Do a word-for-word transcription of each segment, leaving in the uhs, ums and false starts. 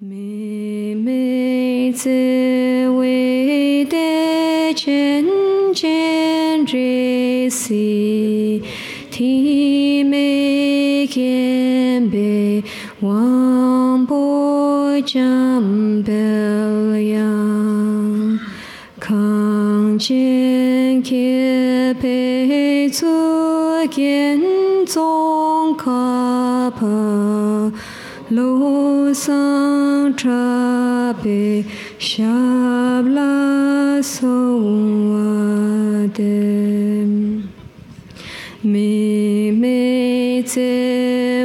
དམིགས་མེད་བརྩེ་བའི་གཏེར་ཆེན་སྤྱན་རས་གཟིགས། ཐིག་མེད་མཁྱེན་པའི་དབང་པོ་འཇམ་དཔལ་དབྱངས། གངས་ཅན་མཁས་པའི་གཙུག་རྒྱན་ཙོང་ཁ་པ། བློ་བཟང་གྲགས་པའི་ཞབས་ལ་གསོལ་བ་འདེབས། དམིགས་མེད་བརྩེ་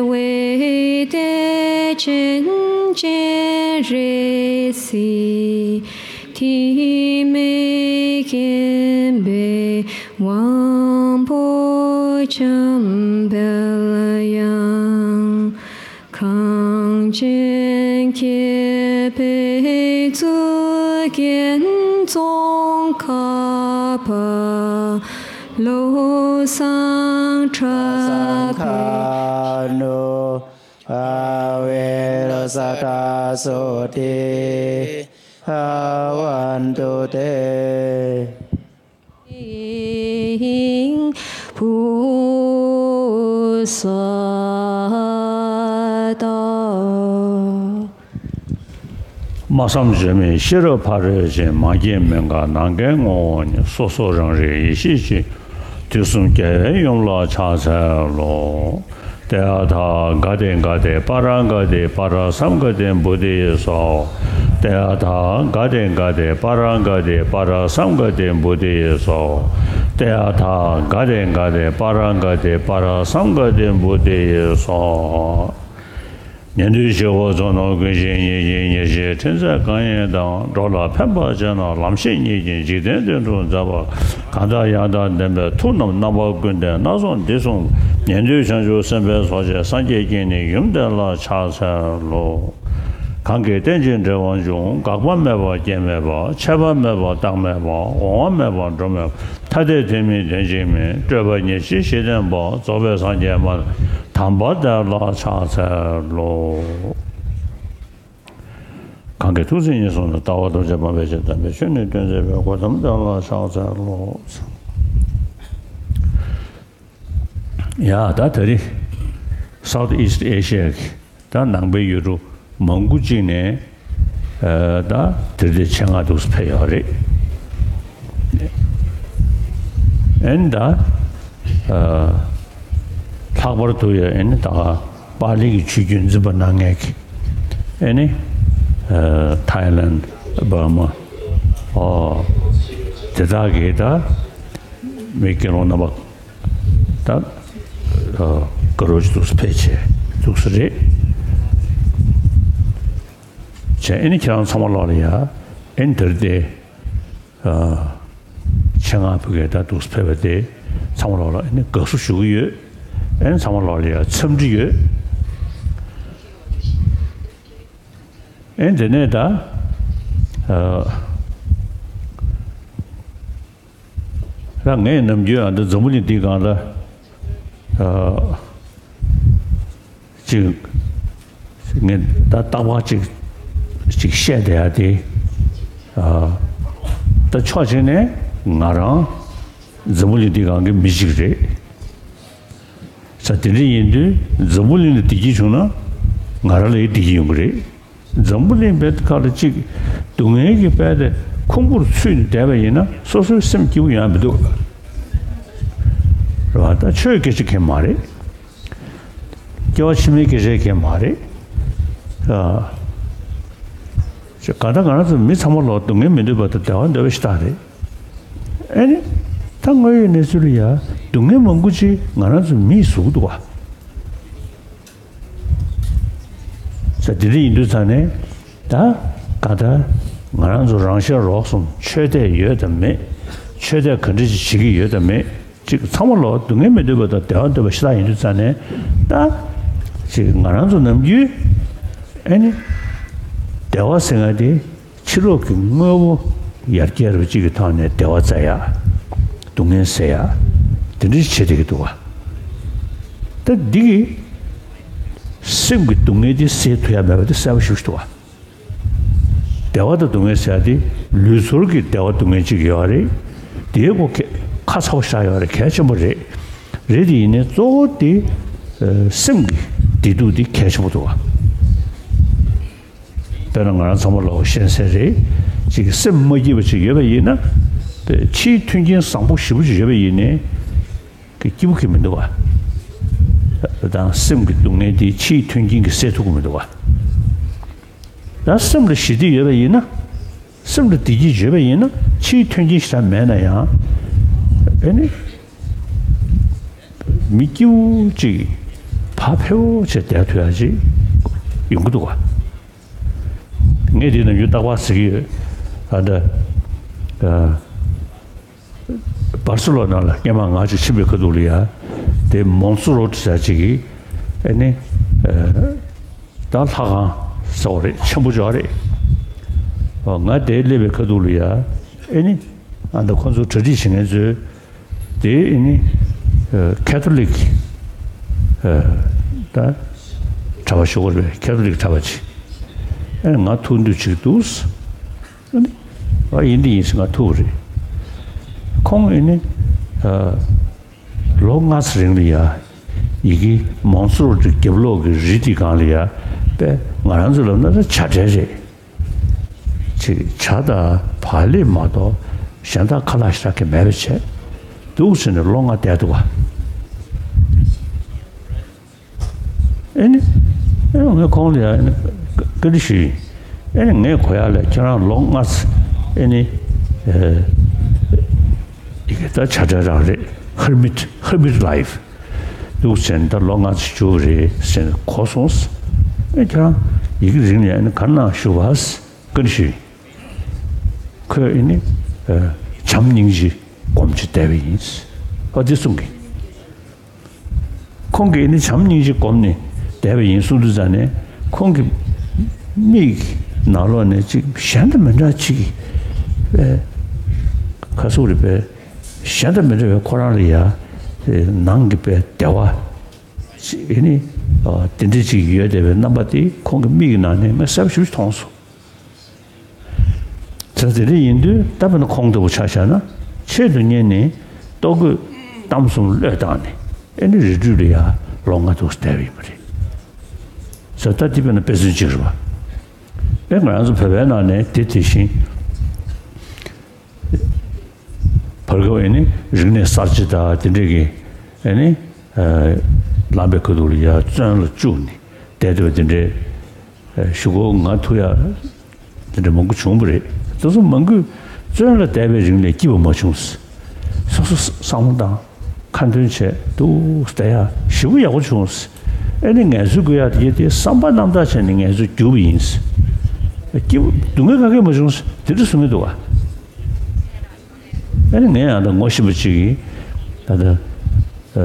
བའི་གཏེར་ཆེན་སྤྱན་རས་གཟིགས། ཐིག་མེད་མཁྱེན་པའི་དབང་པོ་འཇམ་དཔལ་དབྱངས། གངས་ཅན་མཁས་པའི་གཙུག་རྒྱན་ཙོང་ཁ་པ། བློ་བཟང་གྲགས་པའི་ཁ་ནུ་ཨ་བེ་ལོ་ས་ཏྲ་སོ་ཏི་ཨ་བན་ཏུ་ཏེ། ཧིང་བུ་ས་ཏ། སྨྲ་བསམ་བརྗོད་མེད་ཤེས་རབ་ཕ་རོལ་ཕྱིན། མ་སྐྱེས་མི་འགག་ནམ་མཁའི་ངོ་བོ་ཉིད། སོ་སོ་རང་རིག་ཡེ་ཤེས་སྤྱོད། དུས་གསུམ་རྒྱལ་བའི་ཡུམ་ལ་ཕྱག་འཚལ་ལོ། ཏདྱ་ཐཱ། ག་ཏེ་ག་ཏེ་པཱ་ར་ག་ཏེ་པཱ་ར་སཾ་ག་ཏེ་བོ་དྷི་ཡེ་སྭཱ་ཧཱ། ཏདྱ་ཐཱ། ག་ཏེ་ག་ཏེ་པཱ་ར་ག་ཏེ་པཱ་ར་སཾ་ག་ཏེ་བོ་དྷི་ཡེ་སྭཱ་ཧཱ། ཏདྱ་ཐཱ། ག་ཏེ་ག་ཏེ་པཱ་ར་ག་ཏེ་པཱ་ར་སཾ་ག་ཏེ་བོ་དྷི་ཡེ་སྭཱ་ཧཱ། ཉན་ཐོས་ཞི་བ་ཙོ་ནོ་ཀུན་ཤེས་ཉིད་ཀྱི་ཉེར་ཞིའི་ཕྲིན་ཚེགས་གང་ཡིན་དང་། འགྲོ་ལ་ཕན་པར་བྱེད་ན་ལམ་ཤེས་ཉིད་ཀྱིས། འཇིག་རྟེན་དོན་གྲུབ་མཛད་པ་གང་དག་ཡང་དག་ལྡན་པའི་ཐུགས་རྣམས་རྣམ་པ་ཀུན་ལྡན་སྣ་ཚོགས་འདི་གསུངས་པ། ཉན་ཐོས་བྱང་ཆུབ་སེམས་དཔའི་ཚོགས་བཅས་སངས་རྒྱས་ཀྱི་ནི་ཡུམ་དེ་ལ་ཕྱག་འཚལ་ལོ། གང་གིས་རྟེན་ཅིང་འབྲེལ་བར་འབྱུང་། འགག་པ་མེད་པ་སྐྱེ་མེད་པ། ཆད་པ་མེད་པ་རྟག་མེད་པ། འོང་བ་མེད་པ་འགྲོ་མེད་པ། ཐ་དད་དོན་མིན་དོན་གཅིག་མིན། སྤྲོས་པ་ཉེར་ཞི་ཞི་བསྟན་པ། རྫོགས་པའི་སངས་རྒྱས་སྨྲ་དམ་པ་དེ་ལ་ཕྱག་འཚལ་ལོ། གང་གིས་ཐུགས་བརྩེ་ཉེར་བཟུང་ནས། ལྟ་བ་ཐམས་ཅད་སྤང་བའི་ཕྱིར། དམ་པའི་ཆོས་ནི་སྟོན་མཛད་པའི། གོའུ་ཏམ་དེ་ལ་ཕྱག་འཚལ་ལོ། ཡ། ད་ད་རེས་South East Asia གི་ད་ནང་པའི་ཡུལ་གྲུ་མང་པོ་ཅིག་ནས་ཨ་ད་དེར་དེ་ཆེད་མངགས་འདུག་སེ་ཕེབས་ཡོད་རེད། ཨེ་ནི་ད་ཨ་ལྷག་པར་དུ་ཡ་ཨེ་ནི་ད་པཱ་ལི་གི་ཆོས་བརྒྱུད་འཛིན་པ་གནང་མཁན་གྱི་ཨེ་ནི་ཨ་ཐའི་ལན། འབར་མ། ཨོ། དེ་དག་གི་ད་མི་དགེ་སློང་རྣམ་པ་ད་ཨ་དགའ་རབ་ཅིག་འདུག་སེ་ཕེབས་བྱས་འདུག་སེ་རེད། བྱས་ཨེ་ནི་ཁྱེད་རང་ཚང་མ་ལོག་ལ་ཡ་ཨེ་ནི་དེར་དེ་ཨ་ཆེད་མངགས་ཕ་གིར་ད་འདུག་སེ་ཕེབས་པ་དེ་ཚང་མ་ལོག་ལ་ཨེ་ནི་དགའ་བསུ་ཞུ་གི་ཡོད། ཨེ་ནི་ཚང་མ་ལོག་ལ་ཡ་འཚམས་འདྲི་ཡོད། ཨེ་ནི་དེ་ནས་ད་ཨ་ད་ངས་ནམ་རྒྱུན་ཨ་ད་འཛམ་བུ་གླིང་འདིའི་སྒང་ལ་ཨ་ཅིག་ངས་ད་རྟག་པར་ཅིག་ཅིག་བཤད་བསྡད་ཡ་དེ་ཨ་ད་ཕྱོགས་གཅིག་ནས་ང་རང་འཛམ་བུ་གླིང་འདིའི་སྒང་གི་མི་གཅིག་རེད། ས་དེ་འདྲ་ཡིན་དུས་འཛམ་བུ་གླིང་ལ་བདེ་སྐྱིད་བྱུང་ན་ང་རང་ལ་ཡང་བདེ་སྐྱིད་ཡོང་གི་རེད། འཛམ་བུ་གླིང་བོད་ཁ་ལ་གཅིག་སྡུག་བསྔལ་གྱི་དཔལ་དེ་ཁུང་བུར་ཚུད་ནས་བསྡད་པ་ཡིན་ན་སོ་སོའི་སེམས་སྐྱིད་པོ་ཡོང་ཡ་མི་འདུག་རེད་བ། ད་ཆོས་སྐད་ཆ་གང་ཡང་མ་རེད། སྐྱེ་བ་ཕྱི་མའི་སྐད་ཆ་གང་ཡང་མ་རེད། ཨ་གང་ལྟར་ང་རང་ཚོ་མི་ཚང་མ་ལོག་སྡུག་བསྔལ་མི་འདོད་པ་དང་བདེ་བ་འདོད་པ་ཞེ་དྲག་རེད། ཨེ་ནི། ད་དངོས་ཡོད་གནས་ཚུལ་ལ་ཡ་སྡུག་བསྔལ་མང་པོ་ཅིག་ང་རང་ཚོ་མིས་བཟོ་གི་འདུག་བ། ས་དེ་འདྲ་ཡིན་དུས་ཙང་ནས་ད་ག་ད་ང་རང་ཚོ་རང་ཤེས་རོགས་གསུམ་ཆོས་དད་ཡོད་དམ་མེད། ཆོས་དད་ག་འདྲ་ཅིག་བྱེད་ཀྱི་ཡོད་དམ་མེད་ཅིག་ཚང་མ་ལོག་སྡུག་བསྔལ་མི་འདོད་པ་དང་བདེ་བ་འདོད་པ་ཞེ་དྲག་ཡིན་དུས་ཙང་ནས་ད་ཅིག་ང་རང་ཚོ་ནམ་རྒྱུན་ཨེ་ནི་བདེ་བ་ཟེར་ང་དེ། ཕྱི་ལོགས་ཀྱི་དངོས་པོ་ཡར་རྒྱས་རུ་གཅིག་གི་ཐོག་ནས་བདེ་བ་བཙལ་ཡ། སྡུག་བསྔལ་སེལ་ཡ། དེ་འདྲ་བྱེད་བསྡད་ཀྱི་འདུག་བ། ད་འདི་གིས་སེམས་ཀྱི་སྡུག་བསྔལ་དེ་སེལ་ཐུབ་ཡ་མེད་པ་དེ་གསལ་པོ་ཞེ་པོ་ཞིག་འདུག་བ། བདེ་བ་དང་སྡུག་བསྔལ་ཟེར་ཡ་དེ་ལུས་ཚོར་གྱི་བདེ་བ་སྡུག་བསྔལ་ཅིག་ཡོད་རེད། དེའི་སྐོར་གྱི་ཁ་ཚ་པོ་བཞག་ཡོད་རེད། གལ་ཆེན་པོ་རེད། རེད་དེ་ཡིན་ནའི་གཙོ་བོ་དེ་ཨ་སེམས་ཀྱི་བདེ་སྡུག་དེ་གལ་ཆེན་པོ་འདུག་བ། དཔེར་ན་ང་རང་ཚང་མ་ལོག་ཤེས་གསལ་རེད། ཅིག་སེམས་མ་སྐྱིད་པ་ཅིག་ཡོད་པ་ཡིན་ན། ཕྱིའི་མཐུན་རྐྱེན་བཟང་པོ་ཞེ་པོ་ཅིག་ཡོད་པ་ཡིན་ནའི། གི་སྐྱིད་པོ་གི་མི་འདུག་བ། དང་སེམས་ཀྱི་སྡུག་བསྔལ་དེ་ཕྱིའི་མཐུན་རྐྱེན་གྱིས་སེལ་ཐུབ་ཀྱི་མི་འདུག་བ། ད་སེམས་ལ་ཞི་བདེ་ཡོད་པ་ཡིན་ན། སེམས་ལ་བདེ་སྐྱིད་ཡོད་པ་ཡིན་ན་ཕྱིའི་མཐུན་རྐྱེན་ཞེ་དྲག་མེད་ན་ཡང་། ཨེ་ནི། མི་སྐྱིད་པོ་ཅིག་བག་ཕེབས་པོ་བྱས་བསྡད་ཐུབ་ཡ་ཅིག་ཡོང་གི་འདུག་བ། ངས་འདི་ནམ་རྒྱུན་རྟག་པར་ཟེར་གྱི་ཡོད། ཨ་ད། ཨ། སྦར་སེ་ལོ་ན་ལ་སྔོན་མ་ང་ཚོ་ཕྱིན་པའི་ཁ་ཐུག་ལ་ཡ། དེ་མོན་སི་རོད་ཟེར་ཅིག་གི་ཨེ་ནི། ཨ། ད་ལྷ་ཁང་ཟེར་བ་རེད། ཆེན་པོ་ཅིག་རེད། ཨོ་ང་དེར་སླེབས་པའི་ཁ་ཐུག་ལ་ཡ། ཨེ་ནི། ཨ་ད་ཁོ་ཚོ་གྲ་སྒྲིག་བྱེད་མཁན་ཚོས། དེ་ཨེ་ནི། ཨ། ཁེ་ཐོ་ལིག་ཨ། ད་གྲྭ་པ་ཞུ་དགོས་རེད། ཁེ་ཐོ་ལིག་གྲྭ་པ་ཅིག་ཨེ་ང་ཐུག་འདོད་ཅིག་འདུག་ཨ་ནི། ཨ་ཡིན་འདི་ཡིན་ཟེར་ང་ཐུག་པ་རེད། ཁོང་ཨེ་ནི། ཨ། ལོ་ལྔ་ཙམ་རིང་ལ་ཡ། ཡི་གེ་མོན་སི་རོད་ཀྱི་རྒྱབ་ལོགས་ཀྱི་རི་དེ་སྒང་ལ་ཡ། དཔེ་ང་རང་ཚོ་ལབ་ན་ད་བྱ་བྲལ་རེད། ཅིག་བྱ་དང་བག་ལེབ་མ་གཏོགས་གཞན་དག་ཁ་ལག་ཞེ་དྲག་གི་མེད་པ་བྱས། འདུག་ཟེར་ནས་ལོ་ལྔ་བསྡད་འདུག་བ། ཨེ་ནི། ཨེ་ངས་ཁོང་ལ་ཡ་ཨེ་ནི་བཀའ་འདྲི་ཞུས་ཡིན། ཨེ་ནི་ངས་གོ་ཡག་ལ་ཁྱེད་རང་ལོ་ལྔ་ཙམ་ཨེ་ནི། ཨེ། ཡི་གེ་ད་བྱ་བྲལ་རང་རེད། ཧར་མིད། ཧར་མིད་ལའིབ་འདུག་ཟེར་ནས་ད་ལོ་ལྔ་ཙམ་བཞུགས་པ་རེད་ཟེར་ནས་གོ་སོང་། ཨེ་ཁྱེད་རང་ཡི་གེ་རིང་ནས་ཨེ་ནི་ག་རེ་གནང་ཞུ་བ། བཀའ་འདྲི་ཞུས་ཡིན། ཁོས་ཨེ་ནི། ཨེ། བྱམས་སྙིང་རྗེ་སྒོམ་བྱས་བསྡད་པ་ཡིན། ཨ་འདི་གསུང་གི། ཁོང་གིས་ཨེ་ནི་བྱམས་སྙིང་རྗེ་སྒོམ་ནས་བསྡད་པ་ཡིན་གསུང་དུས་ཙ་ནས་ཁོང་གི་མིག་གི་ནང་ལོགས་ནས་ཅིག་གཞན་དང་མི་འདྲ་ཅིག་གི་པའི་ཁ་སུག་རེད་པས། གཞན་དང་མི་འདྲ་བའི་ཁོ་རང་ལ་ཡ་ནང་གི་པའི་བདེ་བ་ཅིག་ཨེ་ནི་དེ་འདྲ་ཅིག་ཡོད་བསྡད་པའི་རྣམ་པ་དེ་ཁོང་གི་མིག་གི་ནང་ནས་ངས་གསལ་པོ་ཞེ་པོ་ཅིག་མཐོང་སོང་། ཟེར་དེ་འདྲ་ཡིན་དུས་ད་དཔེར་ན་ཁོང་ལྟ་བུ་ཆ་བཞག་ན་ཆེད་དུ་གཉེར་ནས་ལྟོ་གོས་གཏམ་གསུམ་བློས་བཏང་ནས་ཨེ་ནི་རི་ཁྲོད་ལ་ཡ་ལོ་ལྔ་འདུག་བསྡད་པ་ཡིན་པ་རེད། ཟེར་ད་འདི་དཔེར་ན་དཔེ་མཚོན་གཅིག་རེད་པ། ཨེ་ང་རང་ཚོ་བོད་པའི་ནང་ནས་དེ་དེ་བཞིན། བར་སྐབས་ཨེ་ནི་རིག་གནས་གསར་བརྗེ་དང་དེ་འདྲས་ཀྱི་ཨེ་ནི་ལངས་པའི་ཁ་ཐུག་ལ་ཡ་བཙོན་ལ་བཅུག་ནས་བསྡད་འདུག་པ་དེ་འདྲས་ཞུ་སྒོ་ང་ཐུག་ཡ་དེ་འདྲས་མང་པོ་བྱུང་བ་རེད། དེ་ཚོ་མང་པོས་བཙོན་ལ་བསྡད་པའི་རིང་ལ་སྐྱིད་པ་མ་བྱུང་། སོ་སོ་བསམ་བློ་བཏང་ཁ་འདོན་བྱས་འདུག་བསྡད་ཡ་ཞེ་པོ་ཡག་པོ་བྱུང་། ཨེ་ནི་ངལ་རྩོལ་དགོས་ཡ་དེ་དེ་བསམ་པ་རྣམ་དག་བྱས་ནས་ངལ་རྩོལ་བསྒྱུར་བ་ཡིན། སྐྱིད་པོ་སྡུག་བསྔལ་ག་གེ་མ་བྱུང་། དེ་འདྲ་གསུང་གི་འདུག་བ། ཨ་ནི་ངས་ཡང་ད་ངོ་ཤེས་པ་ཅིག་གིས་ད་ལྟ་ཨ་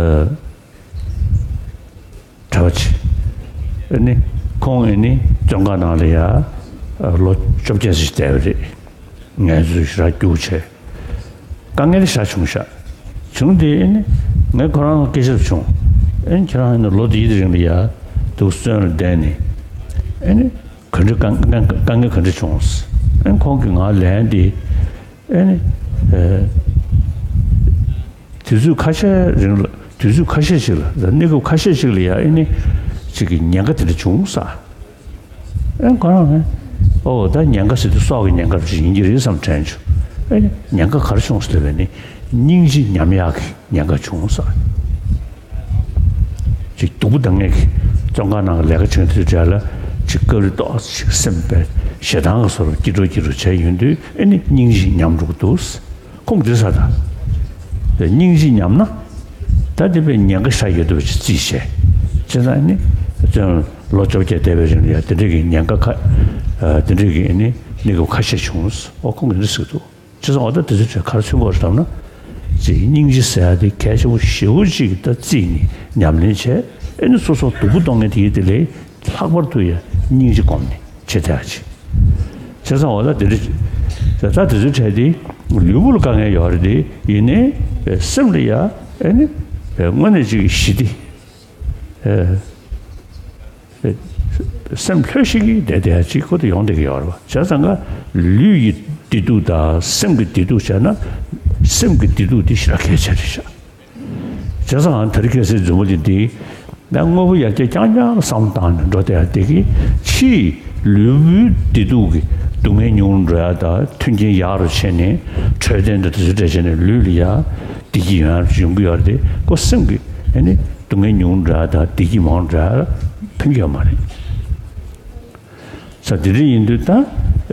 གྲྭ་པ་ཅིག་ཨ་ནི་ཁོང་ཨ་ནི་བཙོན་ཁང་ནང་ལ་ཡ་ཨ་ལོ་བཅོ་བརྒྱད་ཙམ་བསྡད་པ་རེད། ངལ་རྩོལ་ཞེ་དྲག་རྒྱུགས་བྱས། དཀའ་ངལ་ཞེ་དྲག་བྱུང་ཤག་བྱུང་དེ་ཨ་ནི་ངས་ཁོ་རང་ལ་སྐད་ཆ་བྱུང་། ཨ་ནི་ཁྱེད་རང་ཨ་ནི་ལོ་འདིའི་རིང་ལ་ཡ་འདུག་བཙོན་ལ་བསྡད་ནས་ཨ་ནི་ག་འདྲ་དཀའ་དཀའ་དཀའ་ངལ་ག་འདྲ་བྱུང་། ཨ་ནི་ཁོང་གིས་ང་ལན་འདི། ཨེ་ནི། ཨེ། དུས་ཚོད་ཁ་ཤས་རིང་ལ་དུས་ཚོད་ཁ་ཤས་ཤིག་ལ་གནས་སྐབས་ཁ་ཤས་ཤིག་ལ་ཡ་ཨེ་ནི། ཅིག་གི་ཉེན་ཁ་དེ་འདྲ་བྱུང་ས། ཨེ་ཁོ་རང་ཨེ། ཨོ་ད་ཉེན་ཁ་ཟེར་དུས་སྲོག་གི་ཉེན་ཁ་ཅིག་ཡིན་གྱི་རེད་བསམ་དྲན་བྱུང་། ཨེ་ནི་ཉེན་ཁ་ག་རེ་བྱུང་ཟེར་བས་ནི་སྙིང་རྗེ་ཉམས་ཡག་གི་ཉེན་ཁ་བྱུང་ས། ཅིག་སྡུག་པོ་གདངས་ངེས་ཀྱི་བཙོན་ཁང་ནང་གི་ལས་ཀ་བྱེད་དུས་གྲལ་ལ་ཅིག་སྐབས་རེ་ཏོག་ཙམ་ཅིག་སེམས་པས་ཞེ་སྡང་གི་བཟོ་འདྲ་སྐྱིད་འགྲོ་སྐྱིད་འགྲོ་བྱས་ཡོང་དུས་ཨེ་ནི་སྙིང་རྗེ་ཉམས་འགྲོ་གི་འདུག་ཁོང་གིས་འདི་ཟེར་ད། སྙིང་རྗེ་ཉམས་ན་ད་དེ་བས་ཉེན་ཁ་ཤ་ཡོད་དུ་ཅིག་རྩིས་བྱས། བྱས་ཙང་ཨེ་ནི་བཙོན་ལོ་བཅོ་བརྒྱད་བསྡད་པའི་རིང་ལ་ཡ་དེ་འདྲས་ཀྱི་ཉེན་ཁ་ཁ་དེ་འདྲས་ཀྱི་ཨེ་ནི་གནས་སྐབས་ཁ་ཤས་བྱུང་། ཨོ་ཁོང་གིས་འདི་ཟེར་གི་འདུག་བྱས་ཙང་འོ་ད་དེ་ཚོའི་གྲས་ག་རེ་མཚོན་གྱི་ཡོད་རེད་ལབ་ན། ཅིག་སྙིང་རྗེ་ཟེར་ཡ་དེ་གལ་ཆེན་པོ་ཞེ་པོ་ཅིག་ད་རྩིས་ནས་ཉམས་ལེན་བྱས། ཨེ་ནི་སོ་སོ་སྡུག་པོ་གཏོང་མཁན་དེ་ཡིན་དེ་ལས་ལྷག་པར་དུ་ཡ་སྙིང་རྗེ་སྒོམ་ནས་བྱེད་ཐུབ་ཡ་ཅིག་བྱས་ཙང་འོ་ད་དེ་འདྲ་ད་ད་དེ་ཚོའི་གྲས་དེ་ལུས་པོ་ལ་དཀའ་ངལ་ཡོད་རེད་དེ་ཡིན་ནའི་སེམས་ལ་ཡ་ཨེ་ནི་དངོས་གནས་ཅིག་ཞི་བདེ། ཨེ། ཨེ། སེམས་ལྷོད་ཤིག་གིས་བསྡད་བསྡད་ཡ་གཅིག་ཁོ་དེ་ཡོང་བསྡད་ཀྱི་ཡོད་རེད་བ། བྱས་ཙང་ཀ་ལུས་ཀྱི་བདེ་སྡུག་དང་སེམས་ཀྱི་བདེ་སྡུག་བྱས་ན་སེམས་ཀྱི་བདེ་སྡུག་དེ་ཞེ་དྲག་གལ་ཆེ་རེད་ཤག་བྱས་ཙང་ང་དེ་རིང་ཁ་སང་རྫུན་མ་ཅིག་འདི་ད་དངོས་པོ་ཡར་རྒྱས་རྐྱང་རྐྱང་ལ་བསམ་བློ་བཏང་ནས་འགྲོ་བསྡད་ཡ་དེ་གིས་ཕྱིའི་ལུས་པོའི་བདེ་སྡུག་གི་སྡུག་བསྔལ་ཉུང་རུ་འགྲོ་ཡ་དང་མཐུན་རྐྱེན་ཡག་རུ་ཕྱིན་ནས་འཕྲོད་བསྟེན་དང་དེ་ཚོ་འདྲ་བྱས་ནས་ལུས་ལ་ཡ་བདེ་སྐྱིད་ཡོང་ཡ་ཡོང་གི་ཡོད་རེད་དེ་ཁོ་སེམས་ཀྱི་ཨ་ནི་སྡུག་བསྔལ་ཉུང་རུ་འགྲོ་ཡ་དང་བདེ་སྐྱིད་མང་རུ་འགྲོ་ཡ་ཕན་གྱི་ཡོད་མ་རེད། ས་དེ་འདྲ་ཡིན་དུས་ད་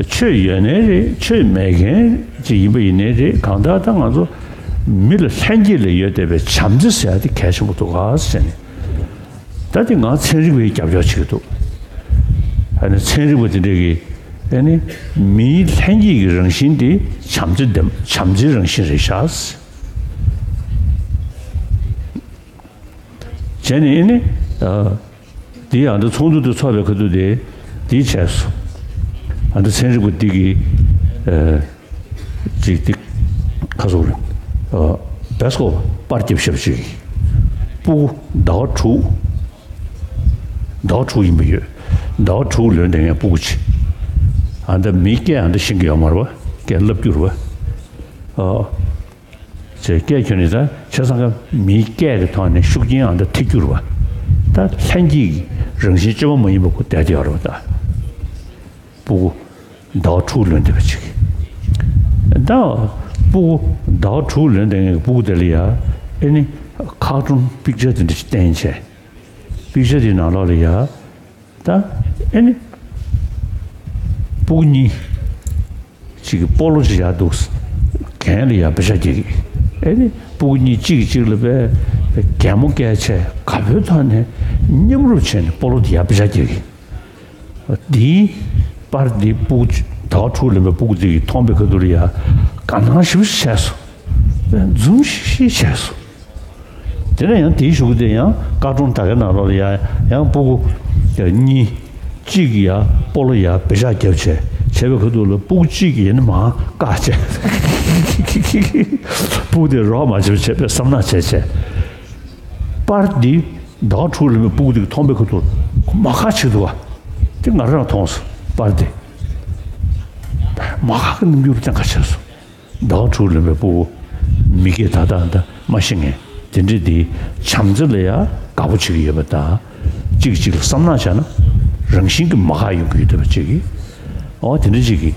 ཆོས་ཡོད་ནའི་རེད། ཆོས་མེད་མཁན་ཅིག་ཡིན་པ་ཡིན་ནའི་རེད། གང་ལྟར་ད་ང་ཚོ་མི་ལ་ལྷན་སྐྱེས་ལ་ཡོད་བསྡད་པའི་བྱམས་བརྩེ་ཟེར་ཡ་དེ་གལ་ཆེན་པོ་འདུག་ག་ཟེར་ནས། ད་དེ་ང་ཚན་རིག་པས་རྒྱབ་སྐྱོར་བྱེད་ཀྱི་འདུག་ཨ་ནི་ཚན་རིག་པ་དེ་འདྲས་ཀྱིས་ཨ་ནི་མིའི་ལྷན་སྐྱེས་ཀྱི་རང་བཞིན་དེ་བྱམས་བརྩེ་ལྡན་བྱམས་བརྩེའི་རང་བཞིན་རེད་ཤག་བྱས་ནས་ཨེ་ནི། ཨ། འདི་ཡང་འདི་ཚོགས་འདུ་འདི་ཚོགས་པའི་ཁ་ཐུག་དེ་འདི་བྱས་སོ། ཨ་འདི་ཚན་རིག་པ་འདི་གི་ཨ། ཅིག་འདི་ཁ་སོག་རེད། ཨ། བེས་ཀོ་པར་རྒྱབ་ཞབས་ཅིག་སྤུ་གུ་ཟླ་བ་དྲུག་ཟླ་བ་དྲུག་ཡིན་པ་ཡོད། ཟླ་བ་དྲུག་ལོན་བསྡད་མཁན་སྤུ་གུ་ཅིག་ཨ་འདི་མི་སྐད་ཨ་འདི་ཤེས་ཀྱི་ཡོད་མ་རེད་པ། སྐད་བསླབ་རྒྱུ་རེད་པ། ཨ། ཅེས་སྐད་ཁྱོན་ནས་ད་ཆ་ཚང་ག་མིའི་སྐད་ཀྱི་ཐོག་ནས་ཤུགས་རྐྱེན་ཨང་ད་ཐེབས་རྒྱུ་རེད་བ། ད་ལྷན་སྐྱེས་ཀྱི་རང་བཞིན་བཅོས་མ་མ་ཡིན་པ་ཁོ་བསྡད་དེ་ཡོད་རེད་བ་ད། སྤུ་གུ་ཟླ་བ་དྲུག་ལོན་བསྡད་པ་ཅིག་ད་སྤུ་གུ་ཟླ་བ་དྲུག་ལོན་བསྡད་མཁན་གྱི་སྤུ་གུ་དེ་ལ་ཡ་ཨེ་ནི་ཁ་ཊུན་པིག་ཅར་དེ་འདྲ་ཞིག་བསྟན་བྱས། པིག་ཅར་དེའི་ནང་ལོགས་ལ་ཡ། ད་ཨེ་ནི། སྤུ་གུ་གཉིས། གཅིག་གི་སྤོ་ལོ་ཅིག་ཡར་འདུག་གན་ལ་ཡར་བེ་ཤ་རྒྱག་གི་ཨེ་ནི། སྤུ་གུ་གཉིས་གཅིག་གིས་གཅིག་ལ་བས་གད་མོ་བཀལ་བྱས་ག་བོའི་ཐོག་ནས་མཉམ་རུབ་བྱས་ནས་སྤོ་ལོ་དེ་ཡར་བེ་ཤ་རྒྱག་གི་དེའི་པར་འདི་སྤུ་གུ་ཟླ་བ་དྲུག་ལོན་པའི་སྤུ་གུ་དེ་གིས་མཐོང་པའི་ཁ་ཐུག་ལ་ཡ་དགའ་སྣང་ཞེ་པོ་ཞིག་བྱས་སོང་། འཛུམ་ཞིག་ཞིག་བྱས་སོང་། དེ་ནས་ཡང་དེའི་གཞུག་གུ་དེ་ཡང་ཀར་ཊུན་ད་གའི་ནང་ལོགས་ལ་ཡང་ཡང་སྤུ་གུ་གཉིས་གཅིག་གིས་ཡང་སྤོ་ལོ་ཡང་བེ་ཤ་བརྒྱབ་བྱས་བྱས་པའི་ཁ་ཐུག་ལ་སྤུ་གུ་གཅིག་གིས་ཡང་མར་བཀག་བྱས། སྤུ་གུ་དེ་རོགས་མ་བྱེད་པ་བྱས་པའི་བསམ་ནག་བྱས་བྱས། པར་འདི་ཟླ་བ་དྲུག་ལོན་པའི་སྤུ་གུ་དེ་གིས་མཐོང་པའི་ཁ་ཐུག་མ་ཁ་བྱེད་འདུག་བ། དེ་ང་རང་མཐོང་སོང་པར་འདི། མ་ཁ་གི་རྣམ་འགྱུར་བསྟན་ཁ་བྱས་སོང་། ཟླ་བ་དྲུག་ལོན་པའི་སྤུ་གུ་མི་སྐད་ད་ལྟ་འདི་མ་ཤེས་མཁན་དེ་འདྲས་དེ་བྱམས་བརྩེ་ལ་ཡང་དགའ་པོ་བྱེད་ཀྱི་ཡོད་པ་དང་། གཅིག་གཅིག་ལ་བསམ་ནག་བྱས་ན་རང་བཞིན་གྱིས་མ་ཁ་ཡོང་གི་ཡོད་བསྡད་པ་ཅིག་གིས། འོ་དེ་འདྲ་ཅིག་གིས་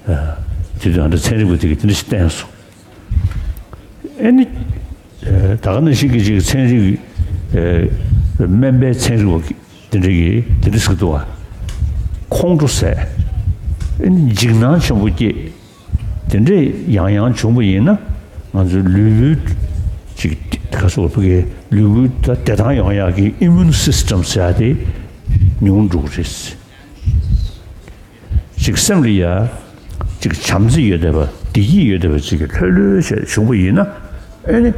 དེ་དུས་ཨ་འདྲ་ཚན་རིག་པ་དེ་གིས་དེ་འདྲ་ཞིག་བསྟན་སོང་། ཨེ་ནི། ད་ག་ནང་བཞིན་གྱི་ཅིག་ཚན་རིག་སྨན་པའི་ཚན་རིག་པ་དེ་འདྲ་གིས་དེ་འདྲ་ཟེར་གྱི་འདུག་བ། ཁོང་ཁྲོ་ཟ། ཨེ་ནི་འཇིགས་སྣང་ཆེན་པོ་སྐྱེས། དེ་འདྲས་ཡང་ཡང་བྱུང་བ་ཡིན་ན་ང་ཚོའི་ལུས་པོའི་ཅིག་ག་སོགས་ཕ་གིའི་ལུས་པོའི་ད་བདེ་ཐང་ཡོང་ཡག་གི་ཨི་མུན་སིས་ཊམ་ཟེར་ཡག་དེ་ཉུང་འགྲོ་གི་རེད། ཅིག་སེམས་ལ་ཡ་ཅིག་བྱམས་བརྩེ་ཡོད་བསྡད་པ་བདེ་སྐྱིད་ཡོད་བསྡད་པ་ཅིག་གི་ལྷོད་ལྷོད་བྱས་བྱུང་བ་ཡིན་ན་ཨེ་ནི་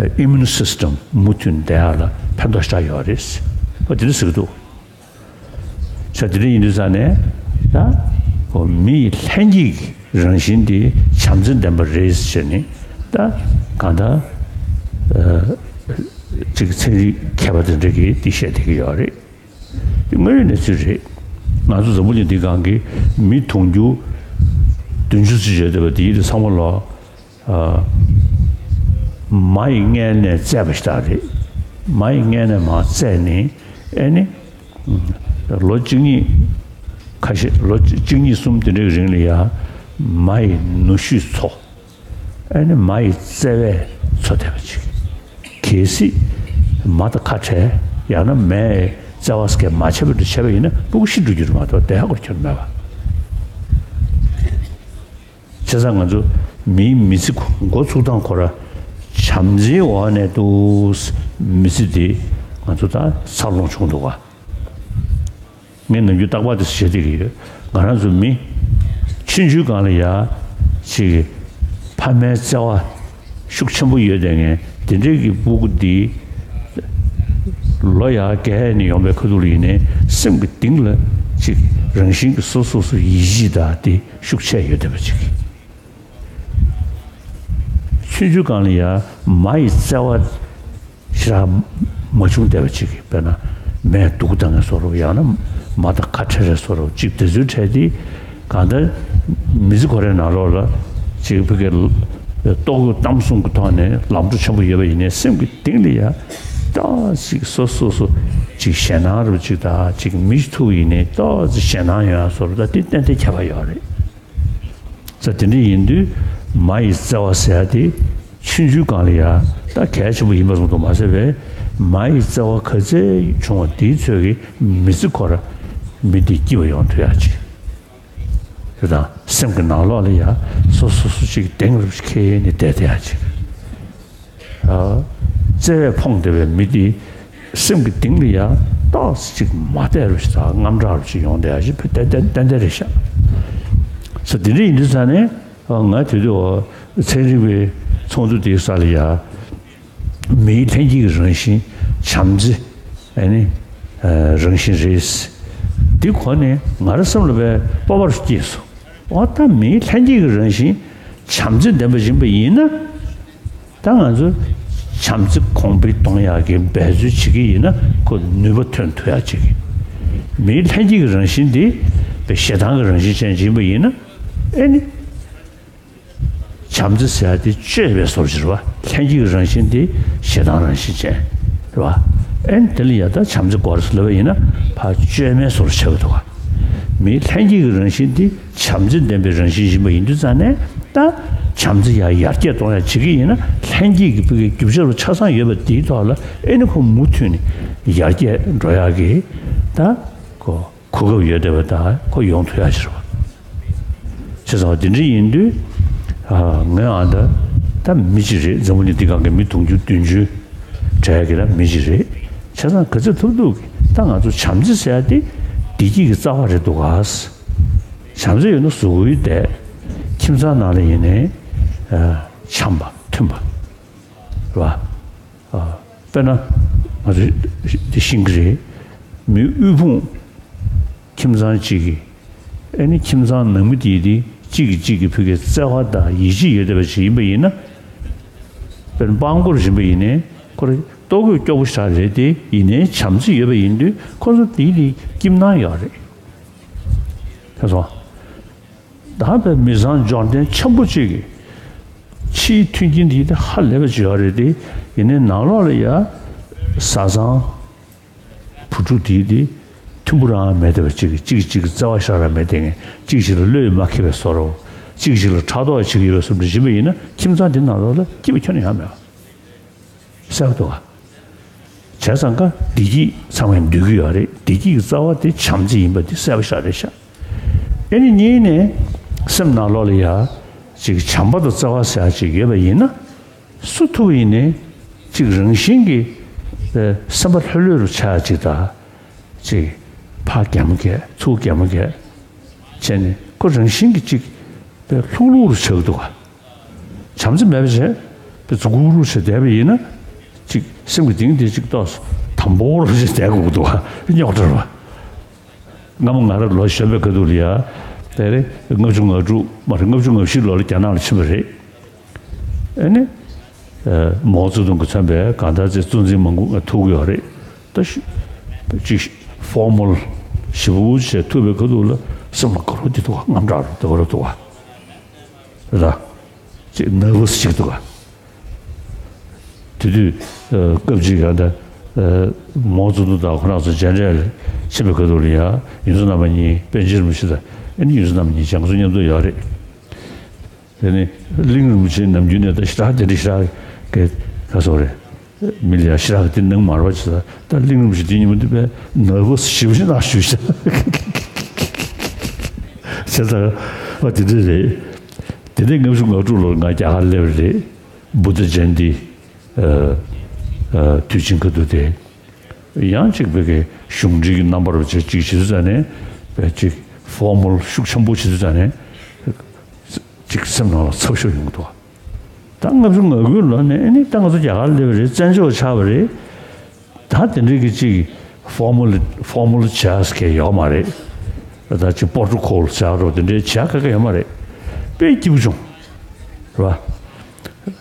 ཨི་མུན་སིས་ཊམ་མུ་མཐུད་བསྡད་ཡག་ལ་ཕན་ཐོགས་ཞེ་དྲག་ཡོད་རེད། ཨ་དེ་འདྲ་ཟེར་གྱི་འདུག་ས་དེ་འདྲ་ཡིན་དུས་ཙང་ནས་ད་ཁོ་མི་ཡི་ལྷན་སྐྱེས་ཀྱི་རང་བཞིན་དེ་བྱམས་བརྩེ་ལྡན་པ་རེད་ཟེར་ནས་ད་གང་ལྟར་ཨ་ཅིག་ཚན་རིག་མཁས་པ་དེ་འདྲ་གིས་འདི་བཤད་བསྡད་ཀྱི་ཡོད་རེད། དེ་དངོས་ཡོད་གནས་ཚུལ་རེད། ང་ཚོ་འཛམ་བུ་གླིང་འདིའི་སྒང་གི་མི་དུང་ཕྱུར་བདུན་ཅུ་ཙམ་ཡོད་བསྡད་པ་དེ་ཡིན་དུས་ཚང་མ་ལོ། ཨ། མ་ཡི་མངལ་ནས་བཙས་པ་ཞིག་རེད། མ་ཡི་མངལ་ནས་མར་བཙས་ནས་ཨེ་ནི། ལོ་གཅིག་གཉིས། ཁ་ཤས་ལོ་གཅིག་གཉིས་གསུམ་དེ་འདྲའི་རིང་ལ་ཡ། མ་ཡི་ནུ་ཞོས་འཚོ། ཨེ་ནི་མ་ཡི་བཙས་པས་འཚོ་བསྡད་པ་ཅིག་གལ་སྲིད་མ་དང་ཁ་བྲལ་ཡང་ན་མའི་བཙས་པ་སྐད་མ་བྱས་པ་འདྲ་བྱས་པ་ཡིན་ན་སྤུ་གུ་ཤི་འགྲོ་རྒྱུ་རེད་མ་གཏོགས་བསྡད་ཡག་སྐོར་ཁྱོན་མེད་པ། བྱས་ཙང་ང་ཚོ་མིའི་མི་ཚེ་འགོ་ཚུགས་སྟངས་ཁོ་ར་བྱམས་བརྩེའི་འོག་ནས་འདུག་མི་ཚེ་འདི་ང་ཚོ་ད་འཚར་ལོངས་བྱུང་འདུག་ག་ངས་ནམ་རྒྱུན་རྟག་པར་དེ་བཤད་བསྡད་ཀྱི་ཡོད། ང་རང་ཚོ་མི་ཆུང་ཆུང་སྒང་ལ་ཡ་ཅིག་ཕ་མའི་བརྩེ་བ་ཤུགས་ཆེན་པོ་ཡོད་བསྡད་མཁན་དེ་འདྲའི་གི་སྤུ་གུ་འདི་ལོ་ཡར་རྒས་ནས་ཡོང་བའི་ཁ་ཐུག་ལ་ཡིན་ནའི་སེམས་ཀྱི་གཏིང་ལ་ཅིག་རང་བཞིན་གྱིས་སོ་སོ་སོ་ཡིད་ཆེས་དང་དེ་ཤུགས་ཆེ་ཡོད་བསྡད་པ་ཅིག་ཆུང་ཆུང་སྒང་ལ་ཡ་མ་ཡི་བརྩེ་བ་ཞེ་དྲག་མ་བྱུང་བསྡད་པ་ཅིག་དཔེར་ན་མས་སྡུག་བཏང་ངེས་བཟོ་འདྲ་ཡང་ན་ མ་དང་ཁ་བྲལ་རེད་བཟོ་འདྲ་ཅིག་དེ་ཚོའི་གྲས་དེ་གང་ལྟར་མི་ཚེ་ཁོ་རའི་ནང་ལོགས་ལ་ཅིག་ཕ་གི་རྟོག་གེ་གཏམ་གསུམ་གྱི་ཐོག་ནས་ལམ་འགྲོ་ཆེན་པོ་ཡོད་པ་ཡིན་ནའི་སེམས་ཀྱི་གཏིང་ལ་ཡ་ཏོག་ཙམ་སོ་སོ་སོ་ཅིག་ཞེད་སྣང་རུ་ཅིག་དང་ཅིག་མི་ཞིག་ཐུག་ཡིན་ནའི་ཏོག་ཙམ་ཞེད་སྣང་ཡོང་ཡ་བཟོ་འདྲ་ད་དེ་ཏན་ཏན་ཁྱད་པར་ཡོད་རེད། ས་དེ་འདྲ་ཡིན་དུས་མ་ཡི་བརྩེ་བ་ཟེར་ཡ་དེ་ཆུང་ཆུང་སྒང་ལ་ཡ་ད་གལ་ཆེན་པོ་ཡིན་པ་བཟུང་འདུག་མ་ཟད་པའི་མ་ཡི་བརྩེ་བ་ག་ཚད་བྱུང་བ་དེའི་ཚོད་ཀྱིས་མི་ཚེ་ཁོ་ར་མི་དེ་སྐྱིད་པ་ཡོང་ཐུབ་ཡ་ཅིག་དེ་དང་སེམས་ཀྱི་ནང་ལོགས་ལ་ཡ་སོ་སོ་སོ་ཅིག་གདེང་རུ་ཁྱེར་ནས་བསྡད་ཐུབ་ཡ་ཅིག་བརྩེ་བས་ཕོངས་བསྡད་པའི་མི་དེ་སེམས་ཀྱི་གཏིང་ལ་ཡང་ཏོག་ཙམ་ཅིག་མ་བདེ་རུ་ཞིག་དང་དངངས་སྐྲག་རུ་ཞིག་ཡོང་བསྡད་ཡ་ཞིག་ཏན་ཏན་ཏན་ཏན་རེད་ཤག་ས་དེ་འདྲ་ཡིན་དུས་ཙང་ནས་ང་དེ་དུས་ཚན་རིག་པའི་ཚོགས་འདུ་དེའི་ས་ལ་ཡ་མིའི་ལྷན་སྐྱེས་ཀྱི་རང་བཞིན་བྱམས་བརྩེ་ཨ་ནི་རང་བཞིན་རེད། འདི་གོ་ནས་ང་རང་སེམས་ལ་དཔེ་སྤོབས་པ་རུ་སྐྱེས་སོང་། འོ་ད་མིའི་ལྷན་སྐྱེས་ཀྱི་རང་བཞིན་བྱམས་བརྩེ་ལྡན་པ་ཡིན་པ་ཡིན་ན། ད་ང་ཚོ་བྱམས་བརྩེ་གོང་འཕེལ་གཏོང་ཡག་གི་འབད་རྩོལ་བྱེད་ཀྱི་ཡིན་ན་ཁོ་ནུས་པ་ཐོན་ཐུབ་ཡག་བྱེད་ཀྱི། མིའི་ལྷན་སྐྱེས་ཀྱི་རང་བཞིན་འདི་དཔེ་ཞེ་སྡང་གི་རང་བཞིན་ཅན་ཡིན་པ་ཡིན་ན་ཨེ་ནི། བྱམས་བརྩེ་ཟེར་ཡག་དེ་བཅོས་པའི་བཟོ་འདྲ་ཅིག་རེད་བ། ལྷན་སྐྱེས་ཀྱི་རང་བཞིན་དེ་ཞེ་སྡང་རང་བཞིན་ཅན་རེད་བ། ཨེ་ནི་དེ་ལ་ཡ་ད་བྱམས་བརྩེ་དགོས་རེད་ཟེར་ལབ་པ་ཡིན་ན་ཕར་བཅོས་མའི་བཟོ་འདྲ་ཆགས་ཀྱི་འདུག་བ། མིའི་ལྷན་སྐྱེས་ཀྱི་རང་བཞིན་དེ་བྱམས་བརྩེ་ལྡན་པའི་རང་བཞིན་ཡིན་པ་ཡིན་དུས་ཙང་ནས་ད་བྱམས་བརྩེ་ཡང་ཡར་རྒྱས་གཏོང་ཡག་བྱེད་ཀྱི་ཡིན་ན་ལྷན་སྐྱེས་ཀྱི་ཕ་གི་རྒྱུ་ཆ་རུ་ཆ་ཚང་ཡོད་པ་དེའི་ཐོག་ལ་ཨེ་ནི་ཁོ་མུ་མཐུད་ནས་ཡར་རྒྱས་འགྲོ་ཡག་གི་ད་ཁོ་གོ་སྐབས་ཡོད་བསྡད་པ་དང་ཁོ་ཡོང་ཐུབ་ཡག་ཕྱིར་བ། བྱས་ཙང་དེ་འདྲ་ཡིན་དུས་ངས་ཨ་ད་ད་མི་གཅིག་རེད། འཛམ་བུ་གླིང་འདི་སྒང་གི་མི་དུང་ཕྱུར་བདུན་ཅུ་གྲས་ཀྱི་ད་མི་གཅིག་རེད། བྱས་ཙང་ག་ཚོད་ཐུབ་ཐུབ་ཀྱིས་ད་ང་ཚོ་བྱམས་བརྩེ་ཟེར་ཡག་དེ་བདེ་སྐྱིད་ཀྱི་རྩ་བ་རེད་འདུག་ག་བྱམས་བརྩེ་ཡོད་ན་གཟུགས་པོའི་བདེ། ཁྱིམ་ཚང་ནང་ལ་ཡིན་ནའི་འཆམ་པ་མཐུན་པ་རེད་བ། དཔེར་ན་ང་ཚོ་འདི་ཤེས་ཀྱི་རེད། མི་དབུལ་ཕོངས་ཁྱིམ་ཚང་གཅིག་གི་ཨེ་ནི་ཁྱིམ་ཚང་ནང་མི་དེ་དེ་གཅིག་གིས་གཅིག་གི་ཕ་གི་བརྩེ་བ་དང་ཡིད་ཆེས་ཡོད་བསྡད་པ་ཞིག་ཡིན་པ་ཡིན་ན། དཔེར་ན་སྤྲང་པོ་རེ་བཞིན་པ་ཡིན་ནའི་ཁོ་རེ་ལྟོ་གོས་སྐྱོ་པོ་ཞིག་རེད་དེ་ཡིན་ནའི་བྱམས་བརྩེ་ཡོད་པ་ཡིན་དུས་ཁོ་ཚོ་དེ་དེ་ཁྱིམ་ནང་ཡོད་རེད། ཁ་སོང་། ད་བའི་མི་ཚང་འབྱོར་ལྡན་ཆེན་པོ་གཅིག་གི་ཕྱིའི་མཐུན་རྐྱེན་དེ་དེ་ཧ་ལས་པ་ཅིག་ཡོད་རེད་དེ་ཡིན་ནའི་ནང་ལོགས་ལ་ཡ་བཟའ་ཚང་བུ་ཕྲུག་དེ་དེ་མཐུན་པོ་རང་མེད་བསྡད་པ་གཅིག་གིས་གཅིག་གཅིག་གི་བརྩེ་བ་ཞེ་དྲག་མེད་བསྡད་མཁན་གཅིག་གཅིག་ལ་བློས་མ་འཁེལ་བའི་བཟོ་འདྲ་བོ་གཅིག་གཅིག་ལ་ཕྲག་དོག་བྱེད་ཀྱི་ཡོད་པའི་བཟོ་འདྲ་ཡིན་པ་ཡིན་ན་ཁྱིམ་ཚང་དེ་ནང་ལོགས་ལ་སྐྱིད་པ་ཁྱོན་ནས་ཡང་མེད་པ། གསལ་པོ་འདུག་ག་བྱས་ཙང་ཀ་བདེ་སྐྱིད་ཚང་མས་འདོད་ཀྱི་ཡོད་རེད། བདེ་སྐྱིད་ཀྱི་རྩ་བ་དེ་བྱམས་བརྩེ་ཡིན་པ་དེ་གསལ་པོ་ཞེ་དྲག་རེད་ཤག་ཨེ་ནི་གཉིས་ནས་སེམས་ནང་ལོགས་ལ་ཡ་ཅིག་བྱམས་པ་དང་བརྩེ་བ་ཟེར་ཡ་ཅིག་ཡོད་པ་ཡིན་ན་སུ་ཐུག་པ་ཡིན་ནའི་ཅིག་རང་བཞིན་གྱིས་སེམས་པ་ལྷོད་ལྷོད་རུ་ཆགས་ཡ་ཅིག་དང་ཅིག་ཕར་གད་མོ་བགད་ཚུར་གད་མོ་བགད་བྱས་ནས་ཁོ་རང་བཞིན་གྱིས་ཅིག་ལྷུག་ལྷུག་རུ་ཆགས་ཀྱི་འདུག་ག་བྱམས་བརྩེ་མེད་པ་བྱས་པའི་མཛུ་གུ་རུ་བྱས་བསྡད་པ་ཡིན་ན་ཅིག་སེམས་ཀྱི་གཏིང་དེ་ཅིག་ཏོག་དམ་པོ་རུ་བྱས་བསྡད་དགོས་ཀྱི་འདུག་ག་རྙོག་དྲ་རུ། སྔ་མོ་ང་རང་ལོ་གཞོན་པའི་ཁ་ཐུག་ལ་ཡ་དེ་རེད། ལྔ་བཅུ་ང་དྲུག་མ་རེད། ལྔ་བཅུ་ང་བཞི་ལོ་ལ་རྒྱ་ནག་ལ་ཕྱིན་པ་རེད། ཨ་ནི། ཨ། མའོ་ཙེ་ཏུང་གིས་མཚོན་པའི་གང་ལྟར་ཚེ་གཙོ་འཛིན་མང་པོ་ང་ཐུག་གི་ཡོད་རེད། ད་ཤི་ཅིག་ཕོར་མལ་ཞེ་པོ་བྱས་ཐུག་པའི་ཁ་ཐུག་ལ་སེམས་ལ་དགའ་རབ་དེ་འདུག་ག་དངངས་སྐྲག་རབ་དེ་འདུག་ག་རེད་ད། ཅིག་ནར་བ་སི་ཅིག་འདུག་ག་དེ་དུས་ཨ་སྐབས་ཅིག་གང་ལྟར་ཨ་མའོ་ཙེ་ཏུང་དང་ཁོ་རང་ཚོ་མཇལ་འཕྲད་ལ་ཕྱིན་པའི་ཁ་ཐུག་ལ་ཡ་ཡོངས་འཛིན་རྣམ་པ་གཉིས་པཎ་ཆེན་རིན་པོ་ཆེ་དང་ཨ་ནི་ཡོངས་འཛིན་རྣམ་པ་གཉིས་ཅང་ཚོ་མཉམ་དུ་ཡོད་རེད། དེ་ནི་གླིང་རིན་པོ་ཆེ་ནམ་རྒྱུན་ནས་ད་ཞེ་དྲག་དེ་འདྲ་ཞེ་དྲག་གི་ག་སོགས་རེད། མི་ལ་ཡ་ཞེ་དྲག་གི་དེ་གནང་མ་རེད་པ་ཞེ་ད། ད་གླིང་རིན་པོ་ཆེ་དེ་ཉིན་མོ་དེ་དཔེ་ནར་བ་སི་ཞེ་པོ་ཞིག་གནང་བཞུགས་ཤག་བྱས་ཙང་ཨ་དེ་འདྲ་རེད། དེ་ནས་ལྔ་བཅུ་ང་དྲུག་ལོར་ང་རྒྱ་གར་སླེབས་པ་རེད། བུདྡྷ་ཇ་ཡན་ཏི་ཨ་ཨ་དུས་ཆེན་ཁ་ཐུག་དེ། ཡང་གཅིག་བོད་ཀྱི་གཞུང་འབྲེལ་གྱི་རྣམ་པར་བྱས་གཅིག་བྱེད་དུས་ཙ་ནས་བས་གཅིག་ཕོར་མལ་ཤུགས་ཆེན་པོ་བྱེད་དུས་ཙ་ནས་གཅིག་སེམས་ནང་ལ་ཚབ་ཤོས་ཡོང་གི་འདུག་ད་ལྔ་བཅུ་ང་དགུ་ལོ་ནས་ཨ་ནི་ད་ང་ཚོ་རྒྱ་གར་སླེབས་པ་རེད། བཙན་བྱོལ་ཆགས་པ་རེད། ད་དེ་འདྲའི་གི་གཅིག་ཕོར་མལ་ཕོར་མལ་བྱས་ཀྱི་ཡོད་མ་རེད། ད་ཅིག་པོ་རོ་ཊོ་ཀོལ་བྱས་རོགས་དེ་འདྲའི་བྱས་ཁ་ཁ་ཡོད་མ་རེད། དཔེ་སྐྱིད་པོ་བྱུང་རེད་པ།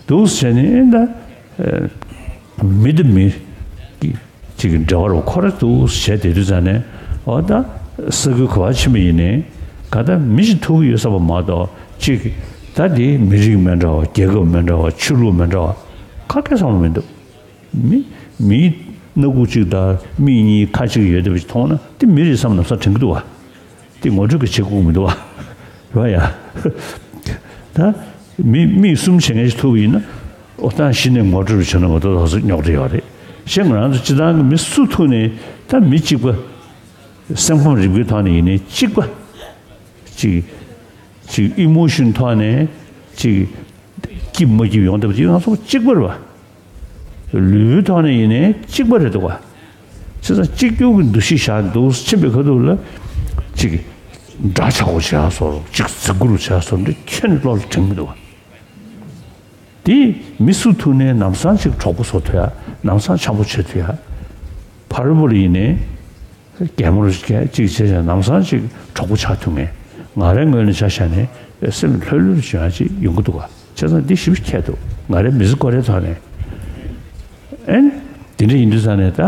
འདུག་བྱས་ནས་ཨེ་ད་མི་དང་མི་གི་ཅིག་གི་འབྲེལ་བ་རུ་ཁོ་ར་འདུག་བྱས་བསྡད་དུས་ཙ་ནས་འོ་ད་ ས་ཁུལ་ག་པར་ཕྱིན་པ་ཡིན་ནའི་ག་ད་མི་ཞིག་ཐུག་གི་ཡོད་བསམ་པ་མ་གཏོགས་གཅིག་ད་དེ་མི་རིགས་མི་འདྲ་བ། རྒྱལ་ཁབ་མི་འདྲ་བ། ཆོས་ལུགས་མི་འདྲ་བ། ག་གེ་བསམ་བློ་མི་འདུག་མི་མིའི་སྣ་ཁུག་གཅིག་དང་མིག་གཉིས་ཁ་གཅིག་ཡོད་བསྡད་པ་ཞིག་མཐོང་ན་དེ་མི་རེད་བསམ་ལམ་སང་དྲན་གྱི་འདུག་བ། དེ་ངོ་སྤྲོད་ཀྱི་བྱེད་དགོས་མི་འདུག་བ། རེད་བ་ཡ། ད་མི་མིག་གསུམ་བྱེད་མཁན་ཞིག་ཐུག་པ་ཡིན་ན་ཨོ་ད་གཞི་ནས་ངོ་སྤྲོད་བྱས་ན་མ་གཏོགས་ད་སུ་རྙོག་དྲ་ཡོད་རེད། གཞན་ང་རང་ཚོ་སྤྱི་བཏང་གི་མི་སུ་ཐུག་ནའི་ད་མི་གཅིག་པ། སེམས་ཁམས་རིག་པའི་ཐོག་ནས་ཡིན་ནའི་གཅིག་པ། གཅིག་གཅིག་ཨི་མོ་ཤོན་ཐོག་ནས་གཅིག་སྐྱིད་མ་སྐྱིད་ཡོང་བསྡད་པ་ཅིག་ང་ཚོ་གཅིག་པ་རེད་བ། ལུས་པོའི་ཐོག་ནས་ཡིན་ནའི་གཅིག་པ་རེད་འདུག་བ། བྱས་ཙང་གཅིག་གྱུར་གྱི་འདུ་ཤེས་བཞག་འདུག་ཕྱིན་པའི་ཁ་ཐུག་ལ་གཅིག་འདྲ་ཆགས་པོ་བྱས་སོང་། གཅིག་བརྩི་བཀུར་བྱས་སོང་འདི་ཁྱོན་ནས་བློ་ལ་དྲན་གྱི་མི་འདུག་བ། དེ་མི་སུ་ཐུག་ནའི་ལམ་སང་གཅིག་གྲོགས་པོ་བཟོ་ཐུབ་ཡ། ལམ་སང་འཆམ་པོ་བྱེད་ཐུབ་ཡ། ཕ་རོལ་པོ་ལ་ཡིན་ནའི་གད་མོ་རུ་སྐད་ཅིག་བྱས་བྱས་ལམ་སང་ཅིག་གྲོགས་པོ་ཆགས་ཐུབ་ངེས། ང་རའི་ངོས་ནས་ཆ་བཞག་ནས་སེམས་ལྷོད་ལྷོད་བྱུང་ཡ་ཅིག་ཡོང་གི་འདུག་ག་བྱས་ཙང་འདི་ཞིབ་ཁྱད་འདུག་ང་རའི་མི་ཚེ་སྐོར་རའི་ཐོག་ནས། ཨེན། དེ་འདྲ་ཡིན་དུས་ཙང་ནས་ད་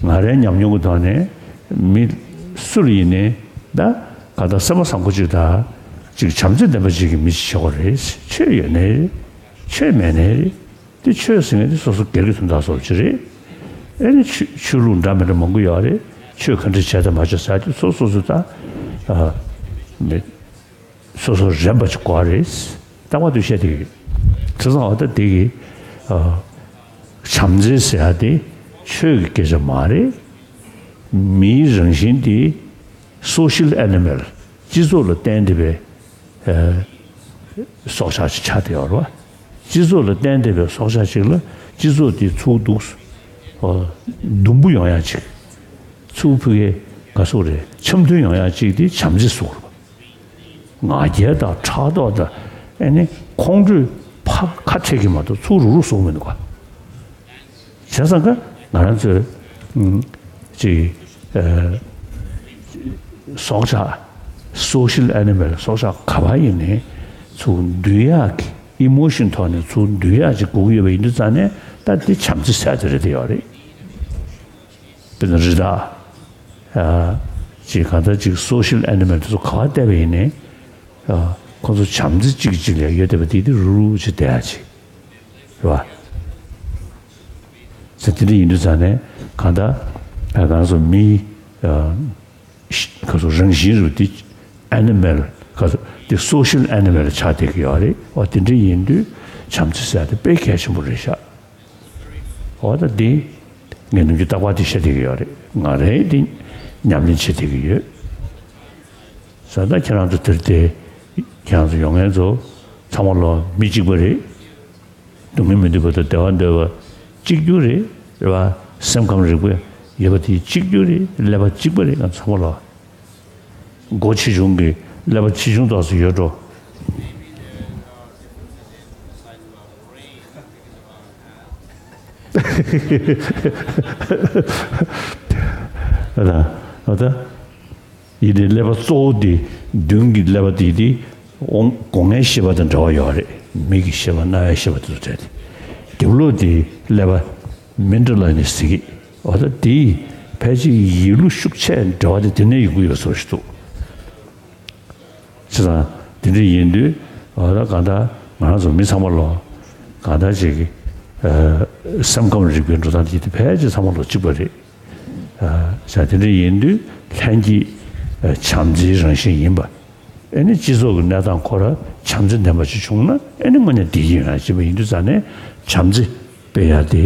ང་རའི་ཉམས་མྱོང་གི་ཐོག་ནས་མི་སུ་ལ་ཡིན་ནའི་ད་ག་ད་སེམས་པ་བཟང་པོ་ཅིག་དང་ཅིག་བྱམས་བརྩེ་ལྡན་པ་ཅིག་གི་མི་ཞིག་ཆགས་པ་རེད། ཆོས་ཡོད་ནའི་རེད། ཆོས་མེད་ནའི་རེད། དེ་ཆོས་ཟེར་མཁན་དེ་སོ་སོ་སྒེར་གྱི་དོན་དག་བཟོ་ཅིག་རེད། ཨེ་ནི་ཆོས་ཆོས་ལུགས་འདྲ་མི་འདྲ་མང་པོ་ཡོད་རེད། ཆོས་ག་འདྲ་བྱས་དང་མ་བྱས་ཟེར་དེ་སོ་སོ་སོ་ད་ཨ་མི་སོ་སོ་རན་པ་ཅིག་དགོས་རེད། རྟག་པར་དུ་བཤད་དེ་གི་དེ་ཚང་བ་ད་དེ་གི་ཨ་བྱམས་བརྩེ་ཟེར་ཡ་དེ་ཆོས་ཀྱི་སྐད་ཆ་མ་རེད། མིའི་རང་བཞིན་དེ་social animal སྤྱི་ཚོགས་ལ་བརྟེན་བསྡད་པའི་ཨ་སྲོག་ཆགས་ཤིག་ཆགས་བསྡད་ཡོད་རེད་བ། སྤྱི་ཚོགས་ལ་བརྟེན་བསྡད་པའི་སྲོག་ཆགས་ཤིག་ལ་སྤྱི་ཚོགས་དེ་ཚུར་འདུག་ཨ་ལྡུམ་པོ་ཡོང་ཡ་ཅིག་ཚུར་ཕུ་གེ་ག་སོག་རེད། འཆམ་མཐུན་ཡོང་ཡ་ཅིག་དེ་བྱམས་བརྩེ་ཟེར་བ། ང་རྒྱལ་དང་ཕྲག་དོག་དང་ཨ་ནི་ཁོང་ཁྲོས་ཕ་ཁ་བྲལ་གྱི་མ་གཏོགས་ཚུར་རུག་རུག་སོང་མི་འདུག་ག་བྱས་ཙང་ཀ་ང་རང་ཚོས་ཨུམ་ཅིག་ཨ་སྲོག་ཆགས་social animal སྲོག་ཆགས་ག་པར་ཡིན་ནའི་ཚུར་འདུལ་ཡག་གི་emotion ཐོག་ནས་ཚུར་འདུལ་ཡག་ཅིག་དགོས་ཀྱི་ཡོད་པ་ཡིན་དུས་ཙང་ནས་ད་འདི་བྱམས་བརྩེ་ཟེར་དེ་རེད་དེ་ཡོད་རེད། དཔེར་ན་རི་དྭགས་ཨ་ཅིག་གང་ལྟར་ཅིག་social animal དེ་ཚོ་ག་པར་བལྟས་པ་ཡིན་ནའི་ཨ་ཁོ་ཚོ་བྱམས་བརྩེ་གཅིག་གཅིག་ལ་ཡོད་བསྡད་པ་དེ་དེ་རུག་རུག་ཅིག་བསྡད་ཡག་ཅིག་རེད་བ། ཟེར་དེ་འདྲ་ཡིན་དུས་ཙང་ནས་གང་ལྟར་ཨ་ང་ཚོ་མི་ཨ་ཁ་སོ་རང་བཞིན་རུ་དེ་animal ཁ་སོ་དེ་social animal ཆགས་བསྡད་ཀྱི་ཡོད་རེད། འོ་དེ་འདྲ་ཡིན་དུས་བྱམས་བརྩེ་ཟེར་དེ་དཔེ་གལ་ཆེན་པོ་རེད་ཤག་འོ་ད་དེ་ངས་ནམ་རྒྱུན་རྟག་པར་དེ་བཤད་བསྡད་ཀྱི་ཡོད་རེད། ང་རང་དེ་ཉམས་ལེན་བྱེད་བསྡད་ཀྱི་ཡོད། ས་ད་ཁྱེད་རང་ཚོ་དེར་དེ་ཁྱེད་རང་ཚོ་ཡོང་མཁན་ཚོ་ཚང་མ་ལོ་མི་གཅིག་པ་རེད། སྡུག་བསྔལ་མི་འདོད་པ་དང་བདེ་བ་འདོད་པ་གཅིག་གྱུར་རེད། རེད་བ། སེམས་ཁམས་རིག་པ་ཡོད་པ་དེ་གཅིག་གྱུར་རེད། ཀླད་པ་གཅིག་པ་རེད། ང་ཚང་མ་ལ་མགོ་ཆེ་ཆུང་གི་ཀླད་པ་ཆེ་ཆུང་དག་སུ་ཡོད་འགྲོ། ཨ་ད་ཨ་ད། ཡིད་དེ་ཀླད་པ་གཙོ་བོ་དེ་མདུན་གྱི་ཀླད་པ་དེ་དེ་སྒོ་ལྔའི་ཤེས་པ་དང་འབྲེལ་བ་ཡོད་རེད། མིག་གི་ཤེས་པ། རྣ་བའི་ཤེས་པ་དེ་ཚོ་བྲལ་ཏེ། རྒྱབ་ལོགས་དེ་ཀླད་པ་མིན་ཌི་ལ་ནི་ཟེར་གི། འོ་ད་དེ་ཕལ་ཆེར་ཡིད་ལུས་ཤུགས་ཆེ་འབྲེལ་བ་དེ་དེ་ནས་ཡོང་གི་ཡོད་བཟོ་ཞིག་འདུག་བྱས་ཙང་དེ་འདྲ་ཡིན་དུས་འོ་ད་གང་ལྟར་ང་རང་ཚོ་མི་ཚང་མ་ལོ་གང་ལྟར་ཅིག་སེམས་ཁམས་རིག་པའི་འགྲོ་སྟངས་དེ་དེ་ཕལ་ཆེར་ཚང་མ་ལོ་གཅིག་པ་རེད། ཨ་བྱས་དེ་འདྲ་ཡིན་དུས་ལྷན་སྐྱེས་ཨ་བྱམས་བརྩེའི་རང་བཞིན་ཡིན་པ། ཨེ་ནི་སྤྱི་ཚོགས་ཀྱི་གནས་སྟངས་ཁོ་ར་བྱམས་བརྩེ་ལྡན་པ་ཞིག་བྱུང་ན་ཨེ་ནི་དངོས་གནས་བདེ་སྐྱིད་ཡོང་ཡ་ཅིག་ཡིན་དུས་ཙང་ནས་བྱམས་བརྩེ་སྤེལ་ཡ་དེ་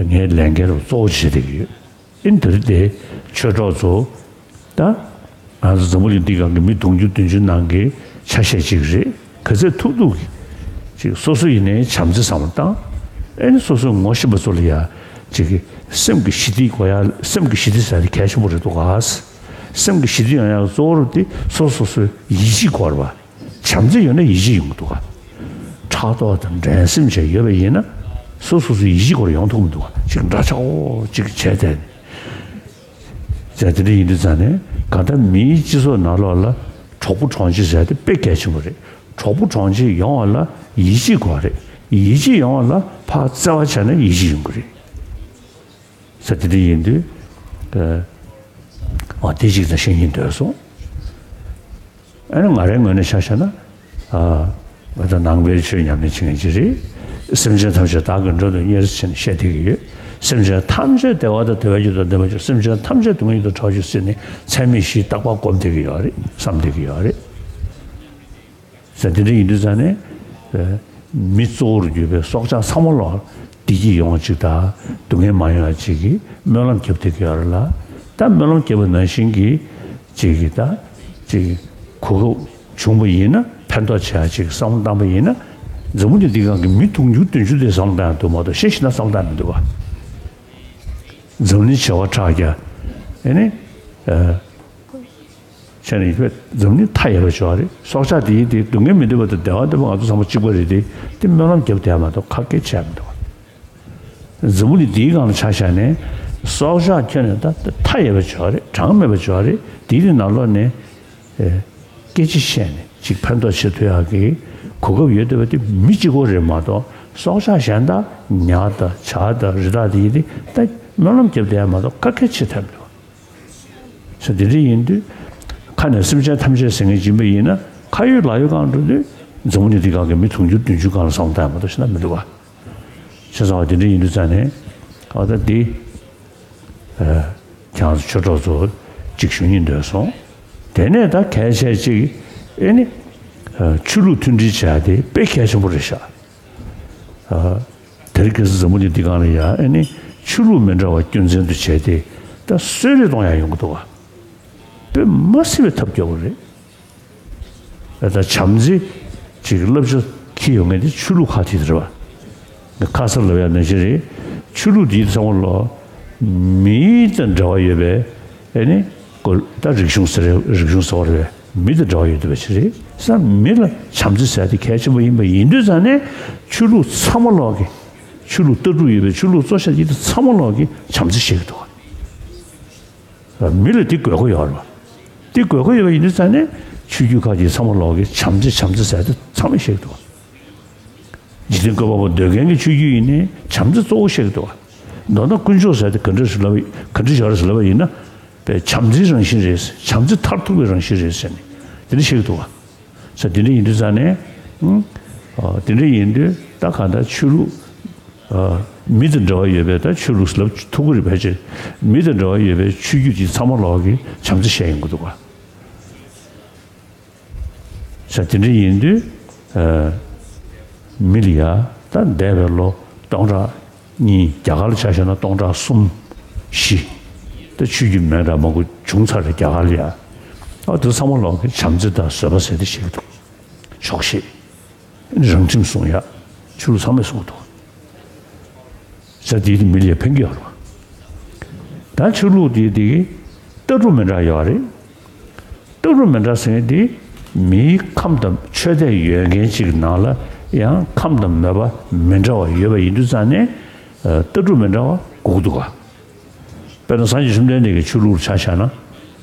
ངའི་ལས་འགན་རུ་གཙོ་བོ་བྱེད་བསྡད་ཀྱི་ཡོད། ཨེ་ནི་དེ་རིང་དེ་ཆོས་གྲོགས་ཚོ་ད་ང་ཚོ་འཛམ་བུ་གླིང་འདི་སྒང་གི་མི་དུང་ཕྱུར་བདུན་ཅུ་ནང་གི་ཆ་ཤས་ཅིག་རེད། ག་ཚད་ཐུབ་ཐུབ་ཀྱིས་ཅིག་སོ་སོ་ཡིན་ནའི་བྱམས་བརྩེ་བསམ་བློ་བཏང་། ཨེ་ནི་སོ་སོའི་ངོ་ཤེས་པ་ཚོ་ལ་ཡ་ཅིག་སེམས་ཀྱི་ཞི་བདེ་དགོས་ཡ། སེམས་ཀྱི་ཞི་བདེ་ཟེར་ཡ་དེ་གལ་ཆེན་པོ་རེད་འདུག་ག་སེམས་ཀྱི་ཞི་བདེ་ཡོང་ཡ་གཙོ་བོ་རུ་དེ་སོ་སོ་སོའི་ཡིད་ཆེས་དགོས་རེད་པ། བྱམས་བརྩེ་ཡོད་ན་ཡིད་ཆེས་ཡོང་གི་འདུག་ག་ཕྲག་དོག་དང་འགྲན་སེམས་བཅས་ཡོད་པ་ཡིན་ན་སོ་སོ་སོའི་ཡིད་ཆེས་སྐོར་ཡོང་ཐུབ་མི་འདུག་ག་ཅིག་འདྲ་ཆགས་འོ་ཅིག་བྱས་ཏེ། བྱས་དེ་འདྲ་ཡིན་དུས་ཙང་ནས་གང་ལྟར་མིའི་སྤྱི་ཚོགས་ནང་ལོགས་ལ་གྲོགས་པོ་གྲོང་ཁྱེར་ཟེར་དེ་དཔེ་གལ་ཆེན་པོ་རེད། གྲོགས་པོ་གྲོང་ཁྱེར་ཡོང་བ་ལ་ཡིད་ཆེས་དགོས་རེད། ཡིད་ཆེས་ཡོང་བ་ལ་ཕར་བརྩེ་བ་བྱས་ན་ཡིད་ཆེས་ཡོང་གི་རེད། ས་དེ་འདྲ་ཡིན་དུས། ཨ། ཨ་དེ་གཅིག་ད་ཤེས་ཀྱིན་སྡོད་སོང་། ཨ་ནི་ང་རའི་ངོས་ནས་ཆ་བཞག་ན། ཨ་ང་ད་ནང་པའི་ཆོས་ཉམས་ལེན་བྱེད་མཁན་ཅིག་རེད། སེམས་ཅན་ཐམས་ཅད་བདག་གིས་མགྲོན་དུ་གཉེར་ཟེར་ནས་བཤད་བསྡད་ཀྱི་ཡོད། སེམས་ཅན་ཐམས་ཅད་བདེ་བ་དང་བདེ་བའི་རྒྱུ་དང་ལྡན་པར་གྱུར། སེམས་ཅན་ཐམས་ཅད་སྡུག་བསྔལ་གྱི་རྒྱུ་དང་བྲལ་བར་གྱུར་ཟེར་ནས་ཚད་མེད་བཞིའི་བརྟག་པ་སྒོམ་བསྡད་ཀྱི་ཡོད་རེད། བསམ་བསྡད་ཀྱི་ཡོད་རེད། ཟེར་དེ་འདྲ་ཡིན་དུས་ཙང་ནས། མི་གཙོ་བོར་གྱུར་པའི་སྲོག་ཆགས་ཚང་མ་ལ་བདེ་སྐྱིད་ཡོང་བ་ཅིག་དང་སྡུག་བསྔལ་མ་ཡོང་བ་ཅིག་གི་སྨོན་ལམ་བརྒྱབ་བསྡད་ཀྱི་ཡོད་རེད་ལ། ད་སྨོན་ལམ་བརྒྱབ་པ་ནང་བཞིན་གྱི་ཅིག་གི་ད་ཅིག་གོ་སྐབས་བྱུང་བ་ཡིན་ན། ཕན་ཐོགས་ཆེ་བ་ཅིག་བསམ་བློ་བཏང་པ་ཡིན་ན། འཛམ་བུ་གླིང་འདི་སྒང་གི་མི་དུང་ཕྱུར་བདུན་ཅུ་དེ་བསམ་བློ་བཏང་ཡག་འདུག་མ་གཏོགས་ཤི་ཤི་ན་བསམ་བློ་བཏང་མི་འདུག་བ། འཛམ་གླིང་བྱེ་བ་ཕྲག་བརྒྱ། ཨེ་ནི། ཨ། བྱས་ནས་ཡོད་པའི་འཛམ་གླིང་མཐའ་ཡས་པ་བྱེད་པ་རེད། སྲོག་ཆགས་དེ་ཡིན་དེ་སྡུག་བསྔལ་མི་འདོད་པ་དང་བདེ་བ་འདོད་པ་ང་ཚོ་ཚང་མ་གཅིག་པ་རེད་དེ། དེ་སྨོན་ལམ་བརྒྱབ་བསྡད་ཡག་མ་གཏོགས་ཁ་སྐད་བྱས་མི་འདུག་འཛམ་བུ་གླིང་འདིའི་སྒང་ལ་ཆ་བཞག་ནས་སྲོག་ཆགས་ཁྱོན་ནས་ད་མཐའ་ཡས་པ་བྱེད་པ་རེད། གྲངས་མེད་པ་བྱེད་པ་རེད། དེའི་ནང་ལོགས་ནས། ཨེ། སྐད་ཆ་བཤད་ནས་ཅིག་ཕན་ཐོགས་བྱེད་ཐུབ་ཡག་གི་གོ་སྐབས་ཡོད་བསྡད་པ་དེ་མི་གཅིག་པོ་རེད་མ་གཏོགས། སྲོག་ཆགས་གཞན་དག་ཉ་དང་བྱ་དང་རི་དྭགས་དེ་ཡིན་དེ་ད་སྨོན་ལམ་བརྒྱབ་བསྡད་ཡག་མ་གཏོགས་ཁ་སྐད་བྱེད་ཐབས་མེད་པ། ས་དེ་འདྲ་ཡིན་དུས། ཁ་ནས་སེམས་ཅན་ཐམས་ཅད་ཟེར་མཁན་ཡིན་པ་ཡིན་ན། ཁ་ཡོད་ལག་ཡོད་གང་འགྲོ་དུས། འཛམ་བུ་གླིང་འདི་སྒང་གི་མི་དུང་ཕྱུར་བདུན་ཅུ་སྒང་ལ་བསམ་བློ་བཏང་ཡག་མ་གཏོགས་ཤི་ན་མི་འདུག་བ། བྱས་ཙང་བ་དེ་འདྲ་ཡིན་དུས་ཙང་ནས། ཨ་ད་འདི། ཨ། ཁྱེད་རང་ཚོ་ཆོས་གྲོགས་ཚོ་ཅིག་ཞུ་སྙིང་འདོད་སོང་། དེ་ནས་ད་གལ་ཆེ་ཅིག་ཨེ་ནི། ཨ། ཆོས་ལུགས་མཐུན་སྒྲིལ་བྱ་ཡག་དེ་དཔེ་གལ་ཆེན་པོ་རེད་ཤག་ཨ། དེ་རིང་ཁ་སང་འཛམ་བུ་གླིང་འདི་སྒང་ལ་ཡ་ཨེ་ནི་ཆོས་ལུགས་མི་འདྲ་བ་རྒྱུ་མཚན་དུ་བྱས་ཏེ་ད་གསོད་རེས་གཏོང་ཡག་ཡོང་གི་འདུག་བ། དཔེ་མ་སྲིད་པའི་ཐབས་སྐྱོ་བོ་རེད། ཨ་ད་བྱམས་བརྩེ་ཅིག་བསླབ་བྱ་འཁྱེར་ཡོང་མཁན་དེ་ཆོས་ལུགས་ཁག་ཅིག་རེད་བ། ཁ་གསལ་ལབ་ཡག་ནང་བཞིན་རེད། ཆོས་ལུགས་འདི་ཚང་མ་ལོ། མི་དང་འབྲེལ་བ་ཡོད་པའི། ཨེ་ནི། ཀོ་ད་རིག་གཞུང་ཟེར་རེད། རིག་གཞུང་ཟེར་བ་རེད། མི་དང་འབྲེལ་བ་ཡོད་བསྡད་པ་ཞིག་རེད། ས་མི་ལ་བྱམས་བརྩེ་ཟེར་ཡག་དེ་གལ་ཆེན་པོ་ཡིན་པ་ཡིན་དུས་ཙང་ནས། ཆོས་ལུགས་ཚང་མ་ལོག་གི། ཆོས་ལུགས་ལྟ་གྲུབ་ཡོད་པའི་ཆོས་ལུགས་གཙོ་ཆེ་ཡིན་དེ་ཚང་མ་ལོག་གི་བྱམས་བརྩེ་བཤད་ཀྱི་འདུག་བ། མི་ལ་དེ་དགོས་མཁོ་ཡོད་རེད་བ། དེ་དགོས་མཁོ་ཡོད་པ་ཡིན་དུས་ཙང་ནས་ཆོས་བརྒྱུད་ཁག་ཅིག་ཚང་མ་ལོག་གི་བྱམས་བརྩེ་བྱམས་བརྩེ་ཟེར་དེ་ཚང་མས་བཤད་ཀྱི་འདུག་བ། འཇིག་རྟེན་བཀོད་པ་པོ་འདོད་མཁན་གྱི་ཆོས་བརྒྱུད་ཡིན་ནའི་བྱམས་བརྩེ་གཙོ་བོ་བཤད་ཀྱི་འདུག་བ། མདོར་ན་དཀོན་མཆོག་ཟེར་དེ་ག་འདྲ་ཞིག་ལབ་པ་ག་འདྲ་ཞིག་ལབ་པ་ཡིན་ན། པའི་བྱམས་བརྩེའི་རང་བཞིན་རེད། བྱམས་བརྩེ་མཐར་ཐུག་པའི་རང་བཞིན་རེད་ཟེར་ནས་དེ་འདྲ་བཤད་ཀྱི་འདུག་བ། ས་དེ་འདྲ་ཡིན་དུས་ཙང་ནས། ཨ། དེ་འདྲ་ཡིན་དུས་ད་གང་ལྟར་ཆོས་ལུགས། ཨ། མི་དང་འབྲེལ་བ་ཡོད་པའི་ད་ཆོས་ལུགས་ལབ་ཐུབ་ཀྱི་རེད། ཕལ་ཆེར་མི་དང་འབྲེལ་བ་ཡོད་པའི་ཆོས་བརྒྱུད་ཀྱི་ཚང་མ་ལོག་གི་བྱམས་བརྩེ་བཤད་ཡོང་གི་འདུག་བ། ས་དེ་འདྲ་ཡིན་དུས། ཨ། མི་ལ་ཡ་ད་འདས་པའི་ལོ་སྟོང་ཕྲག་གཉིས། རྒྱ་གར་ལ་ཆ་བཞག་ན་སྟོང་ཕྲག་གསུམ་བཞི། ད་ཆོས་བརྒྱུད་མི་འདྲ་མང་པོ་བྱུང་ཚར་རེད་རྒྱ་གར་ལ་ཡ། ཨ། དེ་ཚང་མ་ལོག་གི་བྱམས་བརྩེ་དང་བཟོད་པ་ཟེར་དེ་བཤད་ཀྱི་འདུག་ཆོག་ཤེས། རང་ཁྲིམས་སྲུང་ཡག་ཆོས་ལུགས་ཚང་མས་གསུངས་འདུག་ས་དེའི་མི་ལ་ཕན་གྱི་ཡོད་རེད། ད་ཆོས་ལུགས་དེ་དེ་གི་ལྟ་གྲུབ་མི་འདྲ་ཡོད་རེད། ལྟ་གྲུབ་མི་འདྲ་ཟེར་མཁན་དེ་མིའི་ཁམས་དང་ཆོས་དད་ཡོད་མཁན་གཅིག་གི་ནང་ལ་ཡང་ཁམས་དང་མོས་པ་མི་འདྲ་བ་ཡོད་པ་ཡིན་དུས་ཙང་ནས། ལྟ་གྲུབ་མི་འདྲ་བ་དགོས་ཀྱི་འདུག་ག་དཔེར་ན་སངས་རྒྱས་བཅོམ་ལྡན་འདས་ཀྱི་ཆོས་ལུགས་ཆ་བཞག་ན།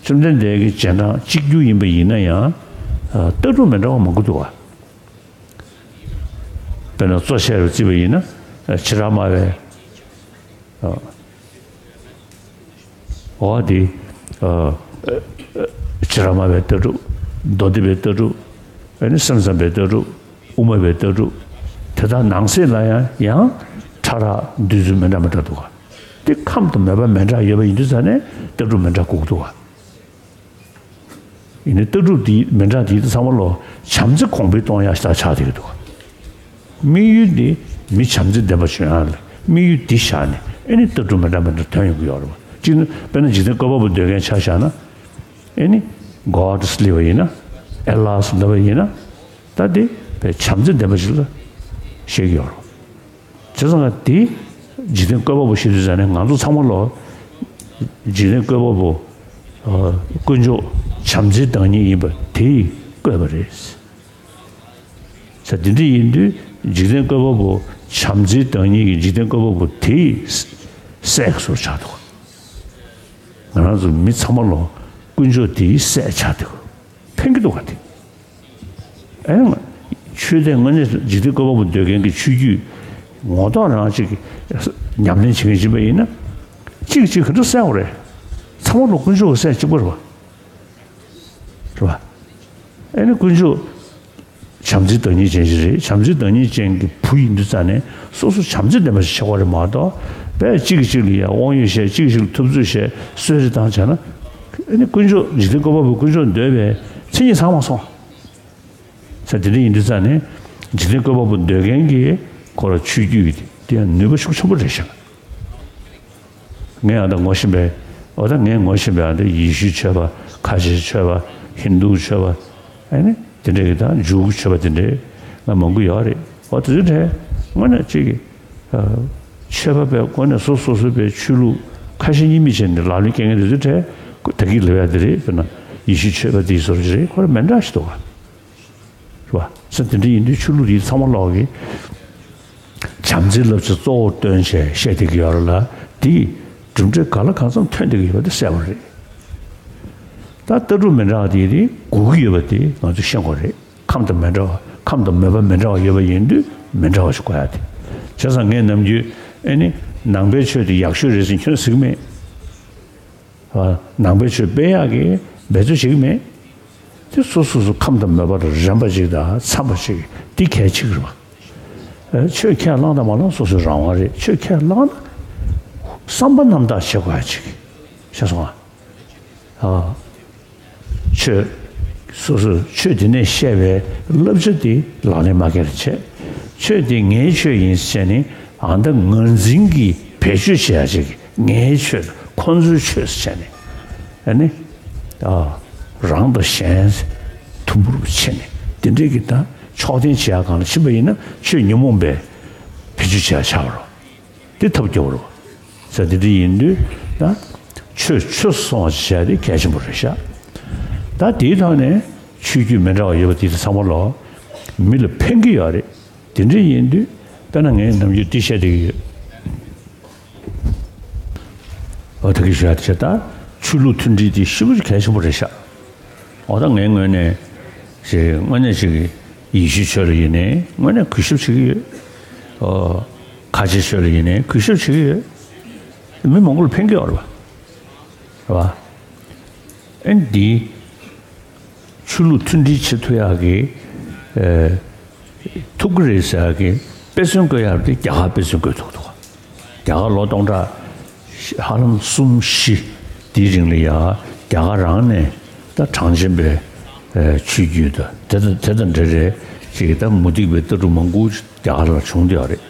བཅོམ་ལྡན་འདས་ཀྱི་རྗེས་འབྲང་གཅིག་གྱུར་ཡིན་པ་ཡིན་ན་ཡང་། ལྟ་གྲུབ་མི་འདྲ་བ་མང་པོ་འདུག་ག་དཔེར་ན་གཙོ་ཆེར་བརྩིས་པ་ཡིན་ན། ཕྱི་རབས་སྨྲ་བའི། འོ་དེ། ཕྱི་རབས་སྨྲ་བའི་ལྟ་གྲུབ། མདོ་སྡེ་པའི་ལྟ་གྲུབ། ཨ་ནི་སེམས་ཙམ་པའི་ལྟ་གྲུབ། དབུ་མ་པའི་ལྟ་གྲུབ། དེ་དག་ནང་གསེས་ལ་ཡང་ཡང་ཕྲ་རགས་འདོད་ཚུལ་མི་འདྲ་མི་འདྲ་འདུག་ག་དེ་ཁམས་དང་མོས་པ་མི་འདྲ་ཡོད་པ་ཡིན་དུས་ཙང་ནས་ལྟ་གྲུབ་མི་འདྲ་དགོས་ཀྱི་འདུག་ག་ཡིན་ནའི་ལྟ་གྲུབ་འདི་མི་འདྲ་འདི་ཚང་མ་ལོ་བྱམས་བརྩེ་གོང་འཕེལ་གཏོང་ཡག་ཞིག་ཆགས་བསྡད་ཀྱི་འདུག་དམིགས་ཡུལ་འདི་མི་བྱམས་བརྩེ་ལྡན་པ་བྱུང་ཡག་ལ། དམིགས་ཡུལ་འདི་བཞག་ནས་ཨེ་ནི་ལྟ་གྲུབ་མི་འདྲ་མི་འདྲ་ཐོན་ཡོང་གི་ཡོད་རེད་བ། གཅིག་ནི་དཔེར་ན་འཇིག་རྟེན་བཀོད་པ་པོ་འདོད་མཁན་ཆ་བཞག་ན། ཨེ་ནི་God ལབ་པ་ཡིན་ན། ཨེ་ལཱས་ལབ་པ་ཡིན་ན། ད་དེ་བྱམས་བརྩེ་ལྡན་པ་ཞིག་ལ་བཤད་ཀྱི་ཡོད་རེད། བྱས་ཙང་ང་དེ་འཇིག་རྟེན་བཀོད་པ་པོ་ཞེས་དུས་ཙང་ནས་ང་ཚོ་ཚང་མ་ལོ། འཇིག་རྟེན་བཀོད་པ་པོ། ཨ། དཀོན་མཆོག་བྱམས་བརྩེའི་བདག་ཉིད་ཡིན་པ་དེས་བཀོད་པ་རེད། ས་དེ་འདྲ་ཡིན་དུས་འཇིག་རྟེན་བཀོད་པ་པོ་བྱམས་བརྩེའི་བདག་ཉིད་ཀྱི་འཇིག་རྟེན་བཀོད་པ་པོ་དེའི་སྲས་ཀྱི་བཟོ་ཆགས་འདུག་ང་རང་ཚོ་མི་ཚང་མ་ལོ་དཀོན་མཆོག་དེའི་སྲས་ཆགས་འདུག་ཕན་གྱི་འདུག་ག་དེ། ཨེ། ཆོས་དད་དངོས་གནས་འཇིག་རྟེན་བཀོད་པ་པོ་འདོད་མཁན་གྱི་ཆོས་བརྒྱུད་ངོ་ཐོག་རང་གཅིག་ཉམས་ལེན་བྱེད་མཁན་ཡིན་པ་ཡིན་ན། གཅིག་གིས་གཅིག་ག་འདྲ་བསད་དགོས་རེད། ཚ་ ཐོག་མར་དཀོན་མཆོག་གི་སྲས་གཅིག་པ་རེད་བ། རེད་བ། ཨེ་ནི་དཀོན་མཆོག་བྱམས་བརྩེའི་བདག་ཉིད་ཅན་ཞིག་རེད། བྱམས་བརྩེའི་བདག་ཉིད་ཅན་གྱི་བུ་ཡིན་དུས་ཙང་ནས་སོ་སོ་བྱམས་བརྩེ་ལྡན་པ་ཞིག་ཆགས་པ་རེད་མ་གཏོགས། བས་གཅིག་གིས་གཅིག་ལ་ཡ་དབང་ཡོད་བཤད། གཅིག་གིས་གཅིག་ལ་ཐུབ་ཚོད་བཤད། གསོད་རེས་བཏང་བྱས་ན། ཨེ་ནི་དཀོན་མཆོག་འཇིག་རྟེན་བཀོད་པ་པོ་དཀོན་མཆོག་འདོད་པའི་མཚན་ཉིད་ཚང་མ་སོང་། ས་དེ་འདྲ་ཡིན་དུས་ཙང་ནས་འཇིག་རྟེན་བཀོད་པ་པོ་འདོད་མཁན་གྱི་ཁོ་ར་ཆོས་བརྒྱུད་ཀྱི་དེ་ཡང་ནུས་པ་ཤུགས་ཆེན་པོ་རེད་ཤག་ངས་ཨ་ད་ངོ་ཤེས་པའི། འོ་ད་ངས་ངོ་ཤེས་པའི་ཨ་ད་ཡེ་ཤུའི་ཆོས་པ། ཁ་ཆེའི་ཆོས་པ། ཧིན་དུའི་ཆོས་པ། ཨ་ནི་དེ་འདྲ་གི་ད་འཇུའུ་གི་ཆོས་པ་དེ་འདྲ་ང་མང་པོ་ཡོད་རེད། འོ་དེ་ཚོའི་གྲས་དངོས་གནས་གཅིག་གི་ཨ་ཆོས་པ་པའི་སྒོ་ནས་སོ་སོ་སོ་པའི་ཆོས་ལུགས་ཁ་ཞེ་གཉིས་མེད་བྱས་ནས་ལག་ལེན་སྐྱེལ་མཁན་དེ་ཚོའི་གྲས་ད་གིན་ལབ་ཡ་དེ་རེད། དཔེར་ན་ཡེ་ཤུའི་ཆོས་པ་དེའི་བཟོ་འདྲ་ཞིག་རེད། ཁོ་རང་མི་འདྲ་ཞིག་འདུག་ག་རེད་བ། ས་དེ་འདྲ་ཡིན་དུས་ཆོས་ལུགས་འདི་ཚང་མ་ལོག་གི་བྱམས་བརྩེའི་བསླབ་བྱ་གཙོ་བོར་བཏོན་བྱས་བཤད་བསྡད་ཀྱི་ཡོད་རེད་ལ། དེས་གྲུབ་འབྲས་ག་ལ་གང་འཚམ་ཐོན་བསྡད་ཀྱི་ཡོད་པ་དེ་གསལ་པོ་རེད། ད་ལྟ་གྲུབ་མི་འདྲ་བ་དེ་དེ་དགོས་ཀྱི་ཡོད་པ་དེ་ང་ཚོས་ཤེས་དགོས་རེད། ཁམས་དང་མི་འདྲ་བ། ཁམས་དང་མོས་པ་མི་འདྲ་བ་ཡོད་པ་ཡིན་དུས་མི་འདྲ་བ་ཞིག་དགོས་ཡ་དེ། བྱས་ཙང་ངས་ནམ་རྒྱུན་ཨེ་ནི་ནང་པའི་ཆོས་དེ་ཡག་ཤོས་རེད་ཟེར་ཁྱོན་ཟེར་གི་མེད། ནང་པའི་ཆོས་སྤེལ་ཡག་གི་འབད་རྩོལ་བྱེད་ཀྱི་མེད། དེ་སོ་སོ་སོ་ཁམས་དང་མོས་པ་དང་རན་པ་ཅིག་དང་འཚམ་པ་ཅིག་འདི་གལ་ཆེ་གི་རེད་པ། ཆོས་ཁས་བླངས་དང་མ་བླངས་སོ་སོའི་རང་དབང་རེད། ཆོས་ཁས་བླངས་ན་བསམ་པ་རྣམ་དག་བྱེད་དགོས་ཡ་ཅིག་ཤེས་སོང་ཨ། ཆོས། སོ་སོས་ཆོས་དེ་ནས་བཤད་པའི་བསླབ་བྱ་དེ་ལག་ལེན་མ་འཁེལ་བྱས། ཆོས་དེ་ངའི་ཆོས་ཡིན་ཟེར་ནས་ཨ་ད་ངར་འཛིན་གྱིས་བེད་སྤྱོད་བྱེད་ཡ་ཅིག་ངའི་ཆོས་དང་ཁོ་ཚོའི་ཆོས་ཟེར་བྱས་ནས། ཨ་ནི། ཨ། རང་དང་གཞན་དུམ་བུར་ཕྱེ་ནས་དེ་འདྲའི་གི་ད་ཕྱོགས་འཐེན་བྱེད་ཡ་སྒང་ལ་ཕྱིན་པ་ཡིན་ན་ཆོས་ཉོན་མོངས་པའི་བེད་སྤྱོད་བྱེད་ཡ་ཆགས་པ་རེད། དེ་ཐབས་སྐྱོ་བོ་རེད། ས་དེ་འདྲ་ཡིན་དུས་ད་ཆོས་ཆོས་སུ་སོང་བ་ཞིག་བྱ་དེ་གལ་ཆེན་པོ་རེད་ཤག་ད་དེའི་ཐོག་ནས་ཆོས་བརྒྱུད་མི་འདྲ་བ་ཡོད་པ་དེ་ཚོ་ཚང་མ་ལོ་མི་ལ་ཕན་གྱི་ཡོད་རེད། དེ་འདྲ་ཡིན་དུས་དཔེར་ན་ངས་ནམ་རྒྱུན་འདི་བཤད་བསྡད་ཀྱི་ཡོད། འོ་ད་གི་ཞུ་ཡ་དེ་བྱས་ད་ཆོས་ལུགས་མཐུན་སྒྲིལ་དེ་ཞེ་པོ་ཅིག་གལ་ཆེན་པོ་རེད་ཤག་འོ་ད་ངའི་ངོས་ནས་ཞེས་དངོས་གནས་ཅིག་ཡེ་ཤུའི་ཆོས་ལ་ཡིན་ནའི་དངོས་གནས་གུས་ཞབས་བྱེད་ཀྱི་ཡོད། ཨོ། ཁ་ཆེའི་ཆོས་ལ་ཡིན་ནའི་གུས་ཞབས་བྱེད་ཀྱི་ཡོད། མི་མང་པོ་ལ་ཕན་གྱི་ཡོད་རེད་པ། རེད་པ། ཨེ་འདི་ཆོས་ལུགས་མཐུན་སྒྲིལ་བྱེད་ཐུབ་ཡག་གི་ཨེ། ཐུབ་ཀྱི་རེད་ཟེར་ཡག་གི་དཔེ་མཚོན་བཀོད་ཡག་དེ་རྒྱ་གར་དཔེ་མཚོན་བཀོད་ཐུབ་འདུག་རྒྱ་གར་ལོ་སྟོང་ཕྲག་ཧ་ལམ་གསུམ་བཞི་དེའི་རིང་ལ་ཡ་རྒྱ་གར་རང་ནས་ད་གྲངས་ཅན་པའི་ཨེ་ཆོས་བརྒྱུད་དང་དེ་དང་དེ་དང་འབྲེལ་རེད་ཅིག་ད་མུ་སྟེགས་པའི་ལྟ་གྲུབ་མང་པོ་རྒྱ་གར་ལ་བྱུང་བསྡད་ཡོད་རེད།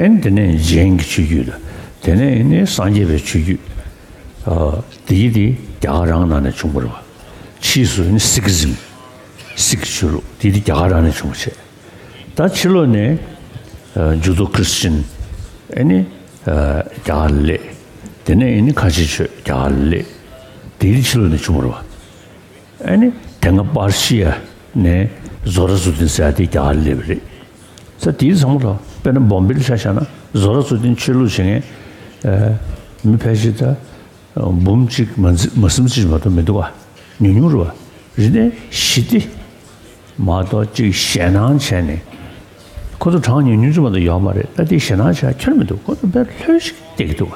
ཨེ་དེ་ནས་ཇེན་གྱི་ཆོས་བརྒྱུད་དང་དེ་ནས་ཨེ་ནས་སངས་རྒྱས་པའི་ཆོས་བརྒྱུད་ཨ་དེའི་དེ་རྒྱ་གར་རང་ནང་ནས་བྱུང་བ་རེད་པ། ཕྱིས་སུ་ཨེ་ནས་སིག་ཨིཛམ། སིག་ཆོས་ལུགས་དེའི་དེ་རྒྱ་གར་རང་ནས་བྱུང་བ་བྱས། ད་ཕྱི་ལོགས་ནས་ཨ་ཇུ་དོ་ཁྲི་སི་ཅན་ཨེ་ནི་ཨ་རྒྱ་གར་ལ་སླེབས། དེ་ནས་ཨེ་ནི་ཁ་ཆེ་ཆོས་རྒྱ་གར་ལ་སླེབས། དེའི་ཕྱི་ལོགས་ནས་བྱུང་བ་རེད་པ། ཨེ་ནི་དེ་སྔ་པར་ཤི་ཡ་ནས་ཟོ་ར་ཛུ་ཏིན་ཟེར་ཡ་དེ་རྒྱ་གར་ལ་སླེབས་པ་རེད། ས་དེའི་ཚང་མ་ལ་དཔེར་ན་བོམ་བེ་ལ་ཆ་བཞག་ན་ཟོ་ར་ཛུ་ཏིན་ཆོས་ལུགས་བྱེད་མཁན་ཨ་མི་ཕལ་ཆེར་ད་འབུམ་གཅིག་མ་འཛི་མ་ཟིན་ཙམ་མ་གཏོགས་མི་འདུག་ག་ཉུང་ཉུང་རེད་པ། རིག་གནས་ཞི་བདེ་མ་གཏོགས་ཅིག་ཞེད་སྣང་བྱས་ནས་ཁོ་ཚོ་གྲངས་ཉུང་ཉུང་ཙམ་མ་གཏོགས་ཡོད་མ་རེད། ད་དེ་ཞེད་སྣང་བྱས་ཁྱོན་མི་འདུག་ཁོ་ཚོ་དཔེ་ལྷོད་ཞིག་བསྡད་ཀྱི་འདུག་ག་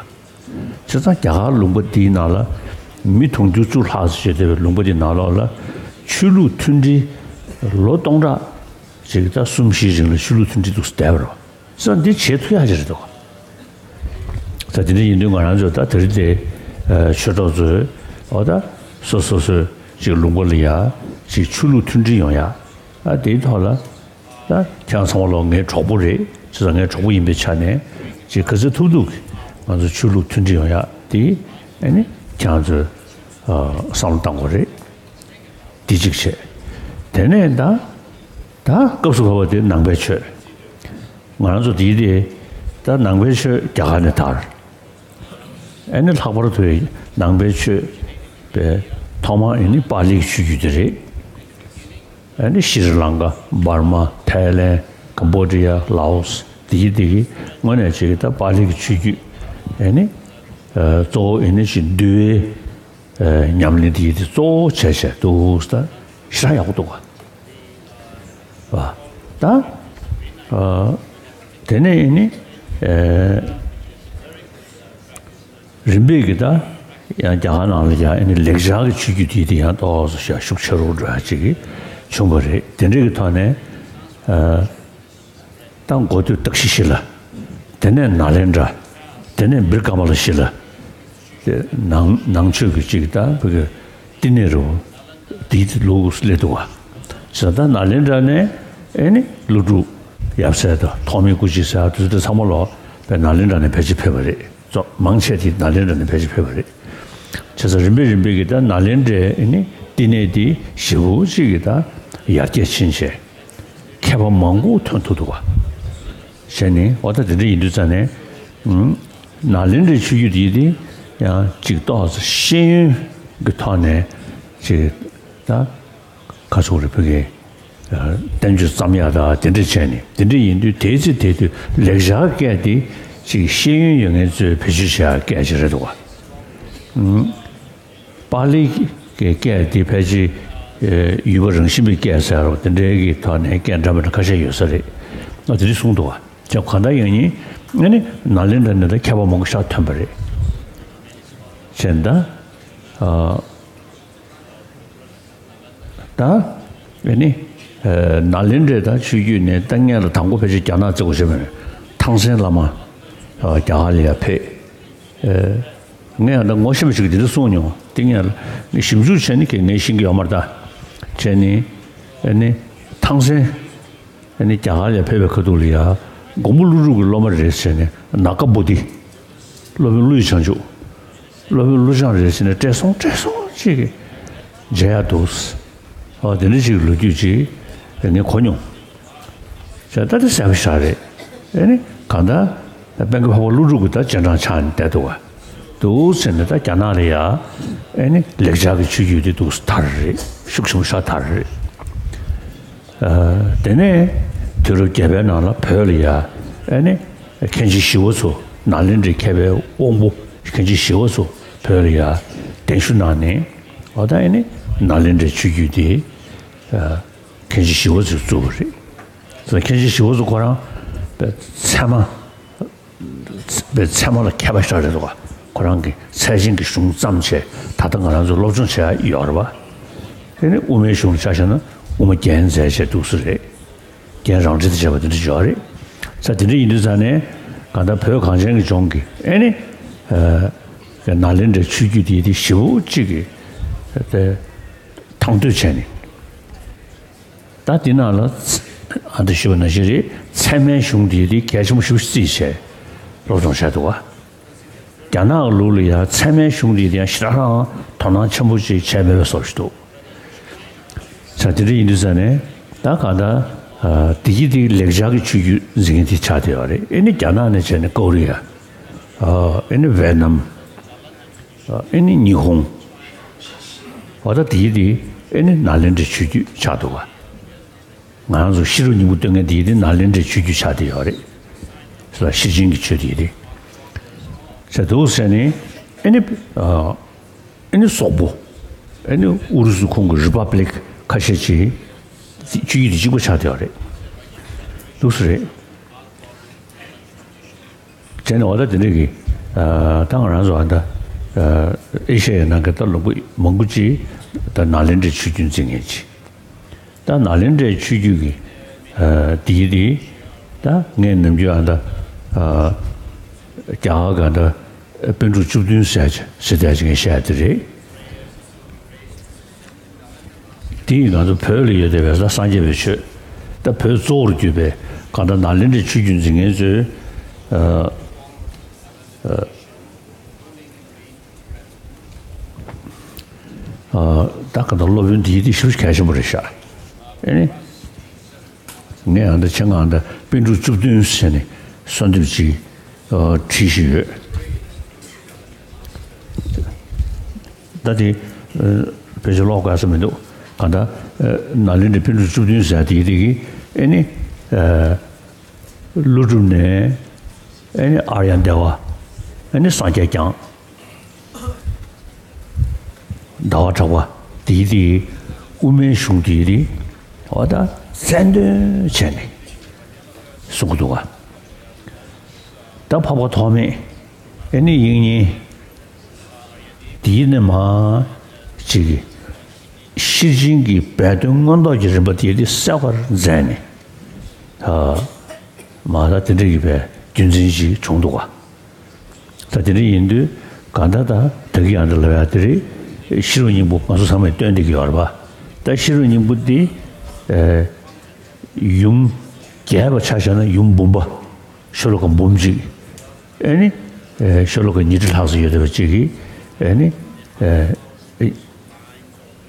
བྱས་ཙང་རྒྱ་གར་ལུང་པ་འདིའི་ནང་ལ་མི་དུང་ཕྱུར་བཅུ་ལྷག་ཙམ་ཡོད་བསྡད་པའི་ལུང་པ་འདིའི་ནང་ལོགས་ལ་ཆོས་ལུགས་མཐུན་སྒྲིལ་ལོ་སྟོང་ཕྲག་ཅིག་ད་གསུམ་བཞིའི་རིང་ལ་ཆོས་ལུགས་མཐུན་སྒྲིལ་འདུག་སེ་བསྡད་པ་རེད། ས་འདི་བྱེད་ཐུབ་ཡག་ཅིག་རེད་འདུག་ད་དེ་འདྲ་ཡིན་དུས་ང་རང་ཚོ་ད་དེ་རིང་དེ་ཆོས་གྲོགས་ཚོས་འོ་ད་སོ་སོ་སོའི་ཅིག་ལུང་པ་ལ་ཡ་ཅིག་ཆོས་ལུགས་མཐུན་སྒྲིལ་ཡོང་ཡ། ཨ་དེའི་ཐོག་ལ་ད་ཁྱེད་རང་ཚང་མ་ལོ་ངའི་གྲོགས་པོ་རེད། བྱས་ཙང་ངའི་གྲོགས་པོ་ཡིན་པའི་ཆ་ནས་ཅིག་ག་ཚོད་ཐུབ་ཐུབ་ཀྱིས་ང་ཚོ་ཆོས་ལུགས་མཐུན་སྒྲིལ་ཡོང་ཡ་དེ་ཨ་ནི་ཁྱེད་རང་ཚོས་བསམ་བློ་གཏང་དགོས་རེད། དེ་གཅིག་བྱས། དེ་ནས་ད་ད་སྐབས་སུ་བབས་པ་དེ་ནང་པའི་ཆོས། ང་རང་ཚོ་དེའི་དེ་ད་ནང་པའི་ཆོས་རྒྱ་གར་ནས་དར། ཨ་ནི་ལྷག་པར་དུ་ནང་པའི་ཆོས་པའི་ཐོག་མ་ཨ་ནི་པཱ་ལིའི་ཆོས་བརྒྱུད་དེ་རེད། ཨ་ནི་ཤྲི་ལང་ཀ། འབར་མ། ཐའི་ལན། ཀམ་བོ་ཌི་ཡ། ལའོ་སི། དེ་གི་དེ་གི་དངོས་གནས་ཅིག་གི་ད་པཱ་ལི་གི་ཆོས་བརྒྱུད་ཨ་ནི་གཙོ་བོ་ཨ་ནི་ཅིག་འདུལ་བའི་ཉམས་ལེན་དེ་གི་དེ་གཙོ་བོ་བྱས་བྱས་འདུག་ད་ཞེ་དྲག་ཡག་པོ་འདུག་ག་ད་དེ་ནས་ཨ་ནི། རིམ་པས་ཀྱི་ད་ ཡང་རྒྱ་གར་ནང་ལ་ཡང་ཨ་ནི་ལེགས་སྦྱར་གྱི་ཆོས་བརྒྱུད་དེ་དེ་ཡང་ཏོག་ཙམ་ཤུགས་ཆེ་རུ་འགྲོ་ཡ་ཅིག་བྱུང་བ་རེད། དེ་འདྲ་གི་ཐོག་ནས་ཨ། ད་འགོ་སྟོད་སྟག་ཤི་ཤི་ལ། དེ་ནས་ནཱ་ལེནྡྲ། དེ་ནས་བིར་ཀ་མ་ལ་ཤི་ལ། དེ་ནང་ནང་ཆོས་ཀྱི་ཅིག་ད་བོད་ཀྱི་བསྟི་གནས་རུ་དེའི་ལུགས་སླེབས་འདུག་བ། བྱས་ཙང་ད་ནཱ་ལེནྡྲ་ནས་ཨེ་ནི་ཀླུ་སྒྲུབ་ཡབ་སྲས་དང་ཐོགས་མེད་སྐུ་མཆེད་ཟེར་བ་དེ་ཚོ་ཚང་མ་ལོག་པའི་ནཱ་ལེནྡྲ་ནས་ཕལ་ཆེར་ཕེབས་པ་རེད། ཙོག་མང་ཆེ་དེ་ནཱ་ལེནྡྲ་ནས་ཕལ་ཆེར་ཕེབས་པ་རེད། བྱས་ཙང་རིམ་པས་རིམ་པས་ཀྱི་ད་ནཱ་ལེནྡྲའི་ཨེ་ནི་བསྟི་གནས་དེ་ཞེ་པོ་ཅིག་གི་ད་ཡར་རྒྱས་ཕྱིན་བྱས། མཁས་པ་མང་པོ་ཐོན་ཐུབ་འདུག་བ། བྱས་ནས་འོ་ད་དེ་འདྲ་ཡིན་དུས་ཙང་ནས། ཨུམ། ནཱ་ལེནྡྲའི་ཆོས་བརྒྱུད་འདི་དེ་ཡང་ཅིག་ཏོག་ཙམ་ཤེས་ཡོན་གྱི་ཐོག་ནས་ཅིག་ད་ཁ་ཕྱོགས་རེ་བོད་ཀྱི་བསྟན་བཅོས་བརྩམ་ཡག་དང་དེ་འདྲ་བྱས་ནས། དེ་འདྲ་ཡིན་དུས་དེའི་ཚེ་དེ་དུས་ལེགས་སྦྱར་སྐད་དེ་ཅིག་ཤེས་ཡོན་ཡོད་མཁན་ཚོས་བེད་སྤྱོད་བྱེད་ཡག་སྐད་ཅིག་རེད་འདུག་བ། ཨུམ། པཱ་ལི་གི་སྐད་དེ་ཕལ་ཆེར་ཡུལ་པ་རང་བཞིན་པའི་སྐད་ཟེར་རོ། དེ་འདྲའི་གི་ཐོག་ནས་སྐད་འདྲ་མི་འདྲ་ཁ་ཤས་ཡོད་ས་རེད། ང་དེ་འདྲ་གསུངས་འདུག་བ། ཅག་གང་ལྟར་ཡང་ཡིན། ཨ་ནི་ནཱ་ལེནྡྲ་ནས་ད་མཁས་པ་མང་པོ་ཤར་ཐོན་པ་རེད། བྱས་ད། ཨ། ད། ཨ་ནི། ཨ། ནཱ་ལེནྡྲའི་ད་ཆོས་བརྒྱུད་ནས་ད་སྔོན་ལ་དང་པོ་ཕལ་ཆེར་རྒྱ་ནག་བཙན་པོ་བྱས་པ་ནས་ཐང་སན་བླ་མ། ཨ། རྒྱ་གར་ལ་ཡར་ཕེབས། ཨ། ངས་ཡང་ད་ངོ་ཤེས་པ་ཞིག་གིས་དེ་འདྲ་གསུངས་མྱོང་། དེ་ངས་ཞིབ་འཇུག་བྱས་ནས་ངས་ཤེས་ཀྱི་ཡོད་མ་རེད་ད། བྱས་ནས། ཨ་ནི། ཐང་སན། ཨ་ནི་རྒྱ་གར་ལ་ཕེབས་པའི་ཁ་ཐུག་ལ་ཡ། མགོན་པོ་ཀླུ་སྒྲུབ་ཀྱི་སློབ་མ་རེད་ཟེར་ནས་ནཱ་ག་བོ་དྷི། སློབ་དཔོན་ཀླུ་ཡི་བྱང་ཆུབ། སློབ་དཔོན་ཀླུ་བྱང་རེད་ཟེར་ནས་བཀྲེས་སོང་བཀྲེས་སོང་ཅིག་གིས་མཇལ་ཡག་འདུག། ཨོ་དེ་འདྲ་ཅིག་ལོ་རྒྱུས་ཅིག་ངས་གོ་མྱོང་། བྱས་ད་དེ་གསལ་པོ་ཞིག་རེད། ཨ་ནི་གང་ལྟར་དཔལ་མགོན་འཕགས་པ་ཀླུ་སྒྲུབ་ཀྱི་ད་རྗེས་འབྲང་ཆགས་ནས་བསྡད་འདུག་བ། འདུག་ཟེར་ནས་ད་རྒྱ་ནག་ལ་ཡ། ཨ་ནི་ལེགས་སྦྱར་གྱི་ཆོས་བརྒྱུད་དེ་འདུག་དར་རེད། ཤུགས་ཆེན་པོ་ཞིག་དར་རེད། ཨ། དེ་ནས་དུས་རབས་བརྒྱད་པའི་ནང་ལ་བོད་ལ་ཡ། ཨ་ནི་མཁན་ཆེན་ཞི་བ་འཚོ། ནཱ་ལེནྡྲའི་མཁས་པའི་དབང་པོ་མཁན་ཆེན་ཞི་བ་འཚོ་བོད་ལ་ཡ་གདན་ཞུ་གནང་ནས། འོ་ད་ཨ་ནི་ནཱ་ལེནྡྲའི་ཆོས་བརྒྱུད་དེ། ཨ། མཁན་ཆེན་ཞི་བ་འཚོས་བཙུགས་པ་རེད། མཁན་ཆེན་ཞི་བ་འཚོ་ཁོ་རང་ཚད་མ། པའི་ཚད་མ་ལ་མཁས་པ་ཞིག་རེད་འདུག་ག། ཁོ་རང་གིས་ཚད་ཆེན་གྱི་གཞུང་བརྩམས་བྱས་ད་ལྟ་ང་རང་ཚོ་སློབ་སྦྱོང་བྱེད་ཡག་ཡོད་རེད་པ། དེ་ནི་དབུ་མའི་གཞུང་ལ་ཆ་བཞག་ན་དབུ་མ་རྒྱན་མཛད་བྱས་འདུག་སེ་རེད། རྒྱན་རང་འགྲེལ་དུ་བྱས་པ་དེ་འདྲ་ཡོད་རེད། ས་དེ་འདྲ་ཡིན་དུས་ཙང་ནས་གང་ལྟར་བོད་གངས་ཅན་གྱི་ལྗོངས་ཀྱི་ཨེ་ནི། ཨ། ནཱ་ལེནྡྲའི་ཆོས་བརྒྱུད་དེ་དེ་ཞེ་པོ་ཅིག་གི་དེ་ཐང་དོད་བྱས་ནས། ད་འདི་ནང་ལ་ཚ་ཨ་འདི་ཞུ་བ་ནང་བཞིན་རེད། ཚད་མའི་གཞུང་འདི་དེ་གལ་ཆེན་པོ་ཞིག་བརྩིས་བྱས་སློབ་སྦྱོང་བྱས་འདུག་བ། རྒྱ་ནག་གི་ལུགས་ལ་ཡང་ཚད་མའི་གཞུང་འདི་དེ་ཡང་ཞེ་དྲག་རང་དོ་སྣང་ཆེན་པོ་ཅིག་བྱས་མེད་པའི་བཟོ་ཞིག་འདུག། ས་དེ་འདྲ་ཡིན་དུས་ཙང་ནས་ད་གང་ལྟར་ཨ་འདི་གི་དེ་ལེགས་སྦྱར་གྱི་ཆོས་བརྒྱུད་འཛིན་མཁན་དེ་ཆགས་བསྡད་ཡོད་རེད། ཨེ་ནི་རྒྱ་ནག་ནས་བྱས་ནས་ཀོ་རི་ཡ། ཨ་ཨེ་ནི་ཝེ་ནམ། ཨེ་ནི་ཉི་ཧོང་། འོ་ད་དེའི་དེ་ཨེ་ནི་ནཱ་ལེནྡྲའི་ཆོས་བརྒྱུད་ཆགས་འདུག་བ། ང་རང་ཚོ་ཤེས་རབ་སྙིང་པོ་སྟོན་མཁན་དེའི་དེ་ནཱ་ལེནྡྲའི་ཆོས་བརྒྱུད་ཆགས་བསྡད་ཡོད་རེད། ཤེར་ཕྱིན་གྱི་ཆོས་དེའི་དེ། ཟེར་འདུག་ཟེར་ནས་ཨེ་ནི་ཨ་ཨེ་ནི་སོག་པོ། ཨེ་ནི་ཨུ་རུ་སུ་ཁོངས་ཀྱི་རི་པབ་ལིག་ཁ་ཤས་ཅིག་ཆོས་བརྒྱུད་དེ་གཅིག་པ་ཆགས་བསྡད་ཡོད་རེད། འདུག་སེ་རེད། བྱས་ནས་འོ་ད་དེ་འདྲ་གི་ཨ་ད་ང་རང་ཚོ་ཨ་ད་ཨ་ཨེ་ཤ་ཡའི་ནང་གི་ད་ལུང་པ་མང་པོ་ཅིག་ད་ནཱ་ལེནྡྲའི་ཆོས་བརྒྱུད་འཛིན་མཁན་ཅིག། ད་ནཱ་ལེནྡྲའི་ཆོས་བརྒྱུད་ཀྱི་ཨ་དེའི་དེ་ད་ངས་ནམ་རྒྱུན་ཨ་ད་ཨ་རྒྱ་གར་ག་ད་པཎ་གྲུབ་བཅུ་བདུན་ཟེར་ཡག་ཟེར་བསྡད་ཡག་ཅིག་ངས་བཤད་ཡག་དེ་རེད། དེ་ཡིས་ང་ཚོ་བོད་ལ་ཡོད་བསྡད་པའི་ལ་སངས་རྒྱས་པའི་ཆོས། ད་བོད་གཙོ་བོར་གྱུར་པའི་གང་ལྟར་ནཱ་ལེནྡྲའི་ཆོས་བརྒྱུད་འཛིན་མཁན་ཚོས་ཨ་ཨ་ཨ་ད་གང་ལྟར་སློབ་དཔོན་འདིའི་དེ་ཞེ་པོ་གལ་ཆེན་པོ་རེད་ཤག། ཨེ་ནི། ངས་ཨ་ད་ཆེད་མངགས་ཨ་ད་པཎ་གྲུབ་བཅུ་བདུན་ཟེར་ནས་གསོལ་འདེབས་ཅིག་ཨ་བྲིས་བཞིན་ཡོད། ད་དེ་ཨ་བེད་སྤྱོད་ལོག་དགོས་ས་མི་འདུག། གང་ལྟར་ཨ་ནཱ་ལེནྡྲའི་པཎ་གྲུབ་བཅུ་བདུན་ཟེར་དེ་དེ་གི་ཨེ་ནི་ཨ་ཀླུ་སྒྲུབ་ནས་ཨེ་ནི་ཨཱརྱ་དེ་ཝ། ཨེ་ནི་སངས་རྒྱས་བསྐྱངས། ཟླ་བ་གྲགས་པ་དེའི་དེ་དབུ་མའི་གཞུང་དེའི་དེ་འོ་ད་གསལ་འདོན་བྱས་ནས་གསུང་གི་འདུག་ག། ད་འཕགས་པ་ཐོགས་མེད་ཨེ་ནི་དབྱིག་གཉེན། དེའི་ནས་མ་ཅིག་གི་ཤེར་ཕྱིན་གྱི་སྦས་དོན་མངོན་རྟོགས་ཀྱི་རིམ་པ་དེ་དེ་གསལ་བར་མཛད་ནས། ཨ། མ་ད་དེ་འདྲ་གི་བའི་རྒྱུ་མཚན་ཞིག་བྱུང་འདུག་ག་ད་དེ་འདྲ་ཡིན་དུས་གང་ལྟར་ད་ད་གི་ཡང་འདི་ལ་ཡ་དེ་རེད། ཤེས་རབ་སྙིང་པོ་ང་ཚོ་ཚང་མས་སྟོན་བསྡད་ཀྱི་ཡོད་རེད་པ། ད་ཤེས་རབ་སྙིང་པོ་འདི་ཨེ་ཡུམ་རྒྱས་པ་ཆ་བཞག་ན་ཡུམ་འབུམ་པ། ཤོ་ལོ་ཀ་འབུམ་གཅིག་ཨེ་ནི་ཨེ་ཤོ་ལོ་ཀ་ཉི་ཁྲི་ལྷག་ཙམ་ཡོད་བསྡད་པ་གཅིག་གིས་ཨེ་ནི་ཨེ་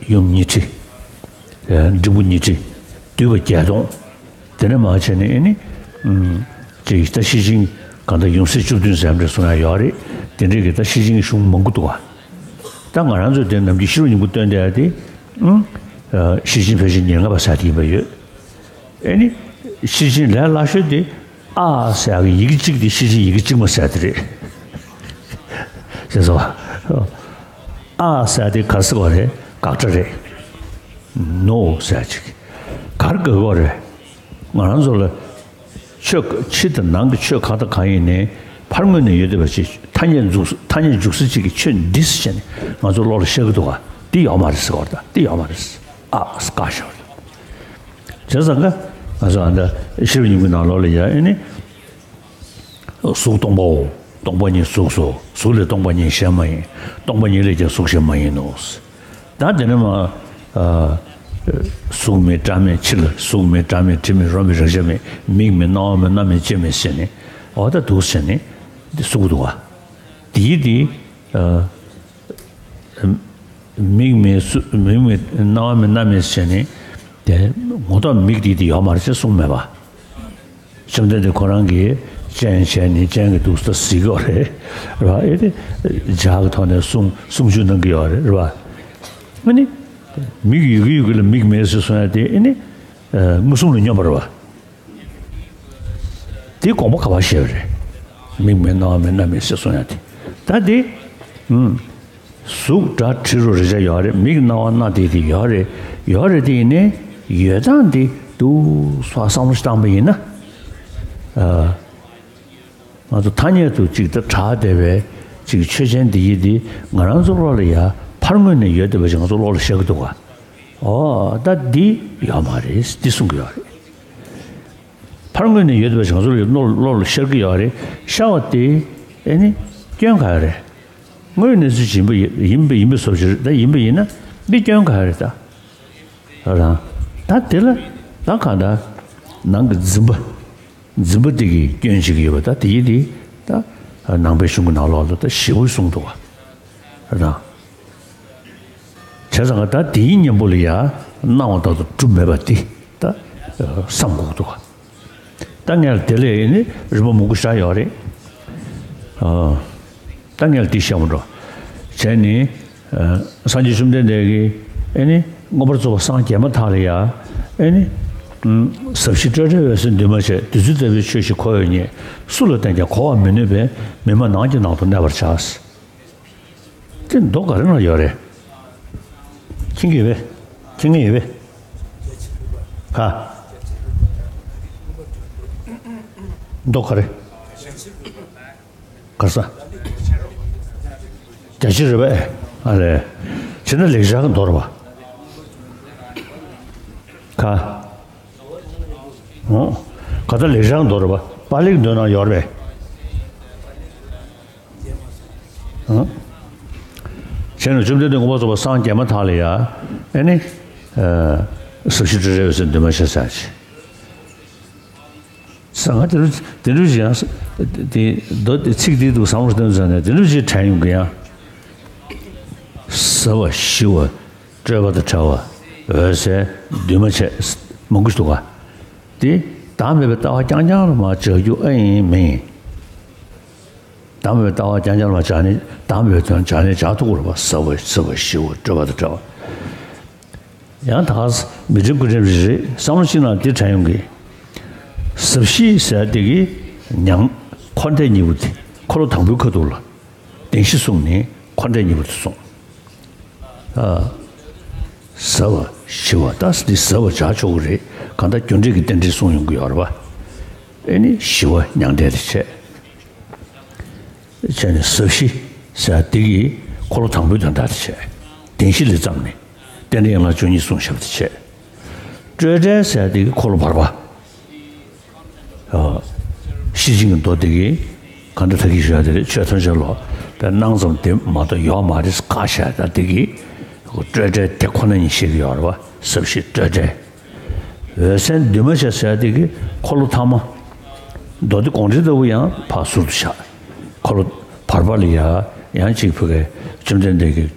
ཡུམ་ཉི་ཁྲི། ཨེ་འབྲིང་པོ་ཉི་ཁྲི། བསྡུས་པ་བརྒྱད་སྟོང་། དེ་ནས་མར་བྱས་ནས་ཨེ་ནི། ཨུམ། ཅིག་ད་ཤེར་ཕྱིན་གང་ལྟར་ཡུམ་སྲས་བཅུ་བདུན་ཟེར་ཡ་འདྲ་གསུང་ཡ་ཡོད་རེད། དེ་འདྲའི་གི་ད་ཤེར་ཕྱིན་གྱི་གཞུང་མང་པོ་འདུག་ག་ད་ང་རང་ཚོས་དེ་ནམ་རྒྱུན་ཤེས་རབ་སྙིང་པོ་སྟོན་བསྡད་ཡ་དེ། ཨུམ། ཨེ་ཤེར་ཕྱིན་ཕལ་ཆེར་ཉེར་ལྔ་པ་ཟེར་དེ་ཡིན་པ་ཡོད། ཨེ་ནི། ཤེར་ཕྱིན་ལས་སླ་ཤོས་དེ། ཨ་ཟེར་ཡག་གི་ཡི་གེ་གཅིག་དེ་ཤེར་ཕྱིན་ཡི་གེ་གཅིག་མ་ཟེར་དེ་རེད། ཤེས་སོང་། ཨ་ཟེར་དེ་ག་ཟེར་བ་རེད། དགག་སྒྲ་རེད། ནོ་ཟེར་ཅིག་གར་དགག་གི་རེད། ང་རང་ཚོ་ལ་ཆོས་ཕྱི་དང་ནང་གི་ཆོས་གང་དང་གང་ཡིན་ནའི་ཕར་ངོས་ནས་ཡོད་བསྡད་པ་ཅིག་ཐ་སྙད་འཇུག་ཐ་སྙད་འཇུག་ས་ཅིག་གི་ཆོས་འདི་ཟེར་ནས་ང་ཚོ་བློ་ལ་ཤར་གི་འདུག་ག་འདི་ཡོད་མ་རེད་ཟེར་བ་རེད། ད་འདི་ཡོད་མ་རེད། ཨ་བཀག་བཞག་བྱས་ཙང་ཀ་ང་ཚོ་ཨ་ད་ཤེར་ཕྱིན་གྱི་ནང་ལོགས་ལ་ཡ་ཨེ་ནི། གཟུགས་སྟོང་པའོ། སྟོང་པ་ཉིད་གཟུགས་སོ། གཟུགས་ལས་སྟོང་པ་ཉིད་གཞན་མ་ཡིན། སྟོང་པ་ཉིད་ལས་ཀྱང་གཟུགས་གཞན་མ་ཡིན་ནོ། ད་དེ་ནས་མ། ཨ། གཟུགས་མེད་སྒྲ་མེད་ཕྱི་ལ་གཟུགས་མེད་སྒྲ་མེད་དྲི་མེད་རོ་མེད་རེག་བྱ་མེད་མིག་མེད་རྣ་བ་མེད་སྣ་མེད་ལྕེ་མེད་ཟེར་ནས་འོ་ད་འདུག་ཟེར་ནས་འདི་གསུང་གི་འདུག་ག་དེའི་དེ། ཨ། མིག་མེད་སུ་མིག་མེད་རྣ་བ་མེད་སྣ་མེད་ཟེར་ནས་དེ་ངོ་ཐོག་མིག་དེ་དེ་ཡོད་མ་རེད་ཅེས་གསུངས་མེད་པ། བཅོམ་ལྡན་འདས་ཁོ་རང་གིས་སྤྱན་བྱས་ནས་སྤྱན་གྱི་འདུག་ས་གཟིགས་ཡོད་རེད་ར། ཨེ་དེ་ལྗགས་ཀྱི་ཐོག་ནས་གསུང་གསུང་ཆོས་གནང་གི་ཡོད་རེད་ར། ཨ་ནི་མིག་ཡོད་ཀྱི་ཡོད་ཀྱི་ལ་མིག་མེད་ཟེར་གསུང་ཡ་དེ་ཨེ་ནི་མངོན་སུམ་ལ་སྙོམས་པ་རེད་བ། དེ་དགོངས་པ་ག་པར་བཞེས་པ་རེད། མིག་མེད་རྣ་བ་མེད་སྣ་མེད་ཟེར་གསུང་ཡ་དེ། ད་དེ། ཨུམ། གཟུགས་སྒྲ་དྲི་རོ་རེག་བྱ་ཡོད་རེད། མིག་རྣ་བ་སྣ་དེ་དེ་ཡོད་རེད། ཡོད་རེད་དེ་ཡིན་ནའི་ཡོད་སྟངས་དེ་དུ་སོགས་བསམ་བློ་ཞིག་བཏང་པ་ཡིན་ན། ཨ། ང་ཚོ་ཐ་སྙད་དུ་ཅིག་ད་གྲགས་བསྡད་པའི་ཅིག་ཆོས་ཅན་འདི་ཡིན་དེ་ང་རང་ཚོ་བློ་ལ་ཡ་ཕར་ངོས་ནས་ཡོད་བསྡད་པ་ཞིག་ང་ཚོ་བློ་ལ་ཤར་གི་འདུག་ག་འོ་ད་འདི་ཡོད་མ་རེད་འདི་གསུང་གི་ཡོད་རེད། ཕར་ངོས་ནས་ཡོད་པའི་བྱང་ཆུབ་ཀྱི་བློ་བློ་ལ་ཤར་གྱི་ཡོད་རེད། ཤར་བ་དེ་ཨེ་ནི་སྐྱོན་ག་རེ་རེད། དངོས་གནས་ཚུལ་ཡིན་པ་ཡིན་ཡིན་པ་ཡིན་པའི་བཟོ་ཞིག་རེད། ད་ཡིན་པ་ཡིན་ན་འདི་སྐྱོན་ག་རེ་རེད་ད། རང་ད་དེ་ལ་ད་གང་ལྟར་ནང་གི་འཛིན་པ་འཛིན་པ་དེ་གི་སྐྱོན་ཅིག་ཡོད་པ་ད་དེ་ཡི་དེ་ད་ནང་པའི་གཞུང་གི་ནང་ལོགས་ལ་ད་ཞེ་པོ་གསུངས་འདུག་བ་རང་། བྱས་ཙང་ད་དེའི་གཉེན་པོ་ལ་ཡ་སྣང་བ་དག་ཏུ་གྲུབ་མེད་པ་འདི་ད་བསམ་དགོས་འདུག་ད་ངས་དེ་ལས་ནི་རིམ་པ་མང་པོ་བཞག་ཡོད་རེད། ཨ། ད་ངས་འདི་བཤད་མི་འགྲོ། བྱས་ནི། ཨ། སངས་རྒྱས་བཅོམ་ལྡན་འདས་ཀྱིས་ཨེ་ནི་མངོན་པར་རྫོགས་པར་སངས་རྒྱས་མ་ཐག་ལ་ཡ། ཨེ་ནི། ཨུམ། ཟབ་ཞི་སྤྲོས་བྲལ་འོད་གསལ་འདུས་མ་བྱས། བདུད་རྩི་ལྟ་བུའི་ཆོས་ཤིག་ཁོ་བོས་རྙེད། སུ་ལ་བསྟན་ཀྱང་གོ་བར་མི་ནུས་པས། མི་སྨྲ་ནགས་ཀྱི་ནང་དུ་གནས་པར་བྱ། དེ་མདོ་ག་རེ་ན་ཡོད་རེད། མཁྱེན་གྱི་ཡོད་པས། མཁྱེན་གྱི་ཡོད་པས། ག་མདོ་ག་རེ། ག་ས། རྒྱ་ཆེར་རེད་པས། ཨ་ལས། བྱས་ན་ལེགས་སྦྱར་གྱི་མདོ་རེད་པ། ག་འོ། ག་ད་ལེགས་སྦྱར་གྱི་མདོ་རེད་པ། པཱ་ལིའི་མདོ་ན་ཡོད་རེད་པས། ཨང་། བྱས་ན་བཅོམ་ལྡན་འདས་མངོན་པར་རྫོགས་པར་སངས་རྒྱས་མ་ཐག་ལ་ཡ། ཨེ་ནི། ཨ། ཟབ་ཞི་སྤྲོས་བྲལ་འོད་གསལ་འདུས་མ་བྱས་ཟེར་ཅིག་ཟེར་ང་དེ་འདྲ་དེ་འདྲ་ཅིག་ཡང་དེ་མདོ་དེ་ཚིག་དེ་འདུག་བསམ་བློ་བཏོན་ཙང་ནས་དེ་འདྲ་ཅིག་དྲན་ཡོང་གི་ཡང་། ཟབ་པ་ཞི་བ་སྤྲོས་པ་དང་བྲལ་བ་འོད་གསལ་འདུས་མ་བྱས་མང་པོ་ཞིག་འདུག་ག་དེ་བདག་མེད་པའི་ལྟ་བ་རྐྱང་རྐྱང་ལ་མར་སྦྱར་རྒྱུ་ཨེ་ཡིན་མིན། བདག་མེད་པའི་ལྟ་བ་རྐྱང་རྐྱང་ལ་སྦྱར་ནས་བདག་མེད་པའི་དོན་སྦྱར་ནས་སྦྱར་ཐུབ་ཀྱི་རེད་པ། ཟབ་པ་ཟབ་པ་ཞི་བ་སྤྲོས་པ་དང་བྲལ་བ། ཡང་ད་ག་མི་དྲན་དགུ་དྲན་རེ་རེ་བསམ་བློ་གཅིག་ནང་འདི་དྲན་ཡོང་གི། ཟབ་ཞི་ཟེར་དེ་གི་ཉམས་འཁོར་འདས་གཉིས་པོ་དེ་འཁོར་ལོ་དང་པོའི་ཁ་ཐུག་ལ་བདེན་བཞི་གསུངས་ནས་འཁོར་འདས་གཉིས་པོ་དེ་གསུངས། ཨ། ཟབ་པ་ཞི་བ་ད་འདི་ཟབ་པ་སྦྱར་ཆོག་གི་རེད། གང་ལྟར་རྒྱུ་འབྲས་ཀྱི་རྟེན་འབྲེལ་གསུངས་ཡོང་གི་ཡོད་རེད་པ། ཨེ་ནི་ཞི་བ་མྱང་འདས་དེ་བྱས། བྱས་ནས་ཟབ་ཞི་ཟེར་དེ་གི་ འཁོར་ལོ་དང་པོའི་དོན་དག་དེ་བྱས། བདེན་བཞི་ལས་བརྩམས་ནས་རྟེན་འབྲེལ་ཡན་ལག་བཅུ་གཉིས་གསུངས་བཞག་པ་དེ་བྱས། སྤྲོས་བྲལ་ཟེར་དེ་གི་འཁོར་ལོ་བར་པ། ཨ། ཤེར་ཕྱིན་གྱི་མདོ་དེ་གི་གང་འདྲ་ད་གི་ཞུ་ཡ་དེ་རེད། ཆོས་ཐམས་ཅད་ལོག་པའི་སྣང་ཙམ་དེ་མ་གཏོགས་ཡོད་མ་རེད་ཁ་བཤད་ད་དེ་གི་སྤྲོས་བྲལ་དེ་ཁོ་ན་ཉིད་བཤད་ཀྱི་ཡོད་རེད་བ། ཟབ་ཞི་སྤྲོས་བྲལ། འོད་གསལ་འདུས་མ་བྱས་ཟེར་དེ་གི་འཁོར་ལོ་ཐ་མ། མདོ་སྡེ་དགོངས་འགྲེལ་ལྟ་བུ་ཡང་ཕར་ཟུར་དུ་བཞག་འཁོར་ལོ་བར་པ་ལ་ཡ་ཡང་གཅིག་བོད་སྐད་བཅོམ་ལྡན་འདས་ཀྱིས་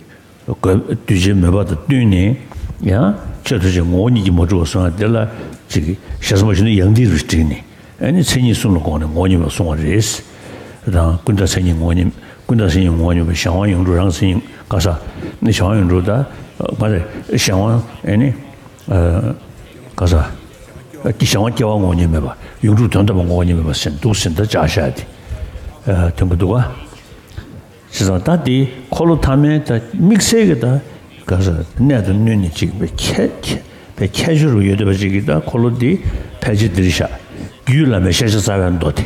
གདུལ་བྱའི་མོས་པ་དང་བསྟུན་ནས་ཡང་ཆོས་ཐམས་ཅད་ངོ་བོ་ཉིད་ཀྱིས་མ་གྲུབ་པར་གསུངས་ཡ་དེ་ལ་ཅིག་ཞེ་ས་མ་ཞུ་ན་ཡང་ཏིག་རུ་བསྒྲིགས་ནས། ཨ་ནི་མཚན་ཉིད་གསུམ་ལ་དགོངས་ནས་ངོ་བོ་ཉིད་མ་གསུངས་པ་རེད། དང་ཀུན་བཏགས་མཚན་ཉིད་ངོ་བོ་ཉིད། ཀུན་བཏགས་མཚན་ཉིད་ངོ་བོ་ཉིད་པའི་གཞན་དབང་ཡོངས་གྲུབ་རང་མཚན་ཉིད་ག་ས་ནི་གཞན་དབང་ཡོངས་གྲུབ་ད་ག་རེ་གཞན་དབང་ཨ་ནི་ག་ས་ཀྱི་གཞན་དབང་སྐྱེ་བ་ངོ་བོ་ཉིད་མེད་པ་ཡོངས་གྲུབ་དོན་དམ་པ་ངོ་བོ་ཉིད་མེད་པ་ཟེར་འདུག་ཟེར་ད་ཅག་བཤད་དེ་ཐོན་གི་འདུག་ག་བྱས་ཙང་ད་དེ་འཁོར་ལོ་ཐ་མའི་ད་དམིགས་བསལ་གྱི་ད་ག་ས་གནད་དུ་བསྣུན་ནས་ཅིག་པའི་ཁྱད་པའི་ཁྱད་ཆོས་རུ་ཡོད་བསྡད་པ་ཅིག་གི་ད་འཁོར་ལོ་འདི་ཕལ་ཆེར་འདིར་བཞག་རྒྱུད་བླ་མའི་ཤེས་བྱ་རྩ་བའི་མདོ་དེ།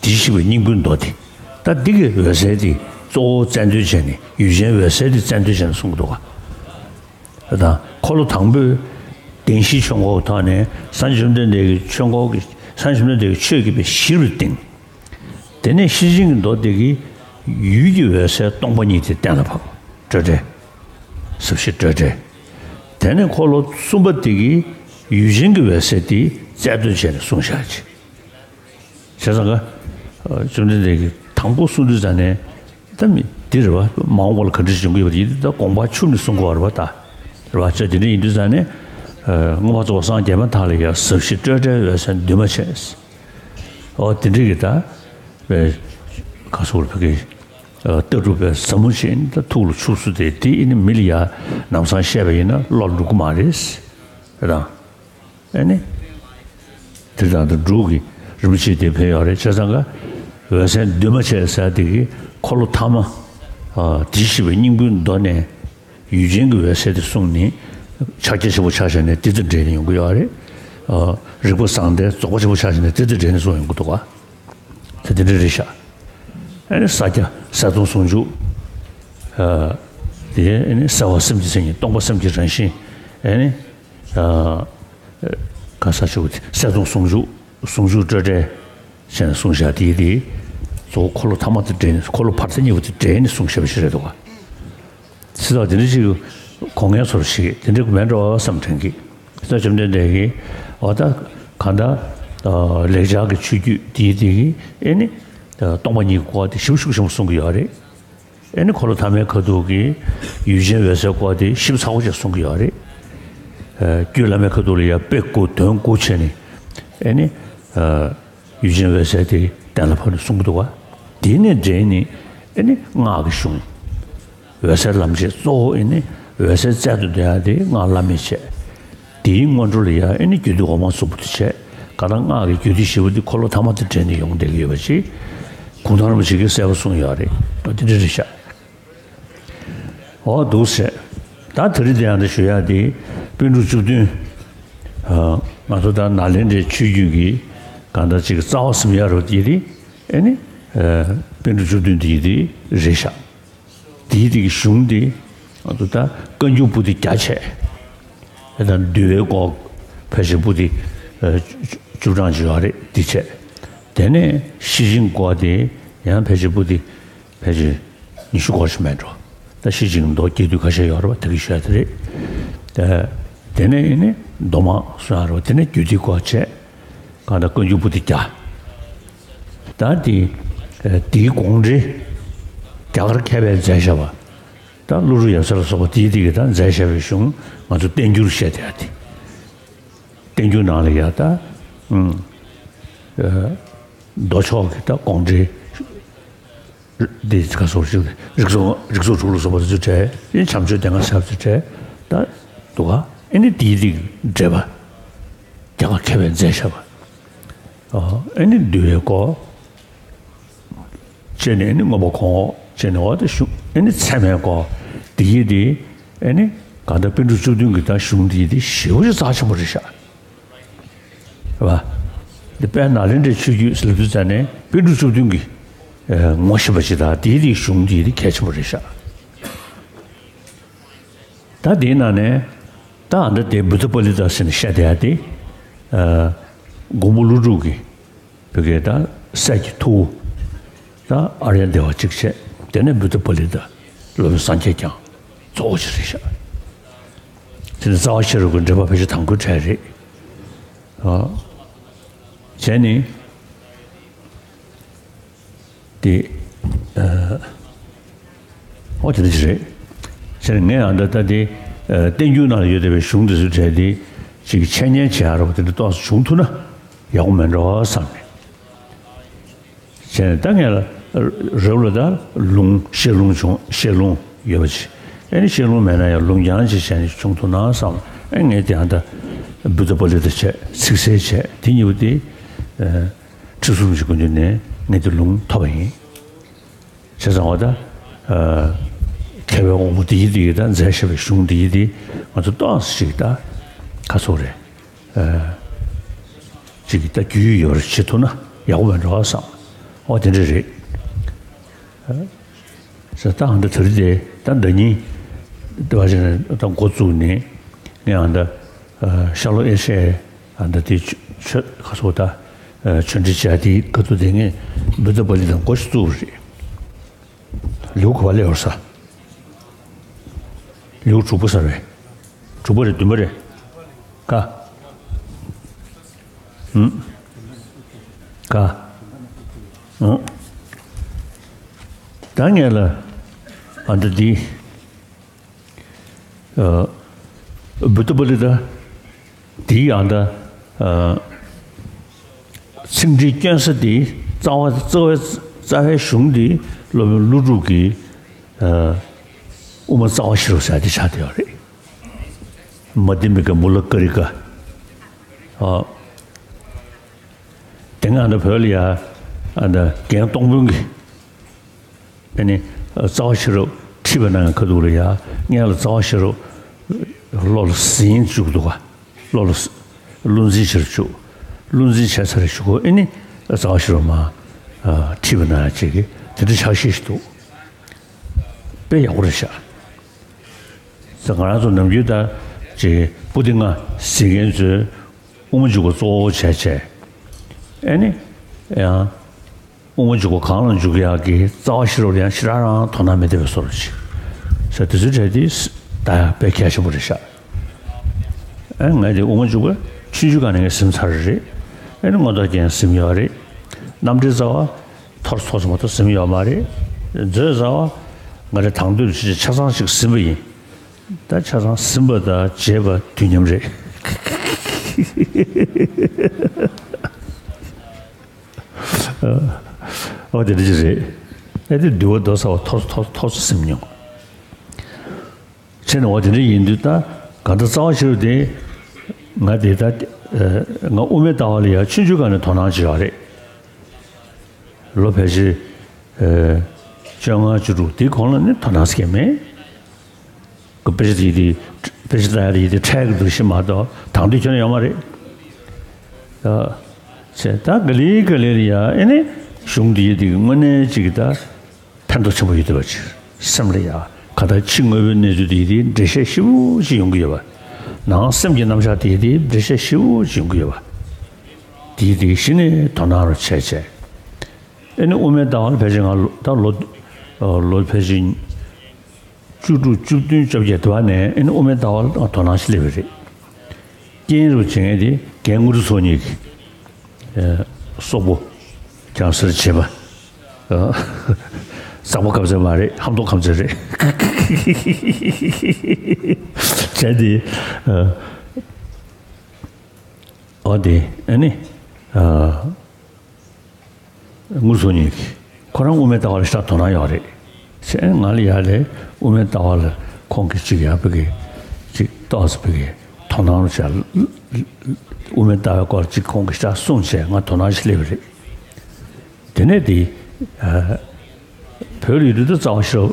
འདི་ཞིག་པའི་སྙིང་པོའི་མདོ་དེ། ད་འདི་གི་འོད་གསལ་དེ་གཙོ་བོ་རྩལ་འདོན་བྱས་ནས་ཡུལ་ཅན་འོད་གསལ་དེ་རྩལ་འདོན་བྱས་ནས་གསུངས་འདུག་ག་དང་འཁོར་ལོ་དང་པོས་བདེན་བཞིའི་ཆོས་འཁོར་བའི་ཐོག་ནས་སངས་རྒྱས་བཅོམ་ལྡན་འདས་ཀྱི་ཆོས་འཁོར་གྱི་སངས་རྒྱས་བཅོམ་ལྡན་འདས་ཀྱི་ཆོས་ཀྱི་པའི་གཞིར་བསྟན། དེ་ནས་ཤེར་ཕྱིན་གྱི་མདོ་དེ་གིས་ཡུལ་གྱི་འོད་གསལ་སྟོང་པ་ཉིད་དེ་གཏན་ལ་ཕབ། སྤྲོས་བྲལ། ཟབ་ཞི་སྤྲོས་བྲལ། དེ་ནས་འཁོར་ལོ་གསུམ་པ་དེ་གིས་ཡུལ་ཅན་གྱི་འོད་གསལ་དེ་རྩལ་འདོན་བྱས་ནས་གསུངས་བཞག་ཅིང་། བྱས་ཙང་ཀ་བཅོམ་ལྡན་འདས་ཀྱིས་དང་པོ་གསུང་དུས་ཙ་ནས། ད་མི་འདི་རེད་བ། མ་འོངས་པ་ལ་ག་འདྲ་ཞིག་འབྱུང་གི་ཡོད་པ་དེ་ད་དགོངས་པ་ཆུབ་ནས་གསུང་དགོས་པ་རེད་བ་ད། རེད་བ། ཅག་དེ་འདྲ་ཡིན་དུས་ཙ་ནས། མངོན་པར་རྫོགས་པར་སངས་རྒྱས་མ་ཐག་ལ་ཡང་ཟབ་ཞི་སྤྲོས་བྲལ་འོད་གསལ་འདུས་མ་བྱས། འོ་དེ་འདྲ་གི་ད། ག་སོགས་ལ་ཕ་གི་ལྟ་གྲུབ་པའི་ཟབ་མོ་ཞིག་ད་ཐུགས་ལ་ཆུད་སོང་སྟེ་དེ་ཨེ་ནི་མི་ལ་ཡ་ལམ་སང་བཤད་པ་ཡིན་ན་བློར་འགྲོ་གི་མ་རེད། རེད་དང་། ཨེ་ནི། དེ་དང་དུ་འབྲུག་གི་རིན་པོ་ཆེ་དེ་ཕེབས་ཡོད་རེད། བྱས་ཙང་ཀ་འོད་གསལ་འདུས་མ་བྱས་ཟེར་དེ་གི་འཁོར་ལོ་ཐ་མ། དེ་ཞེས་པའི་སྙིང་པོའི་མདོ་ནས་ཡུལ་ཅན་གྱི་འོད་གསལ་དེ་གསུངས་ནས་ཕྱག་རྒྱ་ཆེན་པོ་ཆ་བཞག་ནས་དེ་དང་འབྲེལ་ནས་ཡོང་གི་ཡོད་རེད། རིག་པ་བཟང་ལྡན་རྫོགས་པ་ཆེན་པོ་ཆ་བཞག་ནས་དེ་དང་འབྲེལ་ནས་གསུངས་ཡོང་གི་འདུག་ག་དེ་དེ་འདྲ་རེད་ཤག་ཨ་ནི་ས་སྐྱ་གསལ་སྟོང་ཟུང་འཇུག་ཨ། དེ་ཨ་ནི་གསལ་བ་སེམས་ཀྱི་མཚན་ཉིད། སྟོང་པ་སེམས་ཀྱི་རང་བཞིན། ཨ་ནི། ཨ། ག་ས་ཆུ་གསལ་སྟོང་ཟུང་འཇུག་ཟུང་འཇུག་སྤྲོས་བྲལ་ཞེས་གསུངས་བཞག་དེ་དེ་གཙོ་བོ་འཁོར་ལོ་ཐ་མ་དེ་འདྲེས་ནས་འཁོར་ལོ་བར་ཐ་གཉིས་པོ་དེ་འདྲེས་ནས་གསུངས་བཞག་པ་ཞིག་རེད་འདུག་ག་སྲིད་ལ་དེ་འདྲ་ཞིག་གོ་ངན་ཚོར་ཞིག་དེ་འདྲ་མེད་འགྲོ་བསམ་དྲན་གི་སྲིད་ལ་བཅོམ་ལྡན་འདས་ཀྱིས་འོ་ད་གང་ལྟར་ལེགས་སྦྱར་གྱི་ཆོས་བརྒྱུད་དེའི་དེ་གི་ཨེ་ནི་སྟོང་པ་ཉིད་ཀྱི་སྐོར་དེ་ཞིབ་ཤུགས་ཆེན་པོ་གསུང་གི་ཡོད་རེད། ཨེ་ནི་འཁོར་ལོ་ཐ་མའི་ཁ་ཐུག་གི་ཡུལ་ཅན་འོད་གསལ་སྐོར་དེ་ཞིབ་ཚགས་པོ་ཅིག་གསུང་གི་ཡོད་རེད། རྒྱུད་བླ་མའི་ཁ་ཐུག་ལ་ཡང་དཔེ་དགུ་དོན་དགུ་བྱས་ནས་ཨེ་ནི། ཡུལ་ཅན་འོད་གསལ་དེ་གཏན་ལ་ཕབ་ནས་གསུང་གི་འདུག་ག་དེ་ནས་འདྲེས་ནས་ཨེ་ནི་སྔགས་ཀྱི་གཞུང་། འོད་གསལ་ལམ་བྱེད་གཙོ་བོ་ཨེ་ནི་འོད་གསལ་རྩལ་དུ་འདོན་ཡ་དེ་སྔགས་བླ་མེད་བྱས། དེའི་སྔོན་འགྲོ་ལ་ཡ་ཨེ་ནི་རྒྱུད་སྡེ་འོག་མ་གཙོ་བོ་དེ་བྱས། གང་ལྟར་སྔགས་ཀྱི་རྒྱུད་སྡེ་བཞི་པོ་འདི་འཁོར་ལོ་ཐ་མ་དང་འབྲེལ་ནས་ཡོང་བསྡད་ཀྱི་ཡོད་པ་ཅིག་གུང་ཐང་རིན་པོ་ཆེ་གིས་གསལ་པོ་གསུངས་ཡོད་རེད། འོ་དེ་འདྲ་རེད་ཤག་འོ་འདུག་ཟེར། ད་དེ་རིང་འདི་ཡང་འདི་ཞུ་ཡག་འདི་པཎ་གྲུབ་བཅུ་བདུན། ང་ཚོ་ད་ནཱ་ལེནྡྲའི་ཆོས་བརྒྱུད་ཀྱི་གང་ལྟར་ཅིག་རྩ་བ་ཟིན་ཡག་རོ་དེ་རེད། ཨེ་ནི། པཎ་གྲུབ་བཅུ་བདུན་དེ་དེ་རེད་ཤག་དེའི་དེ་གི་གཞུང་དེ་ང་ཚོ་ད་བཀའ་འགྱུར་པོ་ཏི་བརྒྱ་བྱས། ཨེ་ད་འདུལ་བའི་སྐོར་ཕལ་ཆེར་པོ་ཏི་བཅུ་གྲངས་ཅིག་ཡོད་རེད་དེ་བྱས། དེ་ནས་ཤེར་ཕྱིན་སྐོར་དེ་ཡང་ཕལ་ཆེར་པོ་ཏི་ཕལ་ཆེར་ཉི་ཤུ་སྐོར་ཞིག་མེད་འགྲོ། ད་ཤེར་ཕྱིན་མདོ་སྐྱེ་དུས་ཁ་ཤས་ཡོད་རེད་བ། དེ་གི་ཤོད་དེ་རེད། དེ་ནས་ཨེ་ནི་མདོ་མང་གསུང་ཡག་རེད་བ། དེ་ནས་རྒྱུད་སྡེའི་སྐོར་བྱས། གང་ལྟར་བཀའ་འགྱུར་པོ་ཏི་བརྒྱ། ད་དེ་དེའི་དགོངས་འགྲེལ་རྒྱ་གར་མཁས་པས་མཛད་བཞག་པ། ད་ཀླུ་སྒྲུབ་ཡབ་སྲས་ལ་སོགས་པ་དེའི་དེ་གི་ད་མཛད་བཞག་པའི་གཞུང་ང་ཚོ་བསྟན་འགྱུར་བཤད་དེ་ཡ་དེ། བསྟན་འགྱུར་ནང་ལ་ཡ་ད། མདོ་ཕྱོགས་ཀྱི་ད་དགོངས་འགྲེལ། འདི་ག་སོགས་ཤིག་རིགས་ཚོགས་རིགས་ཚོགས་དྲུག་ལ་སོགས་པ་དེ་ཚོ་བྲལ། ཨེ་བྱམས་ཆོས་སྡེ་ལྔ་ཟེར་བ་དེ་བྲལ། ད་འདུག་ག་ཨེ་ནི་དེའི་རིགས་འགྲེལ་པ། རྒྱ་གར་མཁས་པས་མཛད་བཞག་པ། ཨེ་ནི་འདུལ་བའི་སྐོར། བྱས་ནས་ཨེ་ནི་མངོན་པ་གོང་འོག་བྱས་ནས་འོ་དེ་ཞུ་ཨེ་ནི་ཚད་མའི་སྐོར། དེ་ཡི་དེ་ཨེ་ནི་གང་ལྟར་པཎ་གྲུབ་བཅུ་བདུན་གྱི་ད་གཞུང་དེ་ཡི་དེ་ཞེ་པོ་ཅིག་རྩ་ཆེན་པོ་རེད་ཤག་བ། འདི་དཔལ་ནཱ་ལེནྡྲའི་ཆོས་བརྒྱུད་ཟེར་ལབ་དུས་ཙ་ནས་པཎ་གྲུབ་བཅུ་བདུན་གྱི་ ངོ་ཤེས་པ་ཅིག་དང་དེའི་དེའི་གཞུང་དེའི་དེ་གལ་ཆེན་པོ་རེད་ཤག་ད་དེའི་ནང་ནས་ད་ཨ་འདྲ་དེ་བུདྡྷ་པཱ་ལི་ཏ་ཟེར་ནས་བཤད་བསྡད་ཡ་དེ། མགོན་པོ་ཀླུ་སྒྲུབ་ཀྱི་བོད་སྐད་ད་སྲས་ཀྱི་ཐུ་བོ་ད་ཨཱརྱ་དེ་བ་གཅིག་བྱས། དེ་ནས་བུདྡྷ་པཱ་ལི་ཏ་སློབ་དཔོན་སངས་རྒྱས་བསྐྱངས་གཙོ་བོ་ཅིག་རེད་ཤག་དེ་ནས་རྩ་བ་ཤེས་རབ་ཀྱི་འགྲེལ་པ་ཕལ་ཆེར་དང་པོའི་གྲས་རེད། བྱས་ནས། དེ། ཨོ་དེ་འདྲ་ཅིག་རེད། བྱས་ནས་ངས་ཨ་ད་ལྟ་དེ། བསྟན་འགྱུར་ནང་ལ་ཡོད་བསྡད་པའི་གཞུང་དེ་ཚོའི་གྲས་དེ་ཅིག་འཆད་ཉན་བྱེད་ཡ་རོགས་དེ་འདྲ་ཏོག་ཙམ་བྱུང་ཐུབ་ན་ཡག་པོ་མེད་འགྲོ་བསམ་ནས། བྱས་ནས་ད་ངས་ལ་རེབ་ལ་ད་ལུང་བཤད་ལུང་བྱུང་བཤད་ལུང་ཡོད་པ་ཅིག་ཨེ་ནི་བཤད་ལུང་མེད་ན་ཡང་ལུང་རྒྱང་ཅིག་བྱས་ནས་བྱུང་ཐུབ་ན་བསམ། ཨེ་ངས་དེ་ཨ་ད་བུདྡྷ་པཱ་ལི་ཏ་བྱས་ཚིག་གསལ་བྱས་དེ་གཉིས་པོ་དེ། ཁྲི་སྲོང་ལྡེ་བཙན་ནས་ངས་དེ་ལུང་ཐོབ་པ་ཡིན། བྱས་ཙང་བ་ད། མཁས་པའི་དབང་པོ་འདི་ཡི་འདི་ཡི་ད་མཛད་བཞག་པའི་གཞུང་འདི་ཡི་འདི་ང་ཚོ་ཏོག་ཙམ་ཞིག་ད་ཁ་སོ་རེད། ཅིག་ད་རྒྱུས་ཡོད་རེ་བྱེད་ཐུབ་ན་ཡག་པོ་མེད་འགྲོ་བསམ། ཨོ་དེ་འདྲ་རེད། ཟེར་ད་འདི་དེ་རིང་དེ་ད་ཟླ་ཉིན་དེ་བ་ཅིག་ནས་ད་འགོ་བཙུགས་ནས་ངས་ཨ་ད་ཤར་ལྷོ་ཨེ་ཤ་ཡའི་ཨ་ད་དེ་ཆོས་ཁ་སོ་ད་ཆོས་འབྲེལ་བྱ་དེའི་ཁ་ཐུག་དེ་ངས་བུདྡྷ་པཱ་ལི་ཏ་འགོ་ཞིག་བཙུགས་རེད། ལེའུ་ག་པ་ལས་ཡོད་ས། ལེའུ་དྲུག་པ་ས་རེད། དྲུག་པ་རེད་བདུན་པ་རེད། ཀ་ཀ་ད་ངས་ལ་ཨ་ད་འདི། བུདྡྷ་པཱ་ལི་ཏ་དེའི་ཨ་ད། ཚིག་འགྲེལ་སྐྱོན་ས་དེ་རྩ་བ་རྩ་བའི་རྩ་བའི་གཞུང་དེ་སློབ་དཔོན་ཀླུ་སྒྲུབ་ཀྱི་དབུ་མ་རྩ་བ་ཤེས་རབ་ཟེར་དེ་ཆགས་བསྡད་ཡོད་རེད། མ་དྷྱ་མི་ཀ་མུ་ལ་ཀ་རི་ཀ་དེ་སྔ་ད་བོད་ལ་ཡ་ཨ་ད་རྒན་སྟོང་དཔོན་གྱི་ཨ་ནི་རྩ་བ་ཤེས་རབ་ཁྲིད་པའི་ནང་ཁ་ཐུག་ལ་ཡ་སྔོན་ལ་རྩ་བ་ཤེས་རབ་བློ་ལ་ཟིན་བཅུག་འདུག་ག་བློ་ལ་བློ་འཛིན་བྱེད་བཅུག་བློ་འཛིན་བྱས་ཚར་བཞུགས་གོ་ཨ་ནི་རྩ་བ་ཤེས་རབ་མ་ཁྲིད་པའི་ནང་ཅིག་གི་དེ་འདྲ་ཆགས་ཤིག་འདུག་དཔེ་ཡག་པོ་རེད་ཤག་ང་རང་ཚོ་ནམ་རྒྱུན་ད་ཅིག་པུ་ཏི་ང་ཟེར་མཁན་ཚོས་དབུ་མ་འཇུག་པ་གཙོ་བོ་བྱས་བྱས། ཨེ་ནི། ཡང་། དབུ་མ་འཇུག་པ་གང་ལ་འཇུག་ཡག་གི་རྩ་བ་ཤེས་རབ་ལ་ཡང་ཞེ་དྲག་རང་དོ་སྣང་མེད་བསྡད་པའི་བཟོ་འདྲ་ཅིག་ཟེར་དེ་ཚོའི་གྲས་དེ་ད་ཡང་དཔེ་གལ་ཆེན་པོ་རེད་ཤག་ཨེ་ང་དེ་དབུ་མ་འཇུག་པ་ཆུང་ཆུང་སྒང་ནས་ངས་ཟིན་ཚར་རེད། ཨེ་ནི་མངོན་རྟོགས་རྒྱན་ཟིན་ཡོད་རེད། རྣམ་འགྲེལ་རྩ་བ། ཐོར་ཐོར་ཙམ་མ་གཏོགས་ཟིན་ཡོད་མ་རེད། མཛོད་རྩ་བ། ང་རེ་དང་དུས་ཆ་ཚང་ཞིག་ཟིན་པ་ཡིན། ད་ཆ་ཚང་ཟིན་པ་དང་བརྗེད་པ་དུས་མཉམ་རེད། ཨོ་དེ་འདྲ་ཅིག་རེད། ཨེ་དེ་འདུལ་བ་མདོ་རྩ་བ་ཐོར་ཐོར་ཐོར་ཙམ་ཟིན་མྱོང་། བྱས་ནས་འོ་དེ་འདྲ་ཡིན་དུས་ད་གང་ལྟར་རྩ་བ་ཤེས་རབ་དེ་ང་དེ་ད་ང་དབུ་མའི་ལྟ་བ་ལ་ཡང་ཆུང་ཆུང་སྒང་ནས་དོ་སྣང་བྱེད་ཡོད་རེད། ལོ་ཕལ་ཆེར་བཅོ་ལྔ་བཅུ་དྲུག་དེའི་གོང་ལ་ནི་དོ་སྣང་སྐྱེས་མེད། ཁོ་དཔེ་ཆ་དེ་དེ་དཔེ་ཆ་ལྟ་ཡ་དེ་དེ་འཕྲལ་གྱི་འདུག་ཤི་མ་གཏོགས་དང་དུས་ཁྱོན་ནས་ཡོད་མ་རེད། ད་ད་ག་ལེ་ག་ལེ་ལ་ཡ་ཨེ་ནི་གཞུང་འདི་ཡི་དེ་དངོས་གནས་ཅིག་ད། ཕན་ཐོགས་ཆེན་པོ་ཡོད་བསྡད་པ་ཅིག་སེམས་ལ་ཡ་ག་ད་ཕྱི་དངོས་པོའི་གནས་ཚུལ་དེ་དེ་འགྲེལ་བཤད་ཞིབ་པོ་ཅིག་ཡོང་གི་ཡོད་པ། ནང་སེམས་ཀྱི་རྣམ་གཞག་དེ་དེ་འགྲེལ་བཤད་ཞིབ་པོ་ཅིག་ཡོང་གི་ཡོད་པ། དེ་དེ་གཞི་ནས་དོ་སྣང་རུ་བྱས་བྱས། ཨེ་ནི་དབུ་མའི་ལྟ་བ་ལ་ཕལ་ཆེར་ང་ལོ་ད་ལོ་ལོ་ཕལ་ཆེར་བཅུ་དྲུག་བཅུ་བདུན་བཅོ་བརྒྱད་དེ་བ་ནས་ཨེ་ནི་དབུ་མའི་ལྟ་བ་ལ་དོ་སྣང་ཞིག་སླེབས་པ་རེད། རྐྱེན་རུ་བྱེད་མཁན་དེ་རྒན་དངོས་གྲུབ་ཚོགས་གཉིས་ཀྱིས། སོག་པོ། ཁྱང་སར་བྱེད་པ། ཙག་པ་ཁམ་ཚན་མ་རེད་ཧམ་ཏོག་ཁམ་ཚན་རེད། བྱས་ཏེ། ཨོ་དེ་ཨ་ནི། དངོས་གྲུབ་ཚོགས་གཉིས་ཀྱིས་ཁོ་རང་དབུ་མའི་ལྟ་བ་ལ་ཤ་དོ་སྣང་ཡོད་རེད། བྱས་ང་ལ་ཡར་ལས་དབུ་མའི་ལྟ་བ་ལ་ཁོང་གིས་ཅིག་ཡར་བི་གེ་ཅིག་ཏོག་ཙམ་བི་གེ་དོ་སྣང་རུ་བྱས། དབུ་མའི་ལྟ་བའི་སྐོར་ཅིག་ཁོང་གིས་ཤ་གསུངས་བྱས་ང་དོ་སྣང་ཞིག་སླེབས་པ་རེད། དེ་ནས་དེ། བོད་ལ་ཡོད་དུས་ད་རྩ་བ་ཤེས་རབ་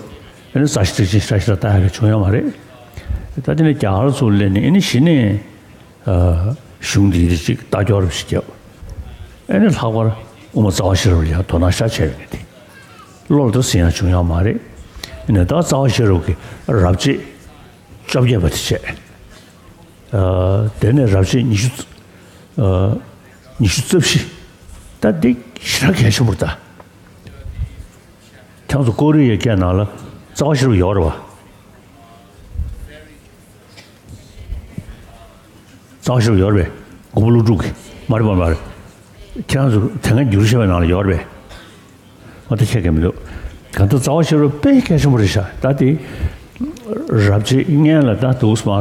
ཨེ་ནི་རྩ་ཤེས་ཐེག་ཆེན་ཤ་ཤ་ལྟ་ཡག་གི་བྱུང་ཡོད་མ་རེད། ད་དེ་ནས་རྒྱ་གར་ཚུར་སླེབས་ནས་ཨེ་ནི་གཞི་ནས། གཞུང་འདི་འདི་ཅིག་ལྟ་སྐྱོར་ཞིག་བརྒྱབ། ཨེ་ནི་ལྷག་པར་དབུ་མ་རྩ་བ་ཤེས་རབ་ལ་ཡང་དོ་སྣང་ཤ་བྱས་ཡོད་ནས་དེ། བློ་ལ་ད་ཟིན་ཡང་བྱུང་ཡང་མ་རེད། ནས་ད་རྩ་བ་ཤེས་རབ་ཀྱི་རབ་བྱེད་བཅོ་བརྒྱད་པ་དེ་བྱས། ཨ། དེ་ནས་རབ་བྱེད་ཉི་ཤུ། ཨ། ཉི་ཤུ་རྩ་བཞི། ད་འདི་ཞེ་དྲག་གལ་ཆེན་པོ་རེད་ད། ཁྱེད་ཚོ་ཀོ་རི་ཡའི་སྐད་ནང་ལ་རྩ་བ་ཤེས་རབ་ཡོད་རེད་བ། རྩ་བ་ཤེས་རབ་ཡོད་རེད་པས། མགོན་པོ་ཀླུ་སྒྲུབ་ཀྱི། མ་རེད་པ། མ་རེད། ཁྱེད་རང་ཚོ་དེ་སྔ་འགྱུར་བཤད་པའི་ནང་ལ་ཡོད་རེད་པས། ང་ད་ཁྱེད་ཀྱི་མི་འདུག་གང་ལྟར་རྩ་བ་ཤེས་རབ་དཔེ་གལ་ཆེན་པོ་རེད་ཤག་ད་དེ་རབ་བྱེད་སྔོན་ལ་ད་དུས་སུ་མ་